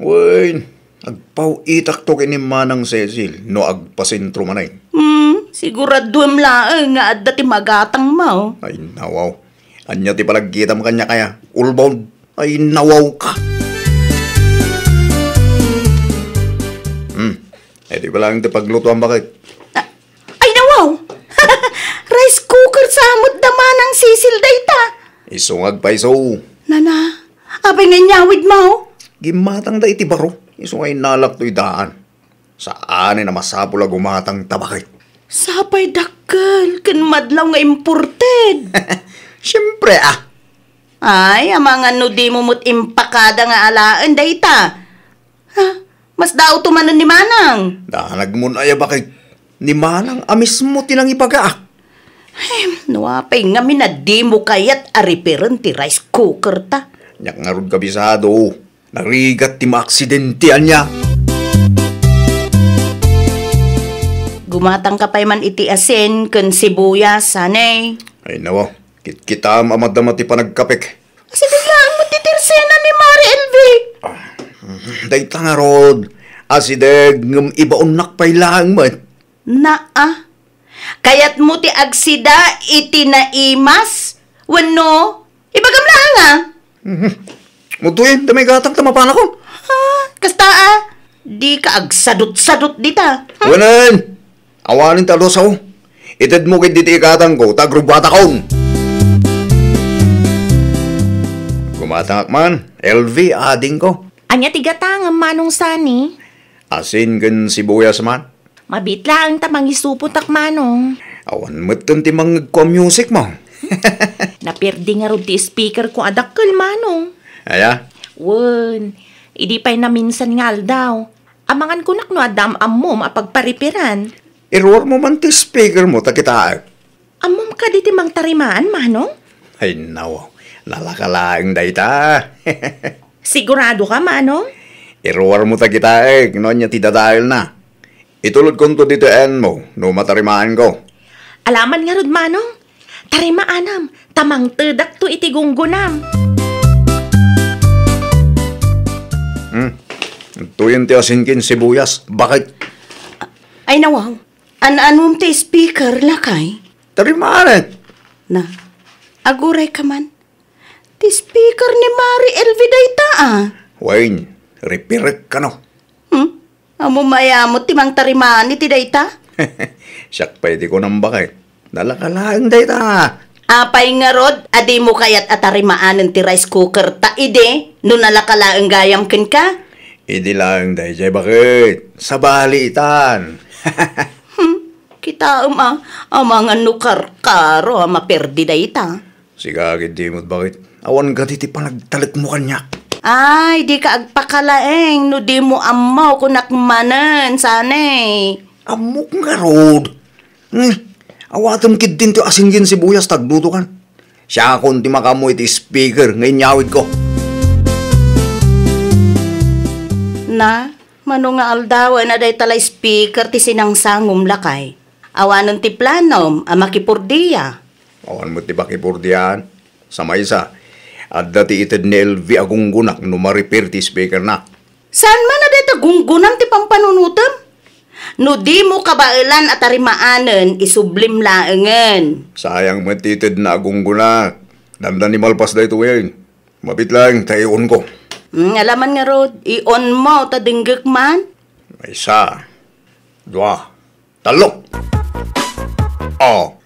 Wen, agpaw-itakto ken ni Manang Cecil no agpasentro manen. Hmm, siguraduem laeng nga adda ti magatangmo. Ay, nawaw. Ania ti panagkitam kaniak aya? Ulbod. Ay, nawawka. Hmm. Iti pala ang ti paglutuan, baket? A-, ay, nawaw! Rice cooker sa amot da Manang Cecil dayta. Isu nga agpaiso. Nana, apay nga inyawidmo? Gimmatang da iti baro. Isu nga inalak toy daan. Saanen a masapul a gumatang ta, baket? Sapay dakkel ken madlaw nga imported. Siempre, a. Ay, amangan no dimo met impakada nga alaen dayta. Ha? Mas daawto manen ni Manang. Danagmon aya, baket? Ni Manang a mismo ti nangipagaak. Hem, no apay ngamin a dimo kayat a repairen ti rice cooker ta? Diak ngarud kabisado. Narigat ti maaksidente ania. Gumatangka pay man iti asin ken sibuyas, honey. Ay, nawa. Kitkitaem a madama ti panagkapek. Asideg laeng met ti tersena ni Mari Elvi. Ah, dayta ngarud. Asideg ngem ibaonnak pay laeng met. Naa. Kayatmo ti agsida iti naimas? Wenno, ibagam laeng, a? Mhm. Mutuyen, ta may gatang ta mapanakon. Ah, kasta, a. Dika agsadut-sadut dita. Hmm? Wenen! Awanen ti adu a sao. Itedmo ketdi ti ikatangko, ta agrubbatakon. Gumatangak man, L V, adingko. Ania ti gatangem, Manong Sani? Asin ken sibuyas man. Mabiit laeng ta mangisupotak, Manong. Awan metten ti mangngegko a musicmo. Naperdi ngarud ti speakerko a dakkel, Manong. Aya? Wen, idi pay naminsan nga aldaw, amangan kunak no adda am-ammom a pagparipiran. Iruarmo man ti speakermo ta kitaek. Ammom kadi ti mangtarimaan, Manong? Ay, naw. Nalaka laeng dayta. Sigurado ka, Manong? Iruarmo ta kitaek no ania ti dadaelna. Itulodkonto ditoy ayanmo no matarimaanko. Alaman ngarud, Manong. Tarimaanam, ta mangtedakto iti gunggonam. Hmm. Tuyen ti asin ken sibuyas. Bakit? Ay, nawaw. An-anom ti speaker, lakay? Tarimanen. Na, aguray ka man. Ti speaker ni Mari Elvi dayta, a. Wayne, ripirek kano. Hmm? Ammom aya met ti mangtarimaan iti dayta? Siak pay ti kunam, baket. Nalaka laeng dayta. Apay ngarud a dimo kayat a tarimaanen ti rice cooker ta idi no nalaka laeng gayam kenka? Idi laeng daydiay, baket. Sabali itan. Hmm, kitaem a, amangan no karkaro a maperdi dayta. Sika, agiddi met, baket. Awan kadi ti panagtalekmo kaniak. Ay, dika agpakalaeng no dimo ammo kunak manen, sane. Ammok ngarud. Hmm, awatem ketdin ti asin ken sibuyas ta aglutokan. Siakon ti makaammo iti speaker nga inyawidko. Na, mano nga aldawen a dayta la speaker ti sinangsangom, lakay? Awanen ti planom a makipurdia? Awan met ti makipurdiaan. Sa maysa, adda ti ited ni Elvi a gunggonak no ma-repair ti speakerna. Saan man a dayta gunggonam ti pampanunotem? No dimo kabaelan a tarimaanen, isublim laengen. Sayang met ti itedna a gunggonak. Dandani malpas daytoyen. Mabiit laeng ta i-on-ko. Hmm, ala man ngarud, i-on mo ta denggek man. Maysa, dua, tallo. Oh.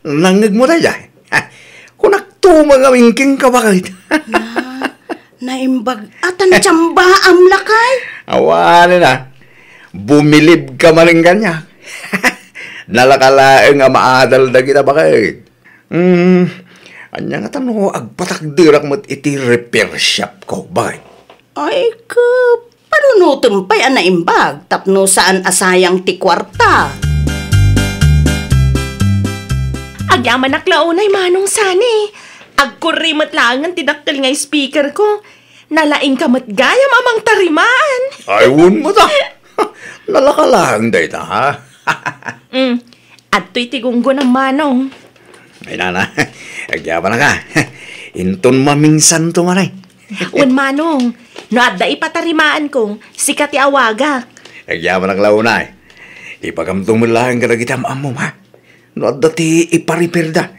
Nangngegmo daydiay? Kunak to nga mingking ka, baket. Na, naimbag. Atan tsambaam, lakay? Awanen a. Bumilib ka manen kaniak. Nalaka laeng a maadal dagita, baket. Hmm, ania ngata no agpatakderak met iti repair shop ko, baket? Ay, ka, panunotem pay a naimbag tapno saan a sayang ti kuarta. Agyamanak la unay, Manong Sani. Agkurri met laengen ti dakkel nga speaker ko. Nalaingka met gayam a mangtarimaan. Ay, wen met a. Nalaka laeng dayta, ha? Mm. Adtoy ti gunggonam, Manong. Ay, nana, agyamanak a. Inton mamingsanto man, ay. Wen, Manong, no adda ipatarimaanko, sika ti awagak. Agyamanak la unay. Ibagamto met laeng kadagiti am-ammom, ha? No adda ti ipa-repairda,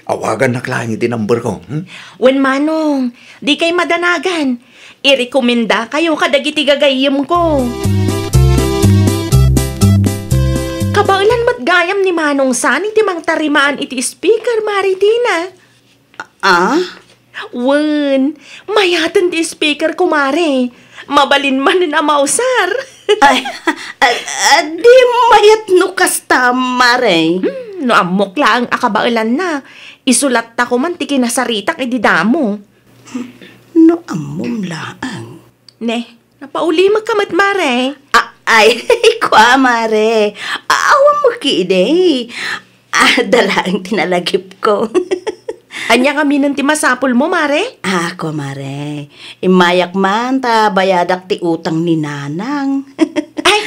awagannak laeng iti number ko, hmm? Wen, Manong, dikay madanagan. Irekomendakayo kadagiti gagayyemko. Kabaelan met gayam ni Manong Sani ti mangtarimaan iti speaker, Mare Tina. Ah? Wen, mayaten ti speaker ko, Mare. Mabalin manen a mausar. Ay, a, a, di mayat no kasta, Mare. Hmm, no ammok laeng a kabaelanna, isulattak man ti kinasaritak idi damo. No ammom laeng. Ne, napaulimek ka met, Mare. A-, ay, kua, Mare. Awan mo ki idi. Adda laeng ti nalagipko. Ania ngamin ti masapulmo, Mare? A, kua, Mare. Immayak man ta bayadak ti utang ni Nanang. Ay,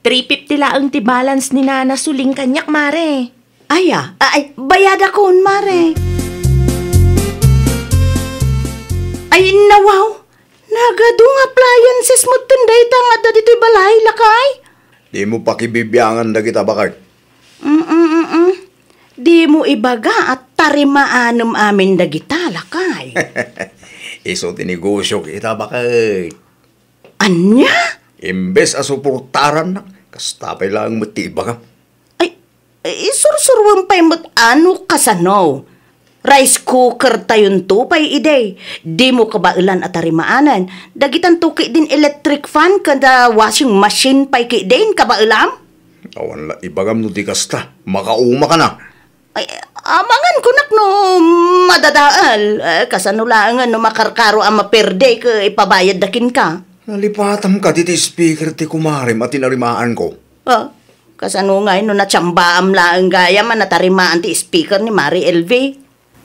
three fifty laeng ti balance ni Nana Suling kaniak, Mare. Aya, ay, bayadakon, Mare. Ay, nawaw. Nagadu nga appliances met dayta nga adda ditoy balay, lakay? Dimo pakibibiangan dagita, baket. Mm, mm, mm. Dimo ibaga a tarimaanem amin dagita, lakay. Isu ti negosiok ita, baket. Ania? Imbes a suportarannak, kasta pay laeng met ti ibagam. Ay, isursuruem pay met a no kasano. Rice cooker tayonto pay idi. Dimo kabaelan a tarimaanen. Dagitanto ketdin electric fan ken da washing machine pay ketdin, kabaelam? Awan la ibagam no di kasta. Makauma ka na. Ay, amangan kunak no madadael. Eh, kasano laengen no makarkaro a maperdi ket ipabayadda kenka? Nalipatam kadi ti speaker ti kumarem a tinarimaanko. Ah, kasano ngay no natsambaam laeng gayam a natarimaan ti speaker ni Mare Elvi?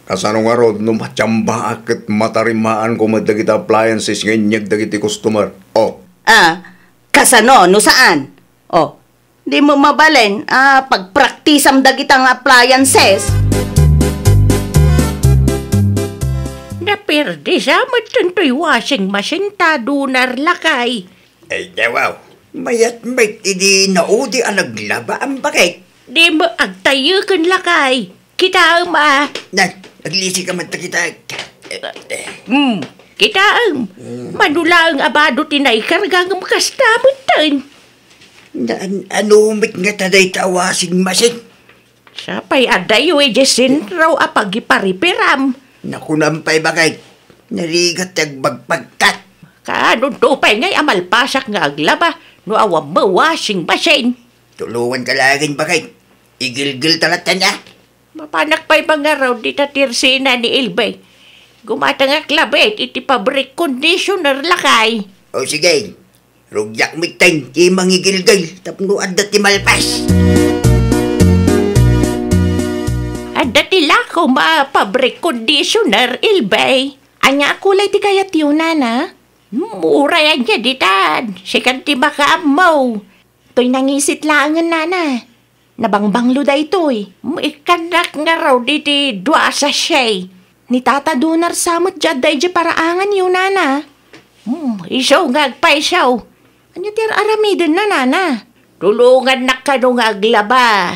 Kasano ngarud no matsambaak ket matarimaanko met dagiti appliances nga inyeg dagiti customer? Oh. Ah, kasano no saan? Oh, dimo mabalin a pagpraktisam dagita nga appliances? Naperdi sa met toy washing machine ta dunar, lakay. Ay, dawaw. Mayat met idi naudi a naglaba, am, baket. Dimo agtayyeken, lakay. Kitaem a. Na, aglisi ka met ta kita. Hmm, kitaem. Hmm. Mano laeng a bado ti naikargangem kasta metten. Na, an-, ano met ngata dayta a washing machine? Sapay adayo idiay sentro a pagiparipiram. Nakunam pay, baket. Narigat ti agbagpagtak. Kaanonto pay ngay a malpasak nga aglaba no awan met washing machine? Tulonganka laeng, baket. Igilgil ta latta nia. Mapanak pay mangarud dita tersena ni Elbay. Gumatangak labi iti fabric conditioner, lakay. O sige, rugiak metten ti mangigilgil tapno adda ti malpas. Adda ti lakom a fabric conditioner, Elbay. Ania a kulay ti kayatyo, nana? Hmm, uray ania ditan. Sikan ti makaammo. Toy nangisit laengen, nana. Nabangbanglo daytoy. Hmm, ikkannak ngarud iti dua a sachet. Ni Tata Donar sa met diay adda idiay paraanganyo, nana. Hmm, isu nga agpayso. Ania ti ar-aramidenna, nana? Tulongannak kano nga aglaba.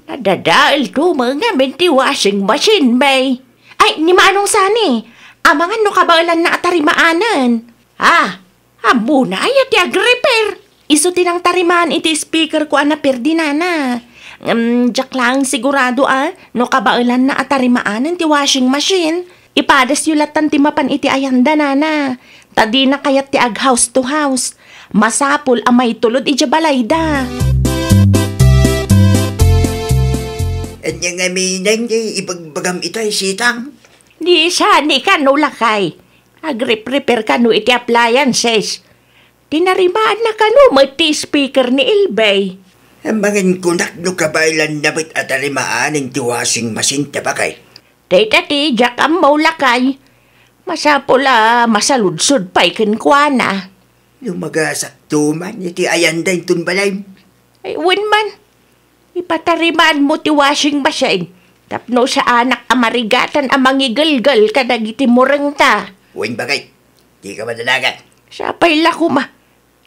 Nadadaelto met ngamin ti washing machine, bay. Ay, ni Manong Sani, amangan no kabaelanna a tarimaanen. Ah, ammona aya ti agrepair? Isu ti nangtarimaan iti speakerko a naperdi, nana. Ngem diak laeng sigurado a no kabaelanna a tarimaanen ti washing machine. Ipadasyo lattan ti mapan iti ayanda, nana. Ta dina kayat ti ag-house to house. Masapul a maitulod idiay balayda. Ania ngamin ti ibagbagam ita, Sitang? Ni Sani kano, lakay. Agreprepair kano iti appliances. Tinarimaanna kano met ti speaker ni Elbay. Amangan kunak no kabaelanna met a tarimaanen ti washing machine, ta, baket. Dayta ti diak ammo, lakay. Masapul a masaludsod pay kenkuana. No magasakto man iti ayanda inton balay. Ay, wen man. Ipatarimaanmo ti washing machine tapno saanak a marigatan a mangigelgel kadagiti murengta. Wen, baket. Dika madanagan. Sapay la koma.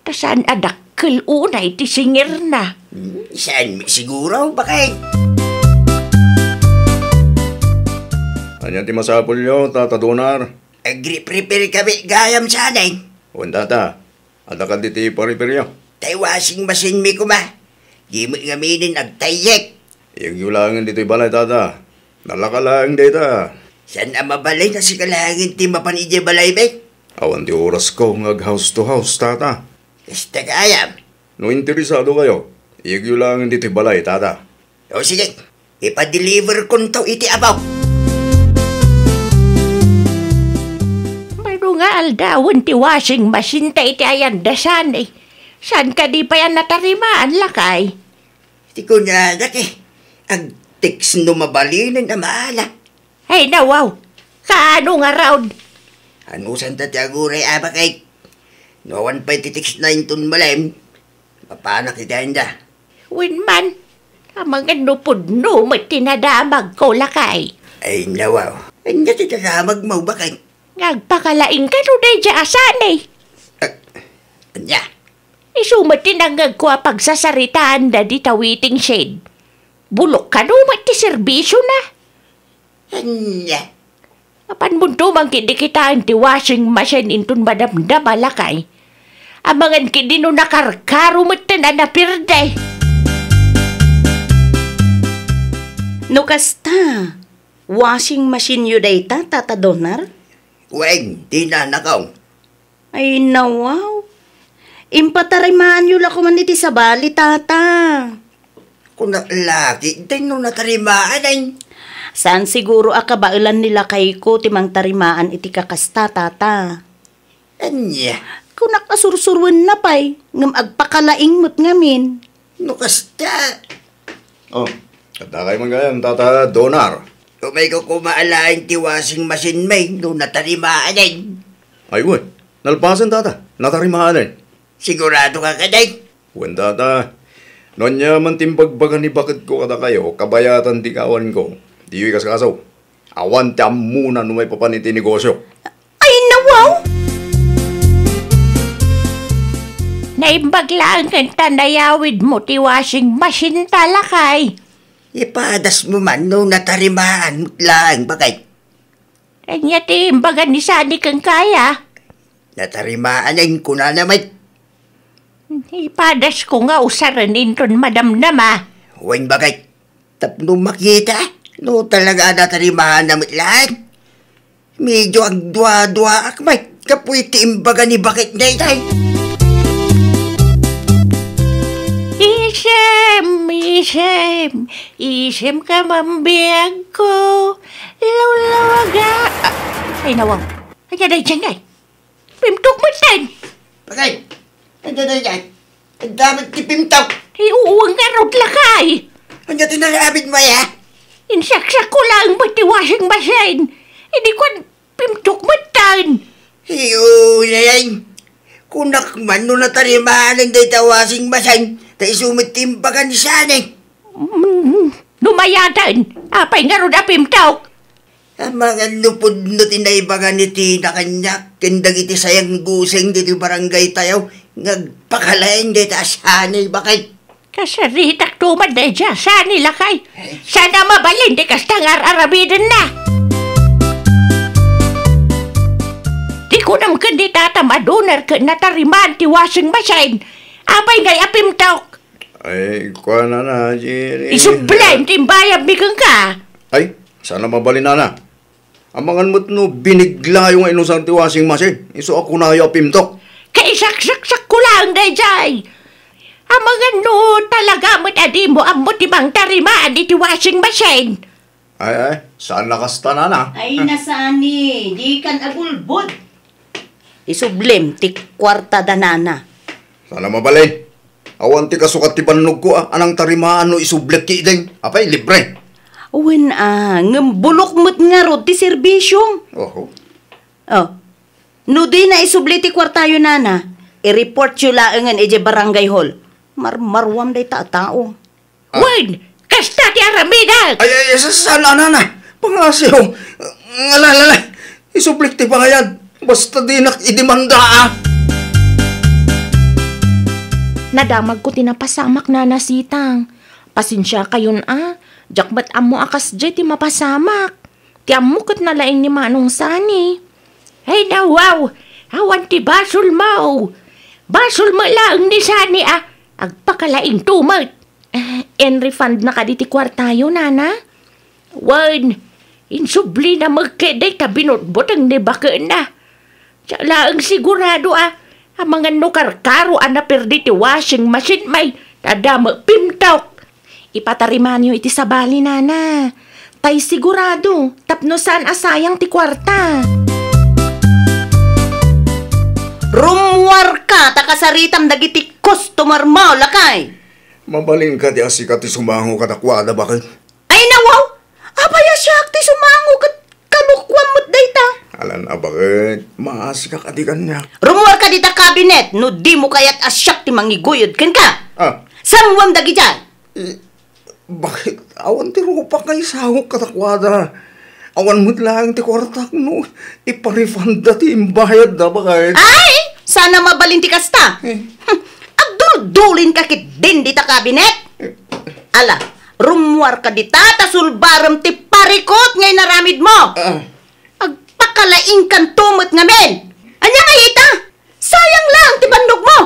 Ta saan a dakkel unay ti singirna. Hmm, saan mi siguro, baket? Ania ti masapulyo, Tata Donar? Agreprepair kami gayam saanen. Wen, tata. Adda kadi ti pariperyo? Tay washing machine mi koma. Di met ngaminen agtayyek. Iyegyo laengen ditoy balay, tata. Nalaka laeng dayta. Saan a mabalin a sika laengen ti mapan idiay balaymi? Awan ti orasko nga ag-house to house, tata. Kasta gayam. No interesado kayo, iyegyo laengen ditoy balay, tata. O sige, ipadeliver konto iti apok. Mano nga aldawen ti washing machine ta iti ayan da saan, eh. Saan kadi pay a natarimaan, lakay? Ti kunanak, eh. Ag-text no mabalinen a maala. Ay, nawaw. Kaano ngarud? Anusanta ti aguray, a, baket? No awan pay ti text na inton malem, mapanak iti ayanda. Wen man, amangan no pudno met ti nadamagko, lakay. Ay, nawaw. Ania ti dadamagmo, baket? Nga agpakalaing kano daydiay a saan, eh. Ah, ania? Isu met ti nangngegko a pagsasaritaanda dita waiting shed. Bulok kano met ti serbisyona. Ania? Apan munto man ketdi kitaen ti washing machine inton madamdama, lakay. Amangan ketdi no nakarkaro metten a naperde. No kasta, washing machine-yo dayta, Tata Donar? Wen, dina, nakaw. Ay, nawaw. Impatarimaanyo la koman iti sabali, tata. Kunak la ketdi no natarimaan, ay. Saan siguro a kabaelan ni lakayko ti mangtarimaan iti kakasta, tata. Ania? Kunak a sursuruenna pay, ngem agpakalaing met ngamin. No kasta. Oh, adda kay man gayam, Tata Donar. Umayko koma alaen ti washing machine-mi no natarimaanen. Ay, wen. Nalpasen, Tata. Natarimaanen. Sigurado ka kadin? Wen, Tata. No ania man ti imbagbaga ni baketko kadakayo, kabayatan ti kawanko. Diyo ikaskaso. Awan ti ammona no maipapan iti negosyo. Ay, nawaw! Naimbag laeng ken ta nayawidmo ti washing machine-ta, lakay. Ipadasmo man no natarimaan laeng, baket. Ania ti imbaga ni Sani kenka, a? Natarimaan, kunana met. Ipadasko nga usaren inton madamdama. Wen, baket. tapno makita no talaga a natarimaanna met laeng. Medyo agduaduaak met gapu iti imbaga ni Baket daytoy. Isem, isem, isem ka man biagko. Lawlawaga. Ay, nawaw. Ay, aday, Jengay. Pimtok metten. Bakit? Ania daydiay? Adda met ti pimtok. Ay, uu, ngarud lakay. Ania ti naramidmo, aya? Insaksak ko laeng met ti washing machine. Idi kuan, pimtok metten. Ay, uu, laeng. Kunak man no natarimaan dayta washing machine, ta isu met ti imbaga ni Sani. Mm, dumayaten. Apay ngarud a pimtok? Amangan no pudno ti naibaga ni Tina kaniak ken dagiti sayangguseng ditoy barangaytayo nga agpakalaing dayta a Sani, Baket. Kasaritak tuman daydiay a Sani, lakay. Saan a mabalin ti kasta nga ar-aramidenna. Ti kunam ken ni tatam a duner ket natarimaan ti washing machine. Apay ngay a pimtok? Ay, kuana na, Jerry. Isublem ti imbayadmi kenka. Ay, saan a mabalin, nana. Amangan met no biniglayo nga inusar ti washing machine. Isu a kunayo a pimtok. Kaisaksaksak ko laeng daydiay. Amangan no talaga met a dimo ammo ti mangtarimaan iti washing machine. Ay, ay, saan a kasta, nana. Ay, na Sani, dikan agulbod. Isublem ti kuartada, nana. Saan a mabalin. Awan ti kasukat ti bannogko a, a nangtarimaan no isublek ketdin. Apay, libre. Wen a, ngem bulok met ngarud ti serbisiom. Oho. Oh. No dina isubli ti kuartayo, nana, i-reportyo laengen idiay barangay hall. Marmaruam dayta a tao. Ah. Wen, kasta ti aramidek. Ay, ay, sa-, saan a, nana? Pangasiw. Ngala, ngala. Isublek ti pangayad. Basta dinak idemanda, a. Nadamagko ti napasamak, Nana Sitang. Pasensiakayon, a. Diak met ammo a kasdiay ti mapasamak. Ti ammo ket nalaing ni Manong Sani. Ay, nawaw! Awan ti basolmo! Basolmo laeng ni Sani a agpakalaingto met. Eh, in-refund na kadi ti kuartayo, nana? Wen, insublina met ketdi ta binutbuteng ni bakenna. Siak laeng sigurado a, amangan no karkaro a naperdi ti washing machine mi, ta adda met pimtok. Ipatarimanyo iti sabali, nana. Tay sigurado, tapno saan a sayang ti kuarta. Rummuarka ta kasaritam dagiti customermo, lakay. Mabalin kadi a sika ti sumango kadakuada, Baket? Ay, nawaw! Apay a siak ti sumango ket kalukuam met dayta? Alan a, Baket, maasika kadi kaniak. Rummuarka dita kabinet no dimo kayat a siak ti mangiguyod kenka. Ah. Sanguem dagidiay. Eh, Baket, awan ti rupak nga isangok kadakuada. Awan met laeng ti kuartak no iparefunda ti imbayadda, Baket. Ay! Saan a mabalin ti kasta. Eh. Hm, agduldulinka ketdin dita kabinet? Eh. Ala, rummuarka dita ta sulbarem ti parikut nga inaramidmo. Ah. Agpakalaingkanto met ngamin. Ania ngay ita? Sayang laeng ti bannogmo.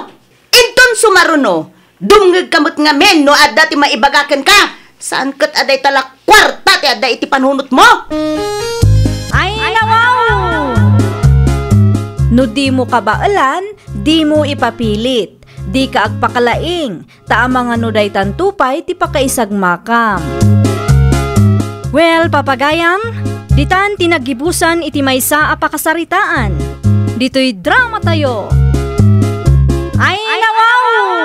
Inton sumaruno, dumngegka met ngamin no adda ti maibaga kenka. Saan ket a dayta la kuarta ti adda iti panunotmo? Ay, nawaw! No dimo kabaelan, dimo ipapilit. Dika agpakalaing, ta amangan no daytanto pay ti pakaisagmakam. Well, papagayam, ditan ti naggibusan iti maysa a pakasaritaan. Ditoy dramatayo. Ay, nawaw!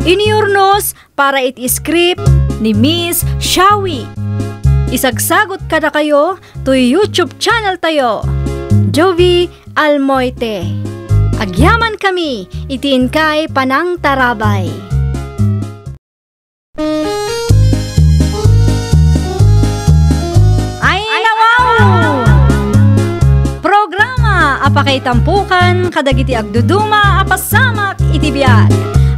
Iniurnos para iti script ni Miss Shawi. Isagsagut kadakayo toy YouTube channel tayo, Jovi Almoite. Agyamankami iti inkay panangtarabay. Ay, nawaw! Programa a pakaitampukan kadagiti agduduma a pasamak iti biag.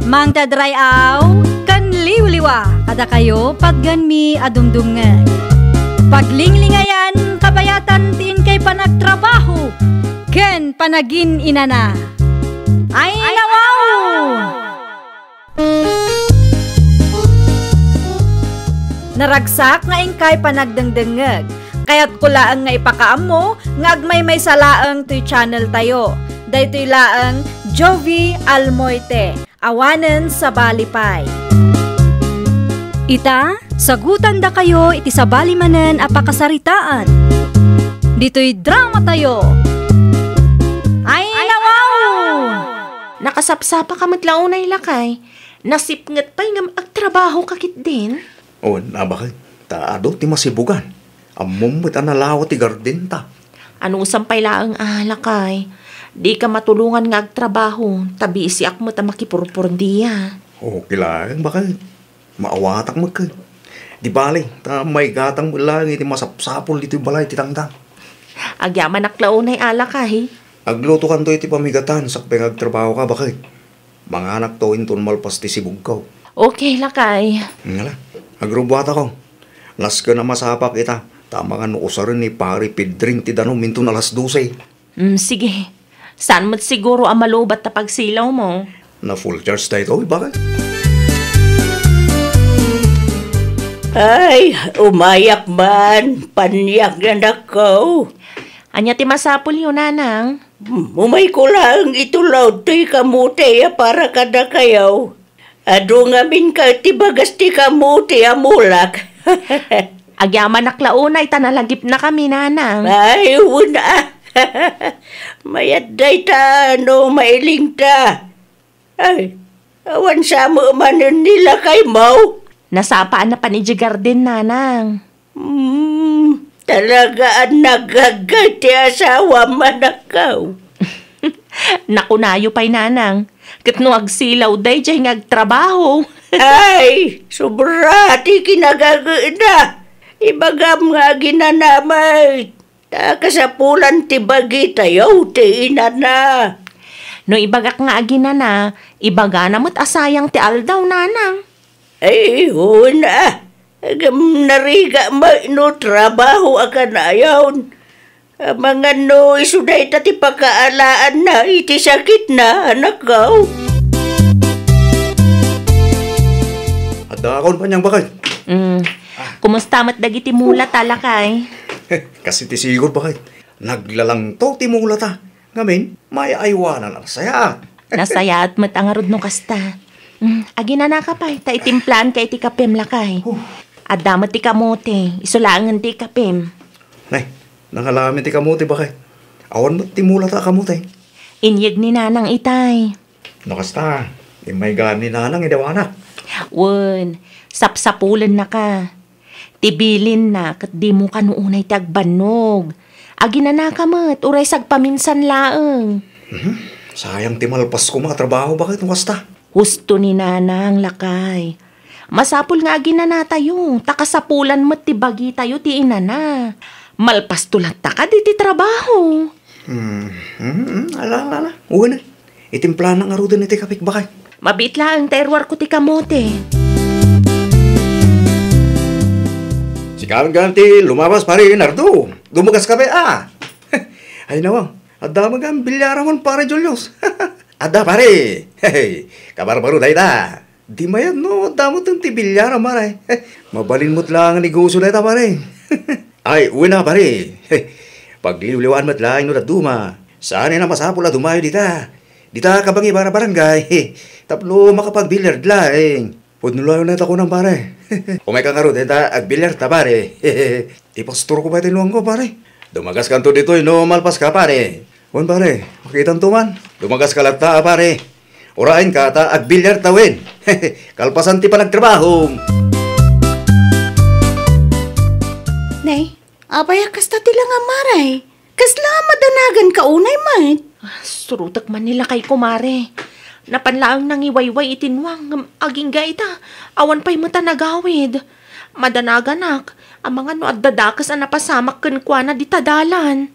Mangted ray-aw ken liwliwa kadakayo, patgenmi a dumdumngeg. Paglinglingayan, kabayatan ti inkay panagtrabaho ken panagin-inana. Ay, nawaw! Naragsak nga inkay panagdengdengngeg. Kayatko laeng nga ipakaammo nga agmaymaysa laeng toy channel tayo. Daytoy laeng Jovie Almoite, awanen sabali pay. Ita, sagutandakayo iti sabali manen a pakasaritaan. Ditoy drama tayo. Ay, nawaw! Nakasapsapaka met la unay, lakay. Nasipnget pay ngem agtrabahoka ketdin? O, nabakek. Ta adu ti masibugan. Ammom met a nalawa ti gardenta. Anusam pay laeng a, lakay. Dika matulongan nga agtrabaho, ta bisiak met a makipurpordia. Okay laeng, bakek. Maawatak met ket. Di bale, ta maigatang met laeng iti masapsapul ditoy balay ti tangtang. Agyamanak la unay a, lakay. Aglutokanto iti pamigatan sakbay nga agtrabahoka, bakek. Manganakto inton malpas ti sibugko. Okay, lakay. Ngala, agrubbuatako. Nasken a masapak ita, ta amangan no usaren ni Pare Pedring ti danum inton alas dose. Mm, sige. Saan met siguro a malubat ta pagsilawmo? Na full charge daytoy, bakek. Ay, umayak man, paniag, anakko. Ania ti masapulyo, nanang? Umayko laeng itulod toy kamote a para kadakayo. Adu ngamin ket ti bagas ti kamote a mulak. Agyamanak la unay ta nalagipnakami, nanang. Ay, wen a. Mayat dayta no mailingta. Ay, awan sa met manen ni lakaymo? Nasapa a napan idiay garden, nanang. Hmm, talaga a nagagay ti asawam, anakko. Nakunayo pay, nanang, ket no agsilaw daydiay nga agtrabaho. Ay, sobra ti kinagagena. Ibagam nga aginana met. Ta kasapulan ti bagitayo ti inana. No ibagak nga aginana, ibagana met a sayang ti aldaw, nanang. Ay, wen a. Ngem narigat met no trabaho a kanayon. Amangan no isu dayta ti pakaalaanna iti sakitna, anakko. Addaakon paniag, bakek. Mm. Kumusta met dagiti mulata, lakay? Kas iti sigud, bakek. Naglalangto ti mulata. Ngamin, maay-aywanan a nasayaat. Nasayaat met a ngarud no kasta. Mm, aginanaka pay, ta itimplaanka iti kapem, lakay. Huh. Adda met ti kamote, isu laengen ti kapem. Nay, nangalamin ti kamote, bakay. Awan met ti mulata a kamote. Inyeg ni nanang itay. No kasta, immaygan ni nanang idi awanak. Wen, sapsapulennaka. Ti bilinna ket dimo kano unay ti agbannog. Aginanaka met, uray sagpaminsan laeng. Mhm. Sayang ti malpas koma a trabaho, bakay no kasta? Husto ni nanang, lakay. Masapul nga aginanatayo, ta kasapulan met ti bagitayo ti inana. Malpasto latta kadi ti trabaho. Hmm, hmm, hmm, ala, ala, ala. Wen, itimplana ngaruden iti kapek, bakay. Mabiit laeng ta iruarko ti kamote. Sika gayam ti lumabas, Pare Nardo. Dumagaska pay a. Ay, nawa, adda met gayam bilyaramon, Pare Julius. Adda, pare. Hey, kabarbaro dayta. Di mayat no adda met ti bilyar, pare. Mabalin met laeng a negosio dayta, pare. Ay, wen a, pare. Pagliwliwaan met laeng no dadduma. Saan a masapul a dumayo dita. Dita kabangi bara barangay. Tapno makapagbilyar laeng. Pudno laeng dayta kunam, pare. Umayka ngarud dita agbilyarta, pare. Ipastorko pay ti nuangko, pare. Dumagaskanto ditoy no malpaska, pare. Wen, pare, makitanto man. Dumagaska latta, pare. Uraenka ta agbilyarta wen. Kalpasan ti panagtrabahom. Nay, apay a kasta ti langam, Mare? Kasla madanaganka unay met? Ah, surotek man ni lakayko, Mare. Napan laeng nangiwayway iti nuang, ngem agingga ita, awan pay met a nagawid. Madanaganak, amangan no adda dakes a napasamak kenkuana dita dalan.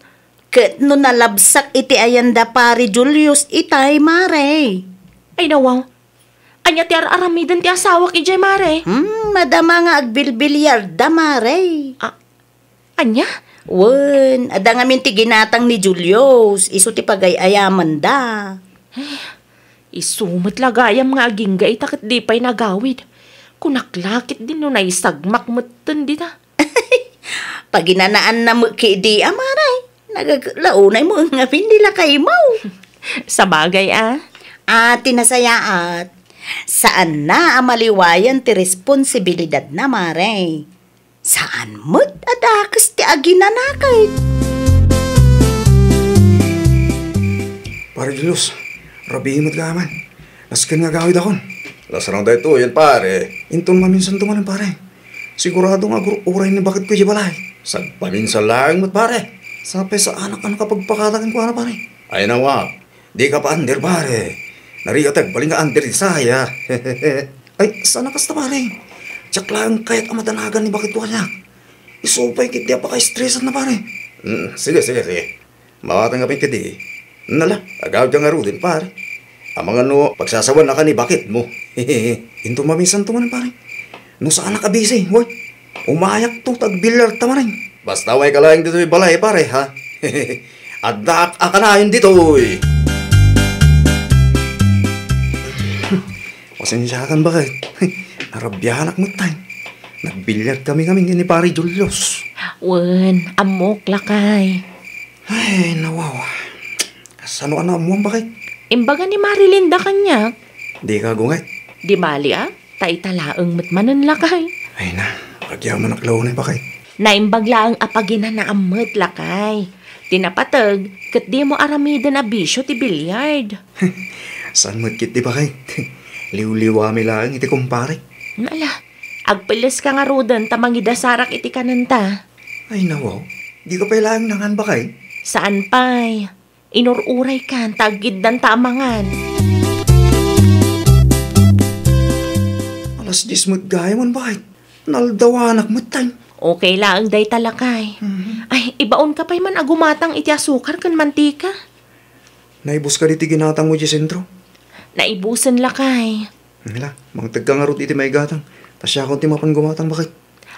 Ket no nalabsak iti ayanda, Pare Julius, itay, Mare. Ay, nawaw. Ania ti ar-aramiden ti asawak idiay, Mare? Hmm, madama nga agbilbilyarda, Mare. A-, ania? Wen, adda ngamin ti ginatang ni Julius, isu ti pagay-ayamanda. Isu met la gayam nga agingga ita ket di pay nagawid. Kunak la ketdi no naisagmak metten dita. Paginanaanna met ketdi a, Mare. Nagaglaunay mo ngamin ni lakaymo. Sabagay a. A, ti nasayaat, saanna a maliwayan ti responsibilidadna, Mare. Saan met a dakes ti aginanaket. Pare Julius, rabii met gayam. Nasken nga agawidakon. Nasarang daytoyen, pare. Inton maminsanto manen, pare. Sigurado nga agur-uray ni baketko idiay balay. Sagpaminsan laeng met, pare. Sapay saanak a nakapagpakada kenkuana, pare. Ay, nawa. Dika pa under, pare. Narigat agbalin nga under ti saya. Ay, saan a kasta, pare. Diak laeng kayat a madanagan ni baketko kaniak. Isu pay ketdi a pakaestresanna, pare. Mm, sige, sige, sige. Mawatan ka pay ketdi. Nala, agawidka ngaruden, pare. Amangan no pagsasawaannaka ni baketmo. Inton maminsanto manen, pare. No saanak a busy, hoy. Umayakto, ta agbilyarta manen. Basta umayka laeng ditoy balay, pare, ha? Addaak a kanayon ditoy. Pasensiakan, baket. Arabianak met tay. Nagbilyar kami ngamin ken ni Pare Julius. Wen, ammok, lakay. Ay, nawawa. Kasano a naammoam, baket? Imbaga ni Marilyn da kaniak. Dika agungay. Di bali, a? Ta ita laeng met manen, lakay. Ay na, agyamanak laeng, baket. Naimbag laeng a paginanaam met, lakay. Ti napateg, ket dimo aramiden a bisio ti billiard. Saan met ketdi, baket? Liwliwami laeng iti kumparek. Ala, agpelleska ngaruden ta mangidasarak iti kanenta. Ay, nawaw. Dika pay laeng nangan, baket? Saan pay? Inur-uraykan ta aggiddanta a mangan. Alas dies met gayam, baket. Naaldawanak met tay. Okay laeng dayta, lakay. Mhm. Ay, ibaonka pay man a gumatang iti asukar ken mantika. Naibuska ditoy ginatangmo idiay sentro? Naibusen, lakay. Hala, mangtegka ngarud iti maigatang. Ta siakon ti mapan gumatang, baket.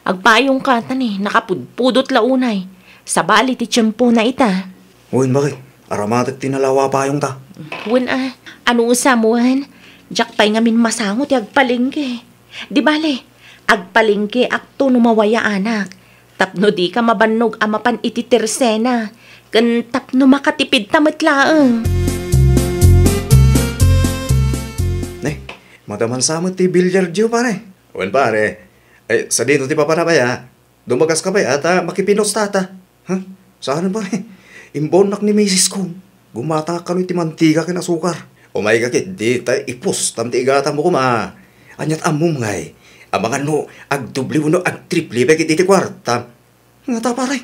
Agpayongka, ta ni, nakapudpudot la unay. Sabali ti tiempona ita. Wen, baket. Aramatek ti nalawa a payongta. Wen a, anusa mo, wen? Diak pay ngamin masango ti agpalengke. Di bale, agpalengkeakto no mawayaanak. Tapno dika mabannog a mapan iti tersena, ken tapno makatipidta met laeng. Ne, madaman sa met ti billiard yo, pare. Wen, pare. Ay, sadino ti papanapayan? Dumagaska pay a ta makipinnustata. Ha? Saan, pare? Imbaonnak ni misisko. Gumatangak kano iti mantiga ken asukar. Umayka ketdi ta ipustam ti igatangmo koma. Aniat ammom ngay? Amangan no agdubli wenno agtripli pay ketdi ti kuartam. Ngata, pare?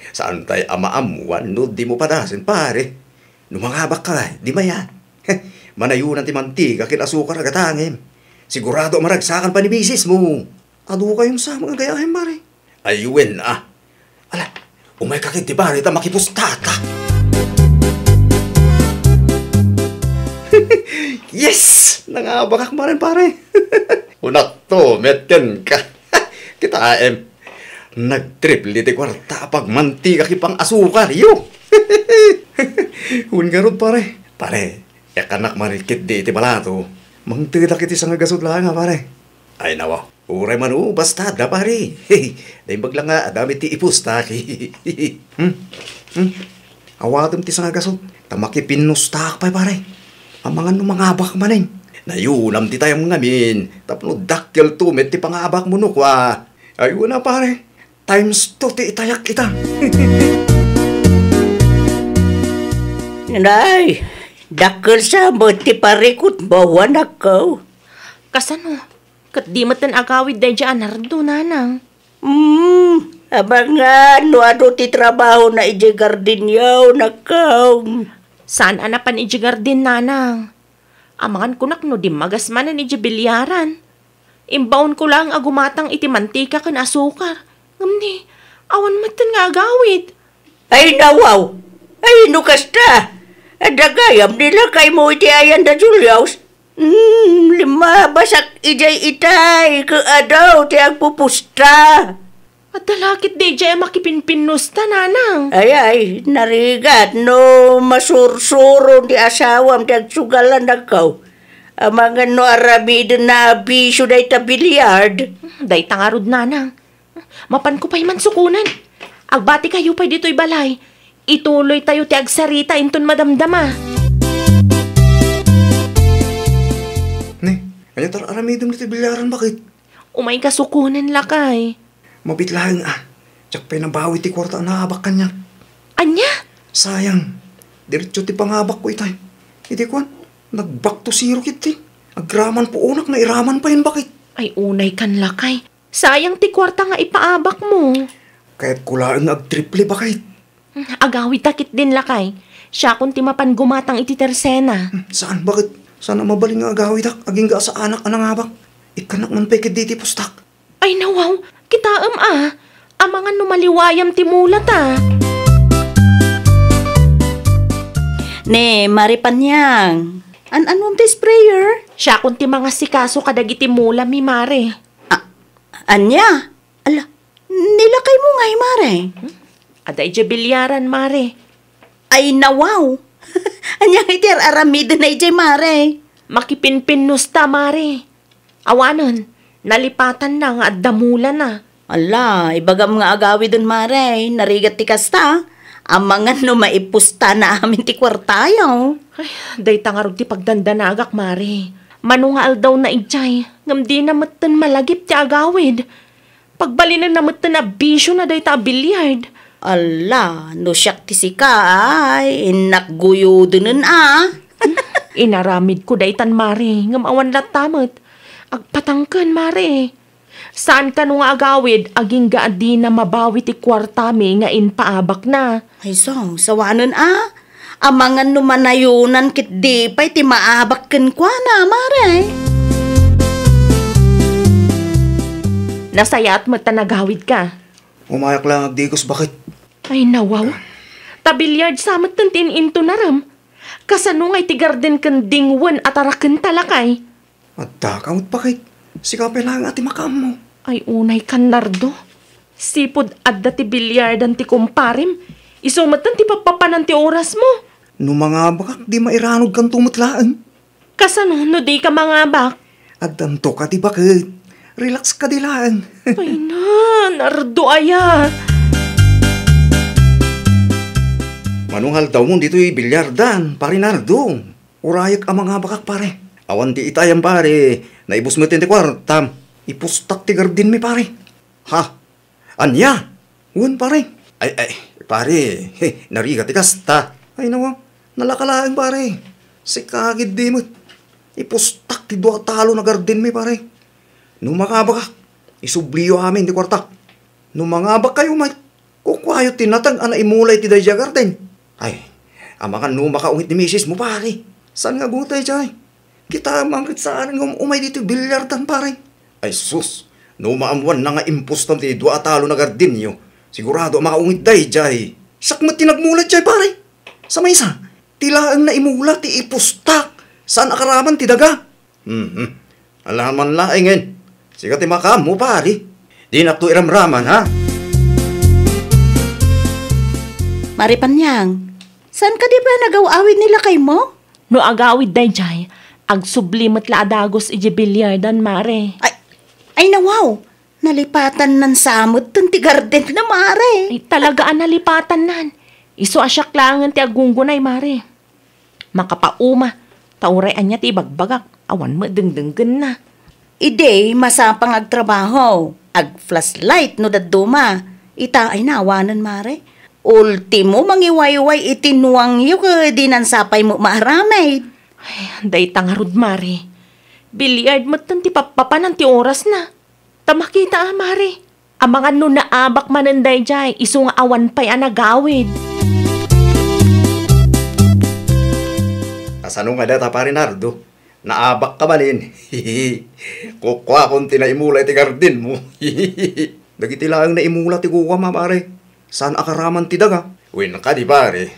Saan tay a maammuan no dimo padasen, pare. No mangabakka ngay, di mayan. Manayunan ti mantiga ken asukar a gatangem. Sigurado a maragsakan pay ni misismo. Adu kayon sa mga gayaem, pare. Ay, wen a. Ala, umayka ketdi, pare, ta makipustata. Yes! Nangabakak manen, pare. Kunakto met kenka. Kitaem. Nagtripli ti kuarta a pagmantiga ken pang-asukar yo. Wen ngarud, pare. Pare, ikanak manen ketdi iti balato. Mangtedak iti sangagasut laeng a, pare. Ay, nawa. Uray mano, basta adda, pare. Naimbag la nga adda met ti ipustak. Hmm? Hmm? Awatem ti sangagasut, ta makipinnustak pay, pare. Amangan no mangabak manen. Nayunam ti tayam ngamin, tapno dakkelto met ti pangabakmo no kua. Ay, wen a, pare. Times two ti itayak ita. Nay, dakkel sa met ti parikutmo, anakko. Kasano? Ket di metten agawid daydiay a nardo, nanang. Hmm, amangan no adu ti trabahona idiay gardenyo, anakko. Saan a napan idiay garden, nanang. Amangan kunak no dimmagas manen idiay bilyaran. Imbaonko laeng a gumatang iti mantika ken asukar. Ngem ni, awan metten nga agawid. Ay, nawaw! Ay, no kasta, adda gayam ni lakaymo iti ayan da Julius. Hmm, limabasak idiay itay, ket adu ti agpupusta. Adda la ketdi idiay a makipinpinnusta, nanang. Ay, ay, narigat no masursuron ti asawam ti agsugal, anakko. Amangan no aramiden na a bisio dayta billiard. Dayta ngarud, nanang. Mapanko pay man sukonen. Agbati kayo pay ditoy balay. Ituloy tayo ti agsarita inton madamdama. Ne, ania ti ar-aramidem ditoy billiaran, baket? Umay ka sukonen, lakay. Mabiit laeng a. Diak pay nabawi ti kuarta a naabak kaniak. Ania? Sayang. Diretso ti pangabakko itay. Idi kuan, nag-back to zero ketdi. Agraman puonak, nairaman payen, baket. Ay, unay kan, lakay. Sayang ti kuarta nga ipaabakmo. Kayatko laeng nga agtriple, baket. Agawidta ketdin, lakay. Siakon ti mapan gumatang iti tersena. Hmm, saan, baket? Saan a mabalin nga agawidak, agingga a saanak a nangabak. Ikkannak man pay ketdi ti pustak. Ay, nawaw, kitaem a. Amangan no maliwayam ti mulata. Ne, Mare Panyang, an-anuam ti sprayer? Siakon ti mangasikaso kadagiti mulami, Mare. A-, ania? Ala, ni lakaymo ngay, Mare? Hmm? Adda idiay billiaran, Mare. Ay, nawaw! Ania ngay ti ar-aramidenna idiay, Mare? Makipinpinnosta, Mare. Awanen, nalipatanna nga adda mulana. Ala, ibagam nga agawiden, Mare. Narigat ti kasta. Amangan no maipustana amin ti kuartayo. Ay, dayta ngarud ti pagdandanagak, Mare. Mano nga aldawna idiay, ngem dina metten malagip ti agawid. Pagbalinenna metten a bisiona dayta a billiard. Ala, no siak ti sika, ay, innak guyodenen a. Inaramidko daytan, Mare, ngem awan latta met. Agpatangken, Mare. Saan kano nga agawid, agingga a dina mabawi ti kuartami nga impaabakna. Ay, so, sawanen a. Amangan no manayonan ketdi pay ti maabak kenkuana, Mare. Nasayaat met ta nagawidka. Umayak laeng agdigos, baket. Ay, nawaw. Ta billiard sa met ti in-intonarem. Kasano nga iti garden ken dingwen a tarakenta, lakay? Adda ka met, baket. Sika pay laeng a ti makaammo. Ay, unay kan, Nardo. Sipud adda ti billiardan ti kumparem, isu metten ti pappapanan ti orasmo. No mangabakak, di mairanudkanto met laeng. Kasano no dika mangabak? Addanto kadi, baket. Relax kadi laeng. Ay na, Nardo aya. Mano nga aldawmon ditoy billiardan, Pare Nardo? Urayek a mangabakak, pare. Awan ti itayam, pare. Naibus met ti kuartam. Ipustak ti gardenmi, pare. Ha? Ania? Wen, pare. Ay, ay, pare. He, narigat ti kasta. Ay, nawa. Nalaka laeng, pare. Sika ketdi met. Ipustak ti dua a talon a gardenmi, pare. No mangabakak, isubliyo amin ti kuartak. No mangabakkayo met, kukuayo ti nateng a naimula iti daydiay a garden. Ay, amangan no makaungit ni misismo, pare. Saan nga gutay, jay? Kita man ket saan nga um-, umay ditoy billiardan, pare. Ay sus, no maammoanna nga impustan ti dua a talon a gardenyo, sigurado a makaungit daydiay. Siak met ti nagmula jay, pare. Sa maysa, ti laeng naimula ti ipustak. Saan a karaman ti daga? Mhm. Alaman laengen. Sika ti makaammo, pare. Dinakto iramraman, ha? Mare Panyang, saan kadi pay nagaw-awid ni lakaymo? No agawid daydiay, agsubli met la a dagus idiay billiardan, Mare. Ay, ay, nawaw! Nalipatannan sa met ti gardenna, Mare. Ay, talaga a nalipatannan. Isu a siak laengen ti aggunggunay, Mare. Makapauma, ta uray ania ti ibagbagak, awan met dengdenggenna. Idi masapang agtrabaho, agflashlight no dadduma. Ita ay naawanen, Mare. Ultimo, mangiwayway iti nuangyo ket dinan sapay met maaramid. Ay, dayta ngarud, Mare. Billiard metten ti pappapanan ti orasna. Ta makita a, Mare. Amangan no naabak manen daydiay, isu nga awan pay a nagawid. Kasano nga data, Pare Nardo? Naabak ka manen? Kukuakon ti naimula iti gardenmo. Dagiti laeng naimula ti guguam, a, pare. Saan a karaman ti daga? Wen kadi, pare.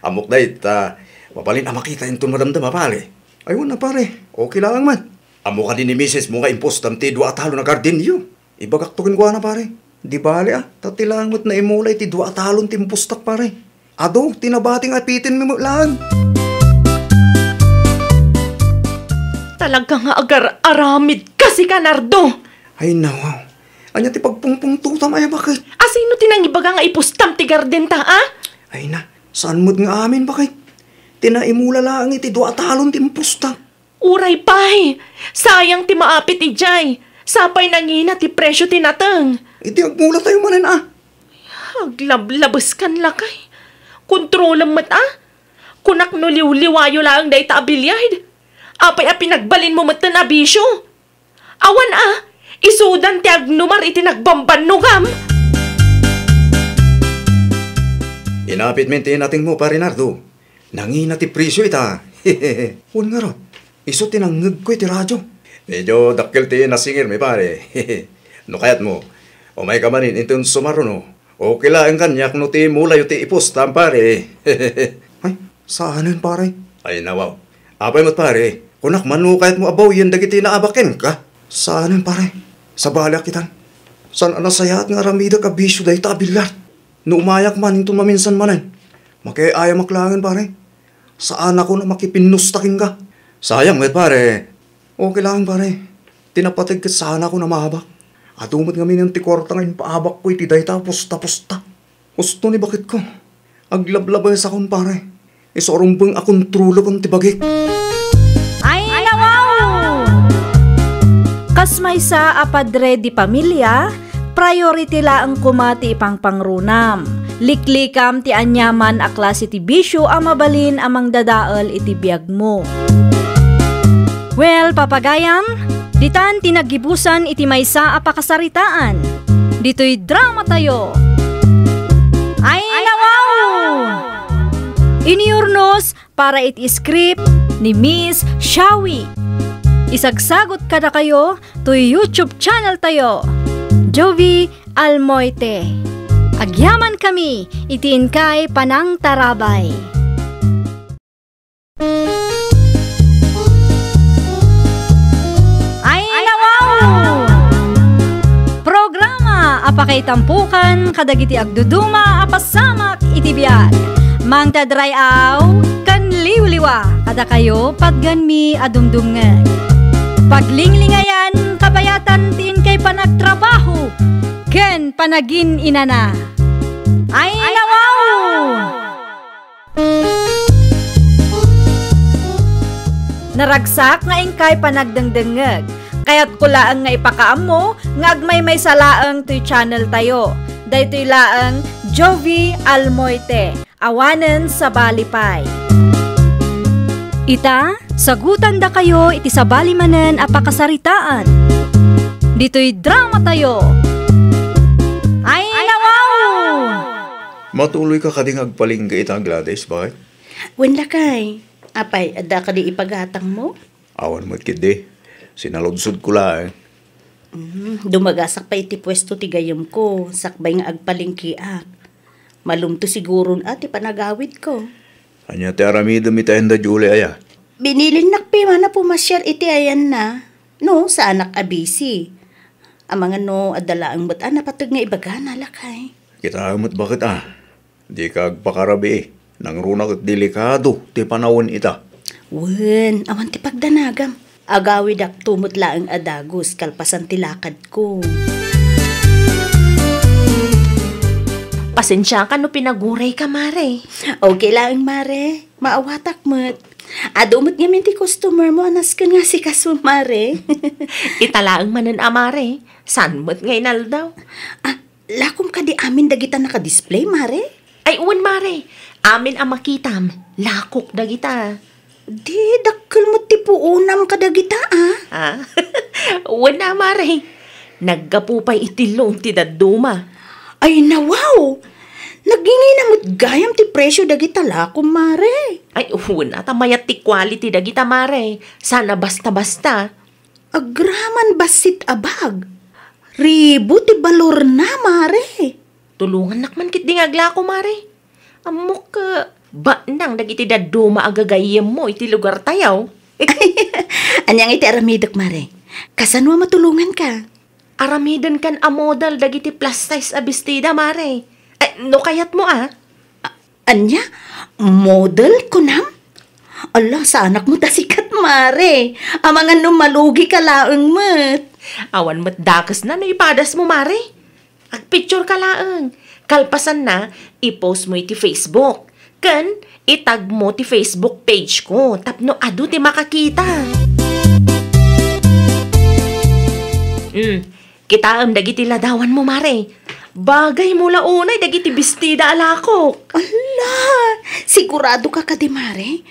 Ammok dayta. Mabalin a makita inton madamdama, pare. Ay, wen a, pare. Okay laeng man. Ammo kadi ni misismo nga impustam ti dua a talon a gardenyo? Ibagakto kenkuana, pare. Di bale, a, ta ti laeng met naimula iti dua a talon ti impustak, pare. Adu, ti nabati nga apitenmi met laeng. Talaga nga agar-aramid kasi ka, Nardo! Ay, nawaw. Ania ti pagpungpungtotam, ay, bakit? Asino ti nangibaga nga ipustam ti gardenta, a? Ay na, saan met nga amin, bakit? Ti naimula laeng iti dua a talon ti impustak. Uray pay! Sayang ti maapit idiay. Sapay nangina ti presio ti nateng. Iti agmulatayo manen, a? Aglablabes kan lakay. Kontrolem met, a? Kunak no liwliwayo laeng dayta a billiard. Apay a pinagbalinmo metten a bisio? Awan a, isudan ti agnumar iti nagbambannogam. Inapit men ti natengmo, Pare Nardo. Nangina ti presio ita. Wen ngarud, isu ti nangngegko iti radio. Medyo dakkel ti nasingirmi, pare. No kayatmo, umayka manen inton sumaruno. Okay laeng kaniak no ti mulayo ti ipustam, pare. Ay, saanen, pare. Ay, nawaw. Apay met, pare, kunak man no kayatmo a bawien dagiti naabak kenka. Saanen, pare. Sabaliak itan. Saan a nasayaat nga aramidek a bisio dayta a billiard. No umayak man inton maminsan manen, makiay-ayamak laengen, pare. Saanakon a makipinnusta kenka. Sayang met, pare. Okay laeng, pare. Ti napateg ket saanakon a maabak. Adu met ngamin ti kuarta nga impaabakko iti dayta a pusta-pusta. Husto ni baketko. Aglablabesakon, pare. Isu a rumbeng a kontrolekon ti bagik. Ay, nawaw! Kas maysa a padre di pamilia, priority laeng koma ti ipangpangrunam. Liklikam ti aniaman a klase ti bisio a mabalin a mangdadael iti biagmo. Well, papagayam, ditan ti naggibusan iti maysa a pakasaritaan. Ditoy dramatayo. Ay, nawaw! Inurnos para iti script ni Miss Shawi. Isagsagot kadakayo toy YouTube channel tayo, Jovi Almoite. Agyamankami iti inkay panangtarabay. Ay, nawaw! Programa a pakaitampokan kadagiti agduduma a pasamak iti biag. Mangted ray-aw ken liwliwa kadakayo patgenmi a dumdumngeg. Paglinglingayan, kabayatan ti inkay panagtrabaho ken panagin-inana. Ay, nawaw! Naragsak nga inkay panagdengdengngeg. Kayatko laeng nga ipakaammo nga agmaymaysa laeng toy channel tayo. Daytoy laeng Jovi Almoite, awanen sabali pay. Ita, sagutandakayo iti sabali manen a pakasaritaan. Ditoy dramatayo. Ay, nawaw! Matuloyka kadi nga agpalengke ita, Gladys, bakit? Wen, lakay. Apay, adda kadi ipagatangmo? Awan met ketdi. Sinaludsodko laeng. Mm, dumagasak pay iti puesto ti gayyemko, sakbay nga agpalengkeak. Malumto siguron a ti panagawidko. Ania ti aramidem ita, Inda Julie, aya? Binilinnak pay man a pumasiar iti ayanna. No, saanak a busy. Amangan no adda laeng met a napateg nga ibagana, lakay. Kitaem met bakit a. Dika agpakarabii. Nangruna ket delikado ti panawen ita. Wen, awan ti pagdanagam. Agawidakto met laeng a dagus kalpasan ti lakadko. Pasensiaka no pinagurayka, Mare. Okay laeng, Mare. Maawatak met. Adu met ngamin ti customer mo a nasken nga asikaso, Mare. Ita laeng manen a, Mare. Saan met nga inaldaw? Ah, lakom kadi amin dagita naka-display, Mare? Ay, wen, Mare. Amin a makitam, lakok dagita. Di, dakkel met ti puonam kadagita, a? Ah? Wen a, Mare. Naggapu pay iti loan ti dadduma. Ay, nawaw! Nagingina met gayam ti presio dagita lakom, Mare. Ay, wen a, ta mayat ti quality dagita, Mare. Saan a basta-basta. Agraman bassit a bag. Ribu ti balorna, Mare. Tulongannak man ketdi nga aglako, Mare. Ammok, eh, batnang dagiti dadduma a gagayyemmo iti lugartayo. Ania nga iti aramidek, Mare? Kasano a matulonganka? Aramidenkan a model dagiti plus size a bestida, Mare. Eh, no kayatmo, a? A-, ania? Model, kunam? Ala, saanak met a sikat, Mare, amangan no malugika laeng met. Awan met dakesna no ipadasmo, Mare. Agpicture ka laeng. Kalpasanna, i-post mo iti Facebook. Ken itag mo ti Facebook page ko tapno adu ti makakita. Hmm, kitaem dagiti ladawan mo, Mare. Bagay mo la unay dagiti bestida a lakok. Ala, sigurado ka kadi, Mare?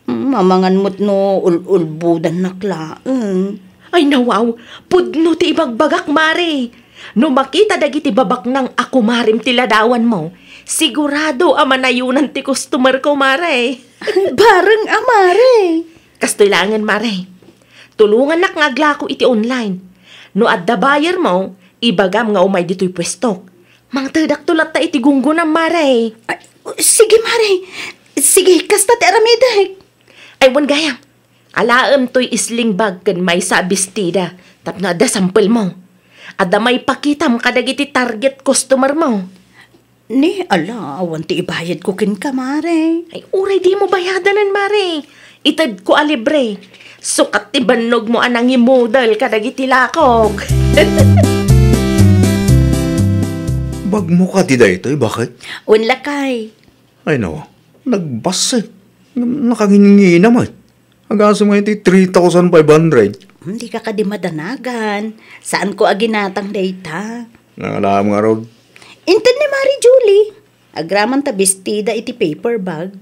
Mm, amangan met no ul-ulbodannak laeng. Ay, nawaw, pudno ti ibagbagak, Mare. No makita dagiti babaknang a kumarim ti ladawan mo, sigurado a manayonan ti customer ko, Mare. Bareng a, Mare. Kastoy laengen, Mare. Tulongannak nga aglako iti online. No adda buyer mo, ibagam nga umay ditoy puestok. Mangtedakto latta iti gunggonam, Mare. Ay, sige, Mare. Sige, kasta ti aramidek. Ay, wen gayam. Alaem toy sling bag ken maysa a bestida tapno adda sample mo. Adda maipakitam kadagiti target customer mo. Ni, ala, awan ti ibayad ko kenka, Mare. Ay, uray di mo bayadanen, Mare. Ited ko a libre. Sukat ti bannog mo a nangimodel kadagiti lakok. Bagmo kadi daytoy, bakit? Wen lakay. Ay, no. Nagbassit. Nakangingina met. Agasem nga iti three thousand five hundred. Hmm, di ka kadi madanagan. Saan ko a ginatang dayta? Nangalam nga rod. Inted ni Mari Julie. Agraman ta bestida iti paper bag.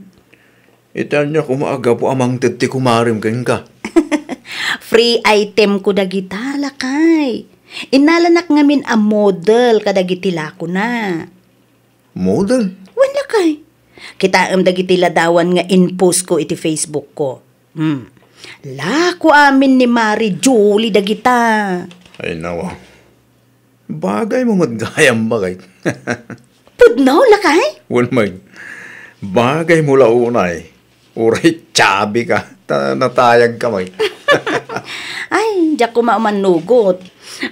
Iti ania koma a gapu a mangted ti kumarim kenka? Free item ko dagita, lakay. Innalanak ngamin a model kadagiti lakona. Model? Wen lakay. Kitaem dagiti ladawan nga in-post ko iti Facebook ko. Hmm. Lako amin ni Mari Julie dagita. Ay, nawa. Bagay mo met gayam, bakit? Pudno, lakay? Wen, Mike. Bagay mo la unay. Uray chubby ka. Ta natayag ka, Mike. Ay, diak koma umanugot.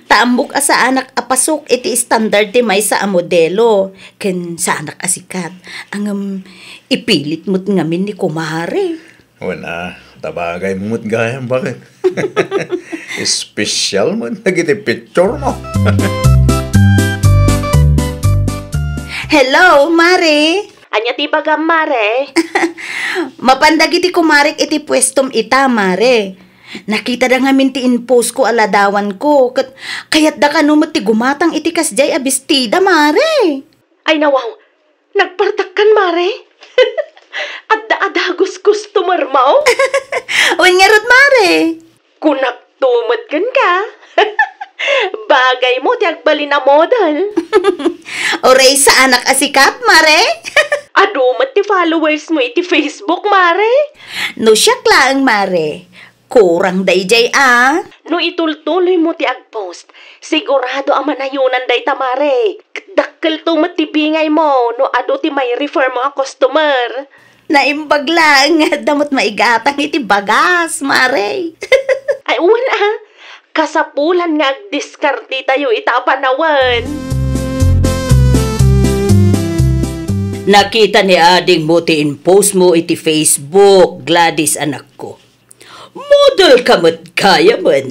Ta ammok a saanak a pasok iti standard ti maysa a modelo. Ken saanak a sikat. Ngem ipilit met ngamin ni kumare. Wen a, ta bagay mo met gayam, bakit? Espesyal met dagiti picture mo. Hello, Mare. Ania ti ibagam, Mare? Mapan dagiti kumarek iti puestom ita, Mare. Nakitada ngamin ti in-post ko a ladawan ko, ket kayatda kano met ti gumatang iti kasdiay a bestida, Mare. Ay, nawaw, nagpartakkan, Mare? Adda a dagus customer mo? Wen ngarud, Mare. Kunak to met kenka. Bagay mo ti agbalin a model. Uray saanak a sikat, Mare? Adu met ti followers mo iti Facebook, Mare? No siak laeng, Mare. Kurang daydiay a. No itultuloy mo ti agpost, sigurado a manayonan dayta, Mare. Ket dakkelto met ti bingay mo no adu ti mai-refer mo a customer. Naimbag laeng nga adda met maigatang iti bagas, Mare. Ay, wen a, kasapulan nga agdiskartetayo ita a panawen. Nakita ni adingmo ti in-post mo iti Facebook, Gladys, anakko. Model ka met gayamen.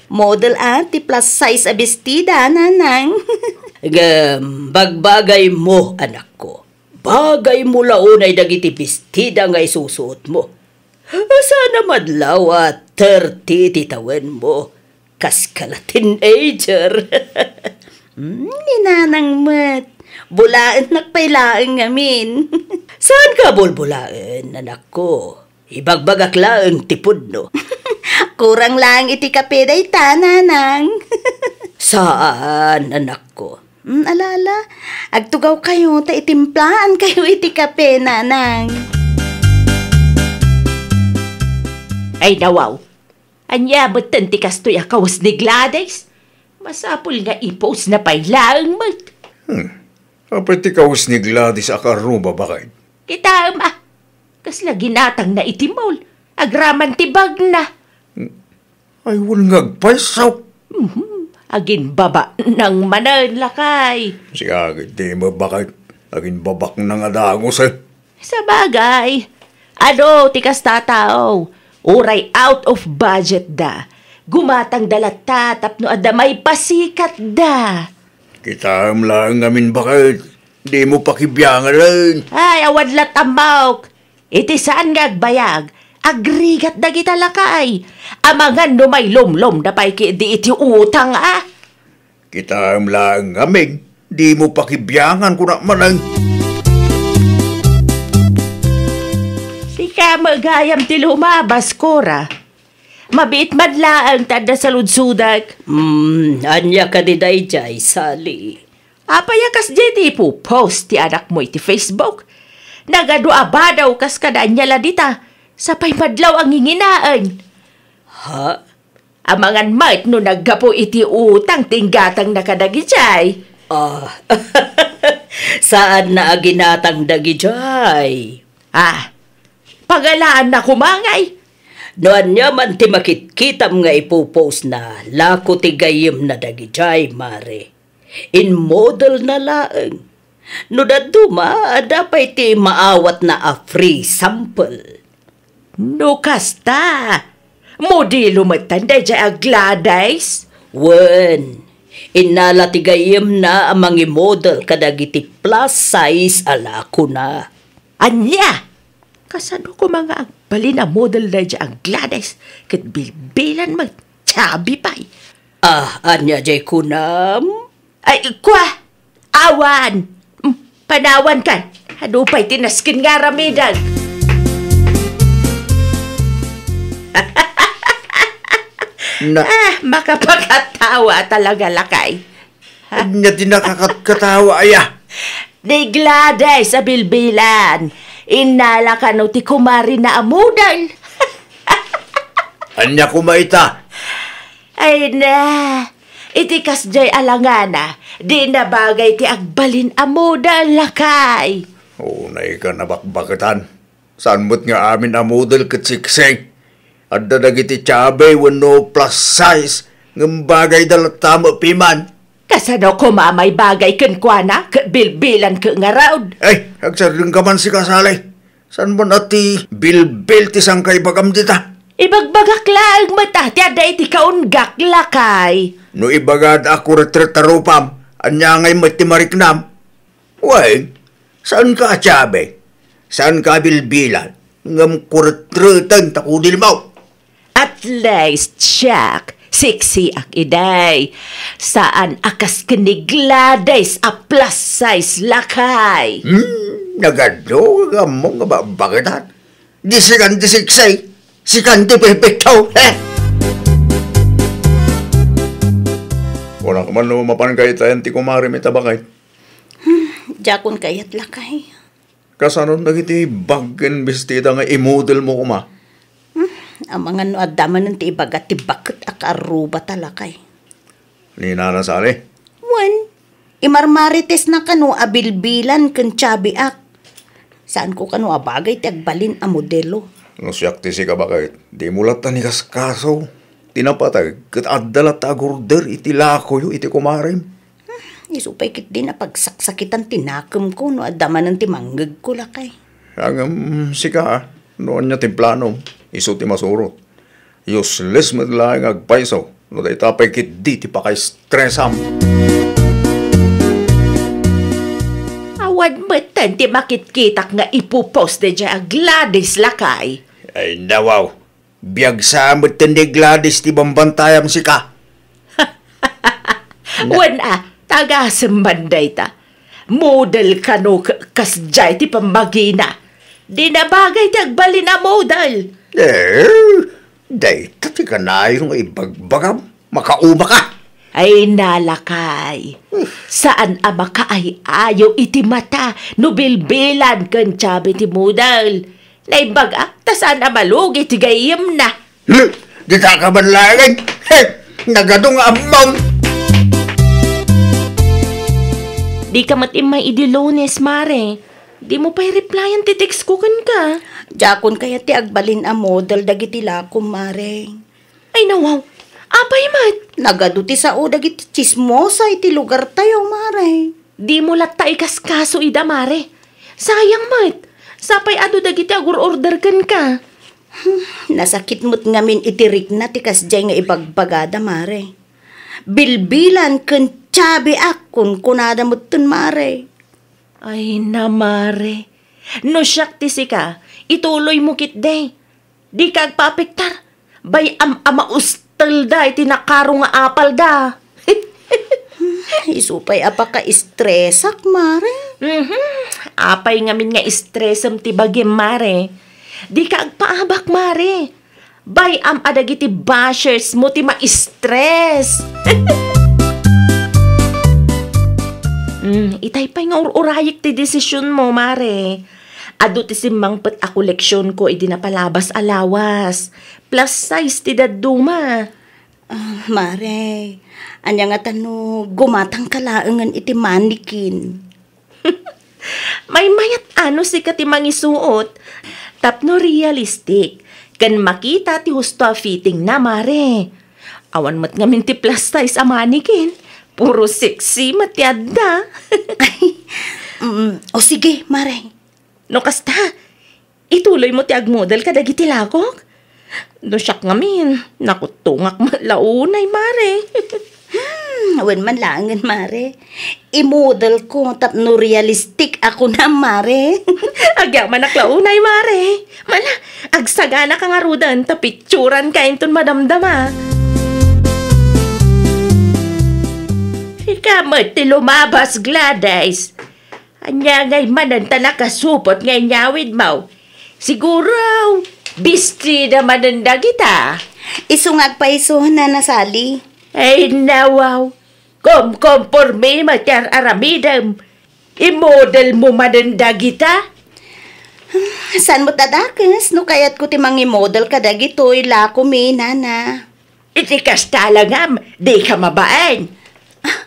Model a ti plus size a bestida, nanang. Ngem, bagbagay mo, anakko. Bagay mo la unay dagiti bestida nga isusuot mo. Saan a madlaw a thirty ti tawen mo. Kas ka la teenager. Hmm, ni nanang met. Bulaennak pay laeng ngamin. Saan ka bulbulaen, anakko? Ibagbagak laeng ti pudno. Kurang laeng iti kape dayta, nanang. Saan, anakko. Hmm, ala, ala. Agtugawkayo ta itimplaankayo iti kape, nanang. Ay, nawaw. Ania metten ti kastoy a kawes ni Gladys? Masapul nga i-post na pay laeng met. Hmm. Apay ti kawes ni Gladys a karuba, bakit? Kitaem a. Kasla ginatangna iti mall. Agraman ti bagna. Ay, wen nga agpayso. Mhm. Aginbabaknang manen, lakay. Siya, agid ti mabakit. Aginbabaknang a dagus, eh. Sabagay. Adu ti kasta a tao. Uray out of budget da, gumatangda latta tapno adda maipasikatda. Kitaem laeng ngamin, baket, dimo pakibiangan. Ay, awan lat ammok. Iti saan nga agbayag, agrigat dagita lakay. Amangan no mailumlomda pay ketdi iti utang, a. Kitaem laeng ngamin, dimo pakibiangan, kunak manen. Sika met gayam ti lumabas, Cora. Mabiit man laeng ti adda saludsodek. Hmm, ania kadi daydiay, Sally? Apay a kasdiay ti ipopost ti anakmo iti Facebook? Nagadu a badaw kas kada ania la dita, sapay madlaw a nginginaen. Ha? Amangan met no naggapu iti utang ti inggatangna kadagijay. Ah, saan na a ginatang dagijay? Ah, pagalaanna koma ngay. No ania man ti makitkitam nga ipopost na, lako ti gayyemna dagijay, mare. Inmodel na laeng. No dadduma, adda pay ti maawatna a free sample. No kasta, modelo metten daydiay a Gladys? Wen, innala ti gayyemna a mangimodel kadagiti plus size a lakona. Ania? Kasano koma nga agbalin a model daydiay a Gladys ket bilbilan met chubby pay? Ah, ania jay kunam? Ay, kua! Awan! Mm, panawankan! Adu pay ti nasken nga aramidek? Na- Ah, makapakatawa talaga, lakay. Ania ti nakakatkatawa, aya? Ni Gladys a bilbilan. Innala kano ti kumarina a model. Ania koma ita? Ay na, iti kasdiay a langana, di na bagay ti agbalin a model, lakay. Unay ka nabakbaketan. Saan met nga amin a model ket sexy. Adda dagiti chubby wenno plus size, ngem bagayda latta met piman. Kasano koma a maibagay kenkuana ket bilbilan ket ngarud? Ay, agsardengka man sika, Sally. Saan man a ti bilbil ti sangkaibagam dita? Ibagbagak laeng met a ti adda iti kaunggak, lakay. No ibagad a kuretret a rupam, ania ngay met ti mariknam? Wen, saanka a chubby, saanka a bilbilan, ngem kuretreten ta kudilmo. At least, Jack, sexy ak iday. Saan a kas ken ni Gladys a plus size, lakay. Hmm, nagadu nga ammo nga babaketan. Di sikan ti sexy, sikan ti pepekto. Eh! Kunak man no mapan kayat ti kumarem ita, baket. Hmm, diakon kayat, lakay. Kasano dagiti bag ken bestida nga imodel mo koma? Hmm, amangan no adda manen ti ibaga ti baket a kaarruba ta, lakay. Ni Nana Sally? Wen, imarmaritesna kano a bilbilan ken chubby ak. Saanko kano a bagay ti agbalin a modelo. No siak ti sika, baket, dimo latta ni kaskaso. Ti napateg ket adda latta agurder iti lakoyo iti kumarem. Hmm, isu pay ketdi a pagsaksakitan ti nakemko no adda manen ti mangngegko, lakay. Ngem sika, no ania ti planom, isu ti masurot. Useless met laeng nga agpayso no dayta pay ketdi ti pakaistresam. Awan metten ti makitkitak nga ipopost daydiay a Gladys, lakay. Ay, nawaw. Biag sa metten ni Gladys ti bambantayam sika. Wen a, tagasem man dayta. Model kano k-, kasdiay ti pammagina. Di na bagay ti agbalin a model. Eh, dayta ti kanayon nga ibagbagam. Makauma ka. Ay, nalakay. Saan a makaay-ayo iti mata no bilbilan ken chubby ti model. Naimbag-ak ta saan a malugi ti gayyemna. Hmm, dita ka man laeng. He, nagadu nga ammom. Dika met immay idi Lunes, mare. Dimo pay replyan ti text ko kenka. Diakon kayat ti agbalin a model dagiti lakom, mare. Ay, nawaw. Apay met? Nagadu ti sao dagiti tsismosa iti lugartayo, mare. Dimo latta ikaskaso ida, mare. Sayang met. Sapay adu dagiti agur-order kenka. Nasakit met ngamin iti rikna ti kasdiay nga ibagbagada, Mare. Bilbilan ken tiabiak, kunkunada metten, Mare. Ay na, Mare. No siak ti sika, ituloymo ketdi. Dika agpaapektar. Bay-am a maustelda iti nakaro nga apalda. Isu pay a paka-estresak, Mare. Mhm. Apay ngamin nga estresem ti bagim, Mare? Dika agpaabak, Mare. Bay-am a dagiti bashersmo ti ma-stress. Mm, itay pay nga ur-urayek ti desisionmo, Mare. Adu ti simmangpet a koleksionko idi napalabas a lawas. Plus size ti dadduma. Ah, Mare, ania ngata no gumatangka laengen iti mannequin? Maymayat a no sika ti mangisuot tapno realistic ken makita ti husto a fittingna, Mare. Awan met ngamin ti plus size a mannequin. Puro sexy met ti adda. Ay, mm, o sige, Mare. No kasta, ituloymo ti agmodel kadagiti lakok? No siak ngamin, nakuttongak met la unay, Mare. Hmm, wen man laengen, Mare. Imodelko tapno realistic a kunam, Mare. Agyamanak la unay, Mare. Mala, agsaganaka ngaruden ta pitsuranka inton madamdama. Sika met ti lumabas, Gladys. Ania ngay manen ta nakasupot nga inyawidmo? Siguro, bestida manen dagita. Isu nga agpayso, Nana Sally. Ay, nawaw. Kumkomporme met ti ar-aramidem. Imodelmo manen dagita? Saan met a dakes no kayatko ti mangimodel kadagitoy lakomi, Nana. Iti kasta la ngem, dika mabain. Ah,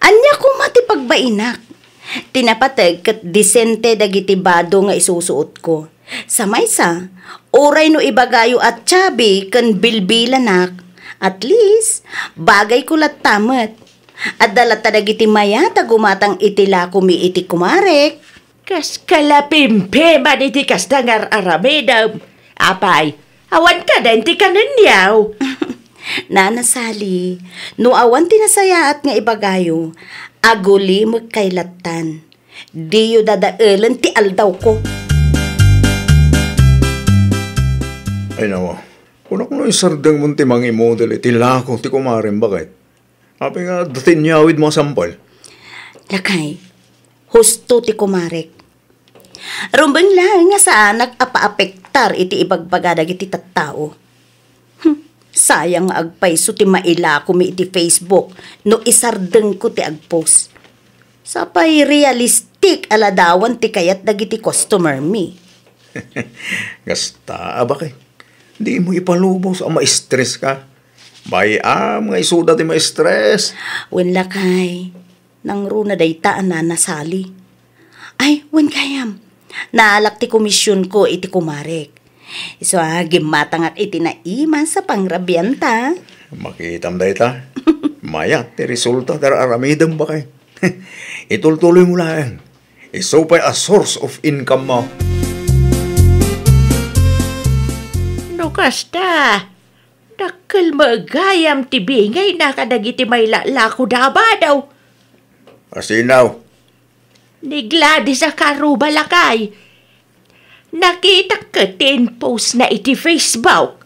ania koma ti pagbainak? Ti napateg ket disente dagiti bado nga isusuotko. Sa maysa, uray no ibagayo a chubby ken bilbilanak, at least, bagayko latta met. Adda latta dagiti mayat a gumatang iti lakomi iti kumarek. Kas kalapimpiman iti kasta nga ar-aramidem. Apay, awan kaden ti kanenyaw. Nana Sally, no awan ti nasayaat nga ibagayo, agulimek kay lattan. Diyo dadaelen ti aldawko. Ay, nawa. Kunak no isardengmon ti mangimodel iti lako ti kumarem, baket. Apay nga adda ti inyawidmo a sampol? Lakay, husto ti kumarek. Rumbeng laeng nga saanak a paapektar iti ibagbaga dagiti tattao. Hmm, sayang nga agpayso ti mailakomi iti Facebook no isardengko ti agpost. Sapay realistic a ladawan ti kayat dagiti customer mi. Kasta, a, baket. Dimo ipalubos a ma-stress ka. Bay-am nga isuda ti ma-stress. Wen lakay, nangruna dayta a Nana Sally. Ay, wen gayam. Naalak ti komisionko iti kumarek. Isu a, gimmatangak iti naimas a pangrabianta. Makitam dayta. Mayat ti resulta ti ar-aramidem, baket. Itultuloymo laeng. Isu pay a source of income mo. No kasta, dakkel met gayam ti bingayna kadagiti mailalako da a bado. Asinaw? Ni Gladys a karuba, lakay. Nakitak ket ti in-post na iti Facebook.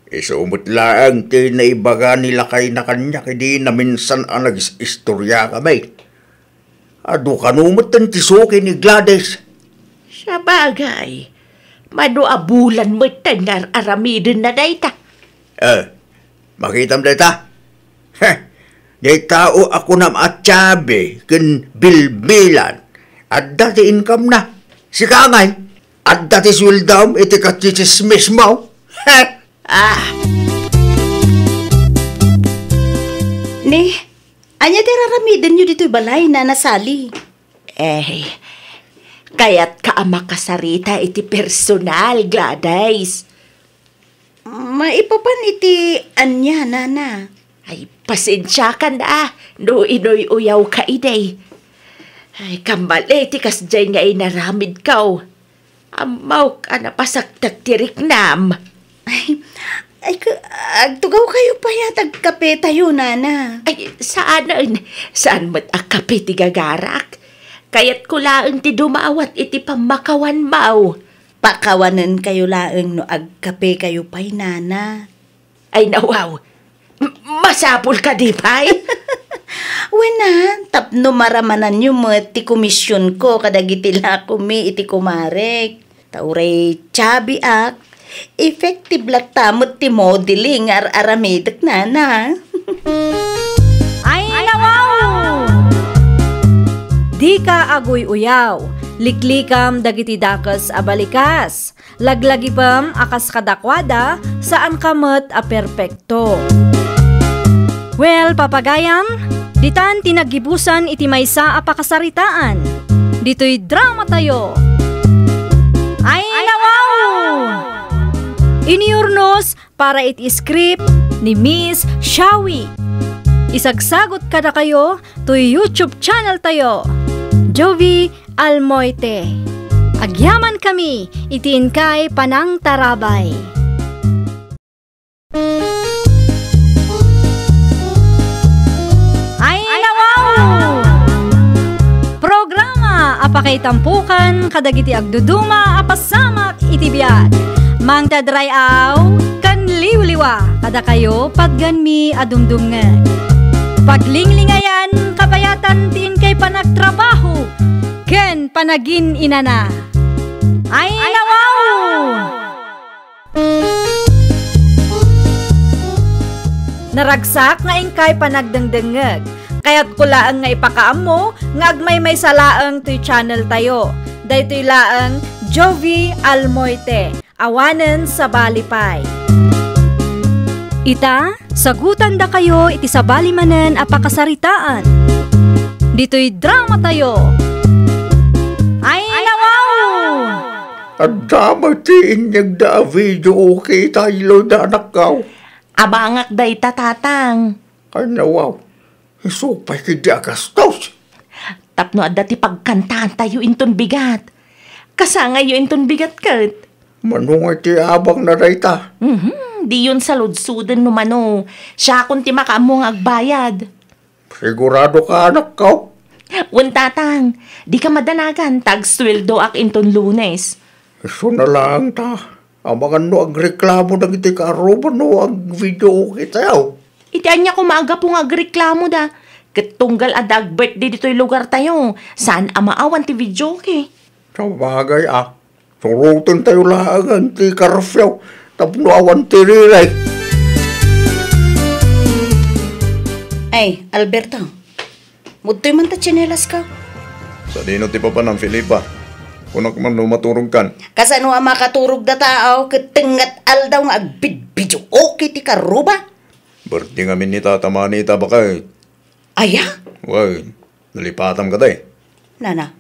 Isu met laeng ti naibaga ni lakayna kaniak idi naminsan a nagis-istorya kami. Adu kano metten ti suki ni Gladys. Sabagay, mano a bulan metten nga ar-aramidenna dayta. Eh, makitam dayta? Heh, dayta a kunam a chubby ken bilbilan. Adda ti income na. Sika ngay, adda ti sueldom iti kachichismis mo. Heh. Ah. Ni, ania ti ar-aramidenyo ditoy balay, Nana Sally? Eh, kayatka a makasarita iti personal, Gladys. Maipapan iti ania, Nana? Ay, pasensiakan a, no inuy-uyawka idi. Ay, kammali ti kasdiay nga inaramidko. Ammok a napasaktek ti riknam. Ay, ay, ka-, agtugawkayo pay a tagkapetayo, nana. Ay, saanen. Saan met a kape ti gagarak. Kayatko laeng ti dumawat iti pammakawanmo. Pakawanenkayo laeng no agkapekayo pay, nana. Ay, nawaw. M-, masapul kadi pay? Wen a, tapno maramananyo met ti komisionko kadagiti lakomi iti kumarek. Ta uray chubby ak, effective latta met ti modeling nga ar-aramidek, nana. Ay, nawaw! Dika aguy-uyaw, liklikam dagiti dakes a balikas. Laglagipem a kas kadakuada, saanka met a perpekto. Well, papagayam, ditan ti naggibusan iti maysa a pakasaritaan. Ditoy dramatayo. Ay, nawaw! Inurnos para iti script ni Miss Shawi. Isagsagot kadakayo toy YouTube channel tayo, Jovie Almoite. Agyamankami iti inkay panangtarabay. Ay, nawaw! Programa a pakaitampukan kadagiti agduduma a pasamak iti biag. Mangted ray-aw ken liwliwa kadakayo, patganmi a dumdumngeg. Paglinglingayan, kabayatan ti inkay panagtrabaho ken panagin-inana. Ay, nawaw! Naragsak nga inkay panagdengdengngeg. Kayatko laeng nga ipakaammo nga agmaymaysa laeng toy channel tayo. Daytoy laeng Jovie Almoite, awanen sabali pay. Ita, sagutandakayo iti sabali manen a pakasaritaan. Ditoy dramatayo. Ay, nawaw! Adda met ti inyegda a video okay tayo, anakko. Abangak dayta, Tatang. Ay, nawaw. Isu pay ketdi a gastos. Tapno adda ti pagkantaantayo inton bigat. Kasangayyo inton bigat ket. Mano ngay ti abangna dayta? Mhm, diyon saludsoden no mano. Siakon ti makaammo nga agbayad. Siguradoka, anakko? Wen, Tatang. Dika madanagan ta agsueldoak inton Lunes. Isuna laeng ta, amangan no agreklamo dagiti kaarruba no ag-video okay tayo. Iti ania koma a gapu nga agreklamoda? Ket tunggal adda ag-birthday ditoy lugartayo, saan a maawan ti video okay. Sabagay a, surotentayo laengen ti curfew tapno awan ti rirek. Ay, Alberto, mudtoy man ta tsinelasko. Sadino ti papanam, Felipa? Kunak man no maturogkan. Kasano a makaturog dayta a ket tengnga aldaw nga agbidbidio okay ti kaarruba? Birthday ngamin ni Tata Mani ita, baket. Aya? Wen, nalipatam kadi? Nana,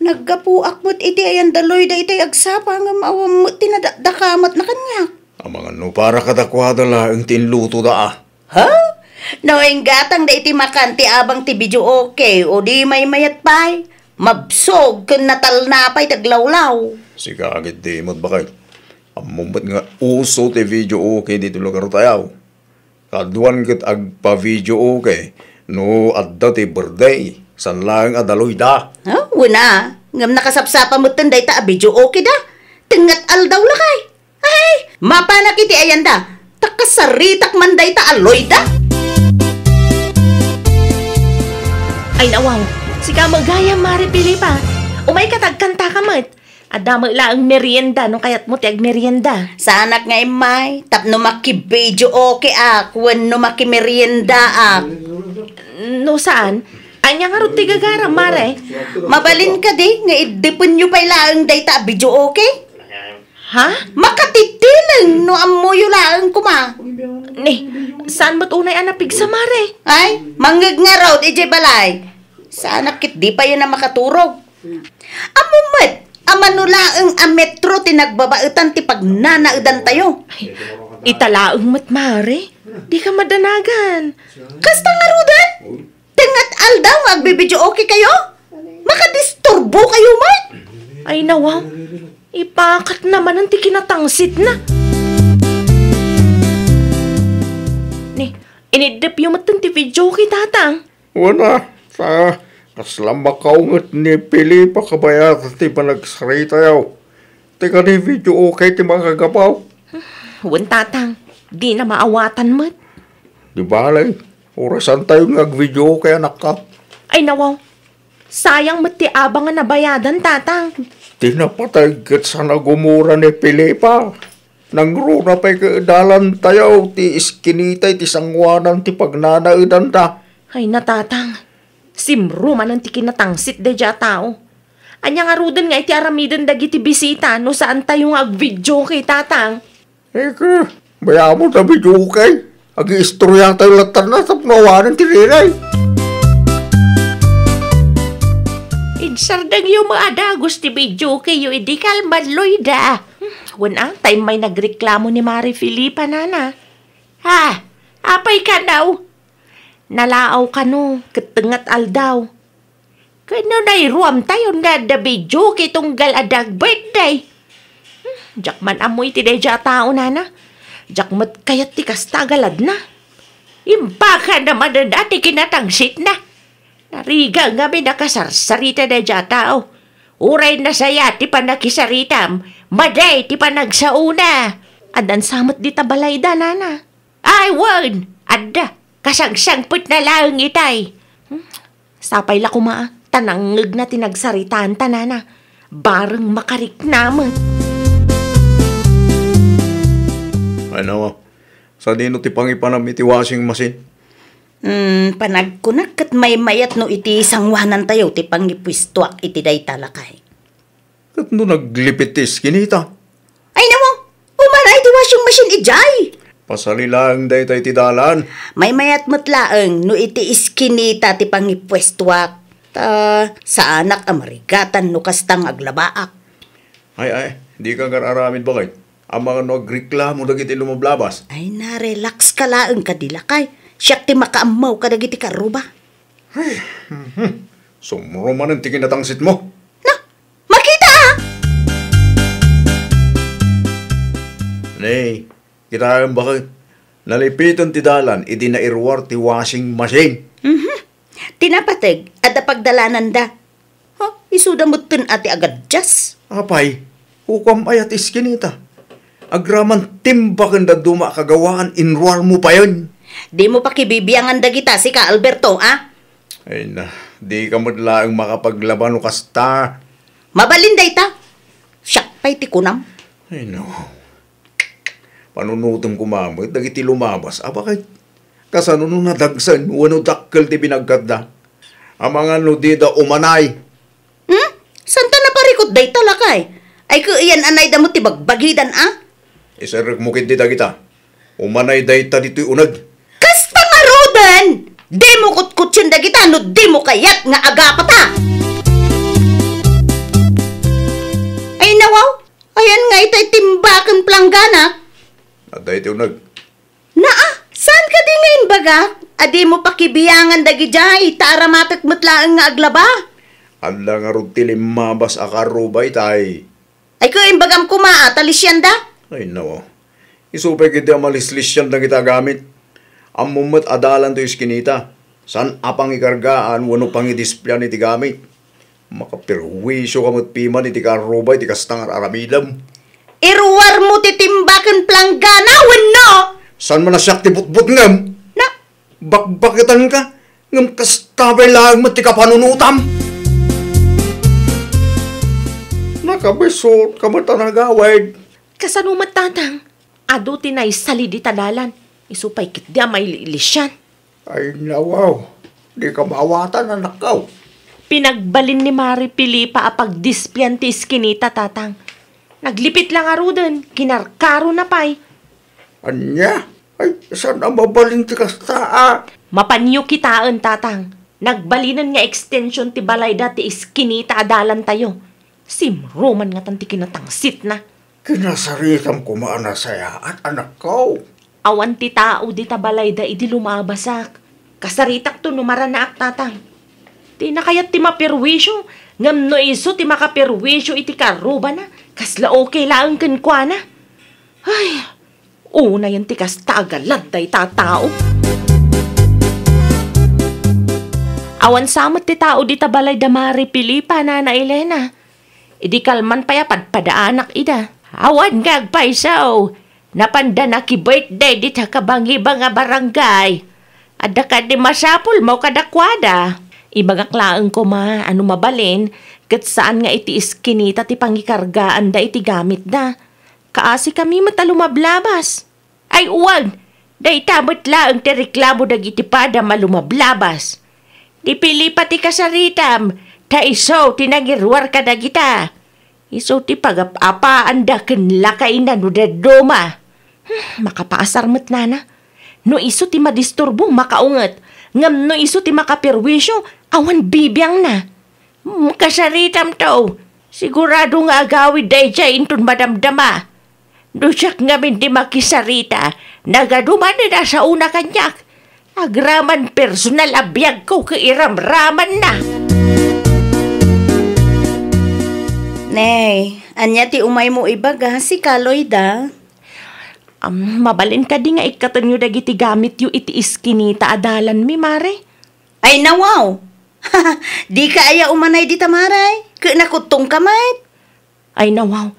naggapuak met iti ayan da Loida itay agsapa ngem awan met ti nadakdakamatna kaniak. Amangan no para kadakuada laeng ti inlutoda a. Ha? No inggatangda iti makan ti abang ti video okay, o di maymayat pay, mabsog ken natalna pay ti aglawlaw. Sika ketdi met, baket. Ammom met nga uso ti video okay ditoy lugartayo. Kaduan ket agpa-video okay no adda ti birthday, saan laeng a da Loida. Ha? Wen a, ngem nakasapsapa metten dayta a video okay da. Tengnga aldaw lakay. Ay, mapanak iti ayan da. Ta kasaritak man dayta a Loida. Ay, nawaw. Sika met gayam, Mare Felipa. Umayka ta agkantaka met. Adda met laeng merienda no kayatmo ti agmerienda. Saanak nga immay, tapno maki-video okay ak wenno makimerienda ak. No saan, ania ngarud ti gagaram, Mare? Mabalin kadi nga iddepenyo pay laeng dayta a video okay? Ha? Makatitileng no ammoyo laeng koma. Ni, saan met unay a napigsa, Mare? Ay, mangngeg ngarud idiay balay. Saanak ketdi payen a makaturog. Ammom met a mano laeng a metro ti nagbabaetan ti pagnanaedantayo. Ita laeng met, Mare. Dika madanagan. Kasta ngaruden? Tengnga aldaw nga agbi-video okay kayo? Makadisturbo kayo met? Ay, nawaw. Ipakatna manen ti kinatangsitna. Ni, iniddepyo metten ti videoke, Tatang. Wen a, ta kasla makaunget ni Felipa kabayat ti panagsaritayo. Ti kadi videoke ti makagabaw. Wen, Tatang, dina maawatan met. Di bale, orasantayo nga agvideoke, anakko. Ay, nawaw. Sayang met ti abang a nabayadan, Tatang. Ti napateg ket saan a gumura ni Felipa. Nangruna pay ket dalantayo ti iskinita iti sangoanan ti pagnanaedanta. Ay, na, Tatang. Simro manen ti kinatangsit daydiay a tao. Ania ngaruden nga iti aramiden dagiti bisita no saantayo nga agvideoke, Tatang? Eke, bayamon ta videoke. Agiistoriatayo latta tapno awanen ti riray. Insardengyo met a dagus ti videokeyo idi kalman, Loida. Wen a, ta immay nagreklamo ni Mari Felipa, nana. Ah, apay kano? Nalaaw kano, ket tengnga ti aldaw. Ket no nairuamtayon nga adda videoke tunggal adda agbirthday. Hmm, diak man ammo iti daydiay a tao, nana. Diak met kayat ti kasta a galadna. Imbagana manen a ti kinatangsitna. Narigat ngamin a kasarsarita daydiay a tao. Uray nasayaat ti pannakisaritam, madi ti panagsaona. Addan sa met dita balayda, nana. Ay, wen! Adda, kasangsangpetna laeng itay. Hmm? Sapay la koma, ta nangngegna ti nagsaritaanta, nana. Bareng makarikna met. Ano? Sadino ti pangipanam iti washing machine? Hmm, panagkunak ket maymayat no iti sangoanantayo ti pangipuestoak iti dayta, lakay. Ket no naglipit ti iskinita? Ay, nawaw! Umanay ti washing machine idiay! Pasali laeng dayta iti dalan. Maymayat met laeng no iti iskinita ti pangipuestoak. Ta saanak a marigatan no kasta nga aglabaak. Ay, ay, dika ngar-aramid, baket. Amangan no agreklamo dagiti lumablabas. Ay, na, relax ka laeng kadi, lakay. Siak ti makaammo kadagiti karruba. Ay, mhm. Sumro manen ti kinatangsitmo. Na, makita, a! Ne, kitaem, baket. Nalipiten ti dalan idi nairuar ti washing machine. Mhm. Ti napateg, adda pagdalananda. Ha, isuda metten a ti agaddias. Apay, kukuam aya ti iskinita? Agraman timbaken dadduma a kagawaan inruarmo payen. Dimo pakibibiangan dagita, sika, Alberto, a? Ay na, dika met laeng makapaglaba no kasta. Mabalin dayta. Siak pay ti kunam. Ay no. Panunotem koma met dagiti lumabas a baket. Kasano no nadagsen wenno dakkel ti binagkatda? Amangan no dida umanay. Hmm? Santa naparikut dayta, lakay? Ay, ket iyan anayda met ti bagbagidan, a? Iserrekmo ketdi dagita. Umanay dayta ditoy uneg. Kasta ngaruden! Dimo kutkutien dagita no dimo kayat nga agapata! Ay, nawaw! Ayan nga itay timbaken planggana. Adda iti uneg. Naa, saan kadi nga imbagak a dimo pakibiangan dagidiay ta aramatek met laeng nga aglaba? Adda ngarud ti limmabas a karruba itay. Ay, ket imbagam koma a ta lisianda? Ay, no. Isu pay ketdi a malislisian dagita a gamit. Ammom met a dalan toy iskinita. Saan a pangikargaan wenno pangidisplean iti gamit. Makaperwisio ka met piman iti karruba iti kasta nga ar-aramidem. Iruarmo ti timbaken planggana wenno? Saan man a siak ti butbutngem? Na? Bakbaketanka, ngem kasta pay laeng met ti kapanunotam. Nakabisut ka met a nagawid. Kasano met, Tatang? Adu ti naisali dita dalan. Isu pay ketdi a mailiilisian. Ay, nawaw. Dika maawatan, anakko. Pinagbalin ni Mari Felipa a pagdisplean ti iskinita, Tatang. Naglipit la ngaruden, kinarkarona pay. Ania? Ay, saan a mabalin ti kasta, a? Mapanyo kitaen, Tatang. Nagbalinen nga extension ti balayda ti iskinita a dalantayo. Simro man ngatan ti kinatangsitna. Kinasaritam koma a nasayaat, anakko. Awan ti tao dita balayda idi lumabasak. Kasaritakto no maranaak, Tatang. Dina kayat ti maperwisio, ngem no isu ti makaperwisio iti karrubana, Kasla okay laeng kenkuana. Ay, unayen ti kasta a galad dayta a tao. Awan sa met ti tao dita balay da Mari Felipa, Nana Elena. Idi kalman pay a padpadaanak ida. Awan nga agpayso. Napanda nakibirthday dita kabangibang a barangay. Adda kadi masapulmo kadakuada? Ibagak laeng koma a no mabalin, ket saan nga iti iskinita ti pangikargaanda iti gamitda. Kaasikami met a lumablabas. Ay, uwag! Dayta met laeng ti reklamo dagiti padam a lumablabas. Ni Felipa ti kasaritam, ta isu ti nangiruar kadagita. Isu ti pagap-apaanda ken lakayna no dadduma. Hmm, makapaasar met, nana. No isu ti madisturbo, makaunget. Ngem no isu ti makaperwisyo, awan bibiangna. Hmm, kasaritam to. Sigurado nga agawid daydiay inton madamdama. No siak ngamin ti makisarita, nagaduman a saona kaniak. Agraman personal a biagko ket iramramanna. Nay, ania ti umaymo ibaga, sika, Loida? Am, mabalin kadi nga ikkatenyo dagiti gamityo iti iskinita a dalanmi, Mare? Ay, nawaw! Dika aya umanay dita, Mare? Ket nakuttongka met? Ay, nawaw.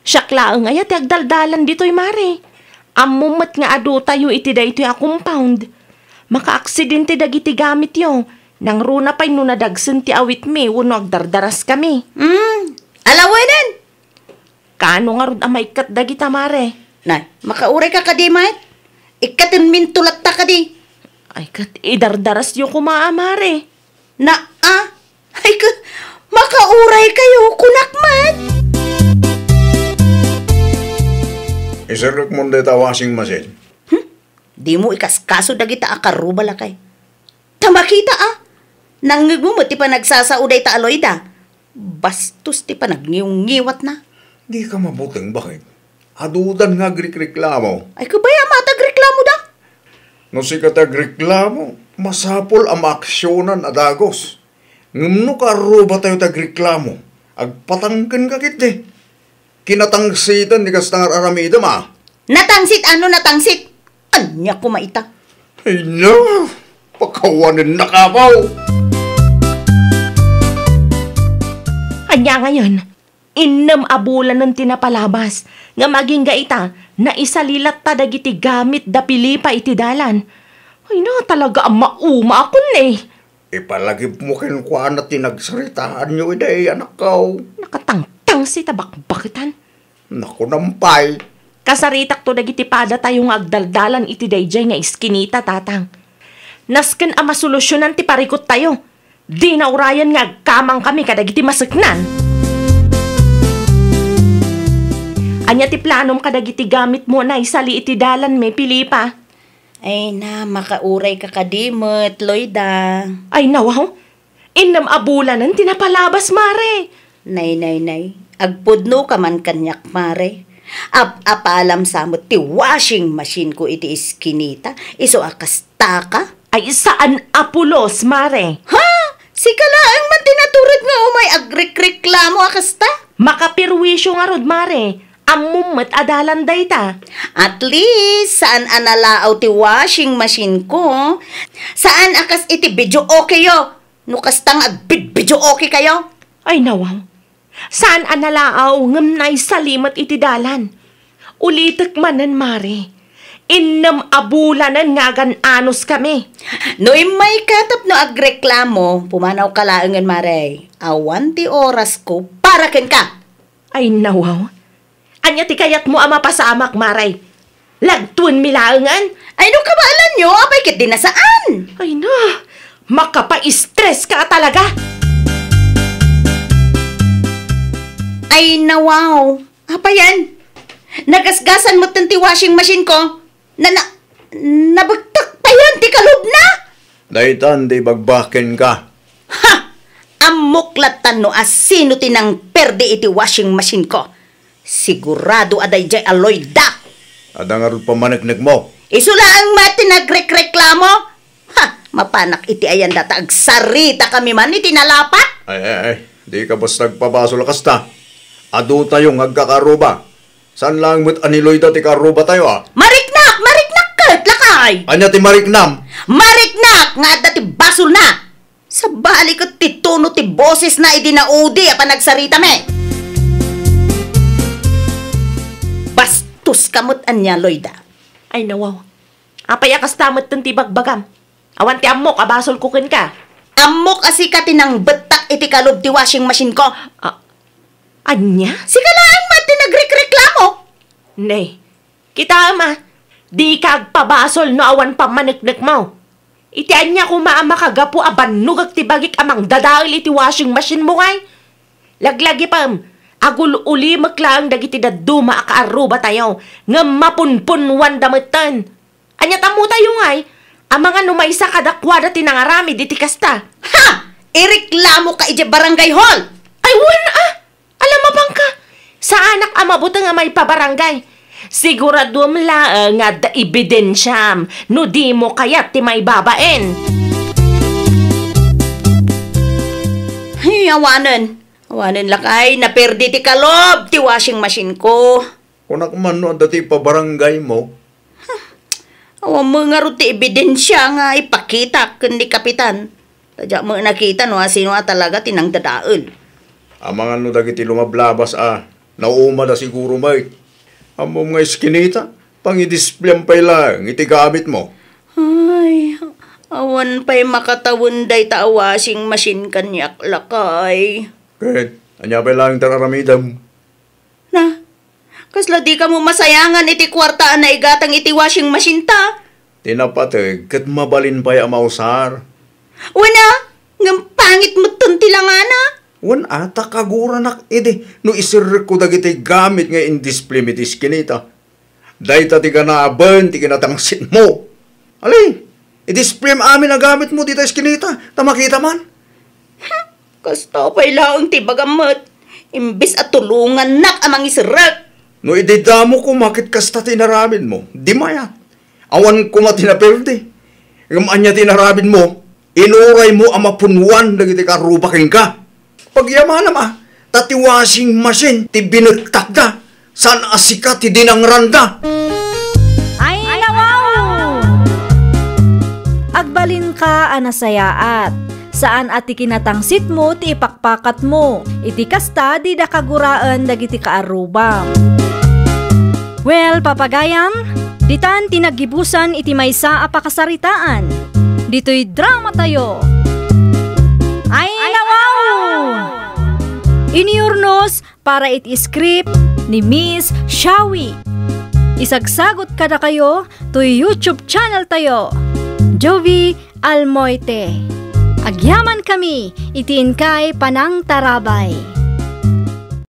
Siak laeng aya ti agdaldalan ditoy, Mare. Ammom met nga adutayo iti daytoy a compound. Makaaksidente dagiti gamityo. Nangruna pay no nadagsen ti awitmi wenno agdardaraskami. Hmm, alawenen! Kaano ngarud a maikkat dagita, Mare? Nay, makaurayka kadi met? Ikkatenminto latta kadi. Ay, ket idardarasyo koma a, Mare. Naa, ay ka, makauraykayo, kunak met. Iserrekmon dayta washing machine. Hmm? Dimo ikaskaso dagita a karruba, lakay. Ta makita, a. Nangngegmo met ti panagsasao dayta a Loida. Bastos ti panagngiwngiwatna. Dika mabuteng, baket? Adudan nga agrikreklamo. Ay, kabay a met agreklamoda. No sika ti agreklamo, masapul a maaksionan a dagus. Ngem no karrubatayo ti agreklamo, agpatangkenka ketdi. Kinatangsitan ti kasta nga ar-aramidem, a. Natangsit? Ano natangsit? Ania koma ita? Ay na, pakawanennaka, apo. Ania ngayen? Innem a bulanen ti napalabas, ngem agingga ita, naisali latta dagiti gamit da Felipa iti dalan. Ay na, talaga a maumaakon, eh. Ipalagipmo kenkuana ti nagsaritaanyo idi, anakko. Nakatangtangsit a bakbaketan. Naku, nampay. Kasaritakto dagiti padatayo nga agdaldalan iti daydiay nga iskinita, Tatang. Nasken a masolusyonan ti parikuttayo. Dina urayen nga agkamangkami kadagiti maseknan. Ania ti planom kadagiti gamitmo a naisali iti dalanmi, Felipa? Ay na, makaurayka kadi met, Loida. Ay, nawaw. Innem a bulanen ti napalabas, Mare. Nay, nay, nay. Agpudnoka man kaniak, Mare. Ap-apalam sa met ti washing machine ko iti iskinita, isu a kastaka. Ay, saan a pulos, Mare. Ha? Sika laeng man ti natured nga umay agrekreklamo a kasta? Makaperwisyo ngarud, Mare. Ammom met a dalan dayta. At least, saan a nalaaw ti washing machine ko. Saan a kas iti video okay yo. No kasta nga agbidbidyo okay kayo? Ay, nawaw. Saan a nalaaw ngem naisali met iti dalan. Ulitek manen, Mare. Innem a bulanen nga agan-anos kami. No immayka tapno agreklamo, pumanawka laengen, Mare. Awan ti orasko para kenka. Ay, nawaw. Ania ti kayatmo a mapasamak, Mare? Lagtuenmi laengen? Ay, no kabaelanyo, apay ket di na saan? Ay na, makapaistres ka talaga! Ay na, wow! Apayen? Nagasgasan metten ti washing machine ko. Na, na, nabektak payen ti kalubna? Daytan ti ibagbaken ka. Ha! Ammok lattan no asino ti nangperdi iti washing machine ko. Sigurado a daydiay a Loida. Adda ngarud pamaneknekmo? Isu laeng met ti nagrekreklamo. Ha! Mapanak iti ayan data agsarita kami man iti nalapat. Ay, ay, ay. Di ka basta agpabasol a kasta. Adu tayo nga agkakaarruba. Saan laeng met a ni Loida ti kaarrubatayo, a? Mariknak! Mariknak ket, lakay! Ania ti mariknam? Mariknak nga adda ti basolna! Sabali ket ti tono ti bosesna idi naudi a panagsaritami. Bastoska met ania, Loida. Ay, nawaw. Apay a kasta metten ti bagbagam? Awan ti ammok a basolko kenka. Ammok a sika ti nangbettak iti kalub ti washing machine ko. A-, ania? Sika laeng met ti nagrekreklamo. Ne, kitaem a, dika agpabasol no awan pammaneknekmo. Iti ania koma a makagapu a bannogek ti bagik a mangdadael iti washing machine mo ngay? Laglagipem, agul-ulimek laeng dagiti dadduma a kaarrubatayo, ngem mapunpunwanda metten. Ania tammo tayo ngay, amangan no maysa kadakuada ti nangaramid iti kasta? Ha! Ireklamoka idiay barangay hall! Ay, wen a! Ala, mapanka! Saanak a mabuteng a maipabarangay. Siguraduem laeng nga adda ebidensiam no dimo kayat ti maibabain. Ay, awanen. Awanen lakay, naperdi ti kalob ti washing machine ko. Kunak man no adda ti ipabarangaymo. Awan met ngarud ti ebidensia nga ipakitak ken ni Kapitan. Ta diak met nakita no asino a talaga ti nangdadael. Amangan no dagiti lumablabas a, naumada siguro met. Ammom nga iskinita, pangidispleam pay laeng iti gamitmo. Ay, awan pay makatawen dayta a washing machine kaniak, lakay. Ket, ania pay laeng ti ar-aramidem? Na, kasla dikamo masayangan iti kuarta a naigatang iti washing machine ta? Ti napateg ket mabalin pay a mausar. Wen a, ngem pangit metten ti langana. Wen a, ta kaguranak idi no iserrekko dagiti gamit nga indispleam iti iskinita. Dayta ti ganaben ti kinatangsitmo. Ali, idispleam amin a gamitmo dita iskinita, ta makita man. Kasta pay laeng ti ibagam met, imbes a tulongannak a mangiserrek. No idi damo koma ket kasta ti inaramidmo, di mayat. Awan koma ti naperdi. Ngem ania ti inaramidmo? Inuraymo a mapunwan dagiti kaarruba kenka. Pagyamanam a, ta ti washing machine ti binettakda, saan a sika ti dinangranda. Ay, nawaw! Agbalinka a nasayaat. Saan a ti kinatangsitmo ti ipakpakatmo. Iti kasta, dida kaguraen dagiti kaarrubam. Well, papagayam, ditan ti naggibusan iti maysa a pakasaritaan. Ditoy dramatayo. Ay, nawaw! Iniurnos para iti script ni Miss Shawi. Isagsagot kadakayo toy YouTube channel tayo, Jovi Almoite. Agyaman kami iti inkay panangtarabay.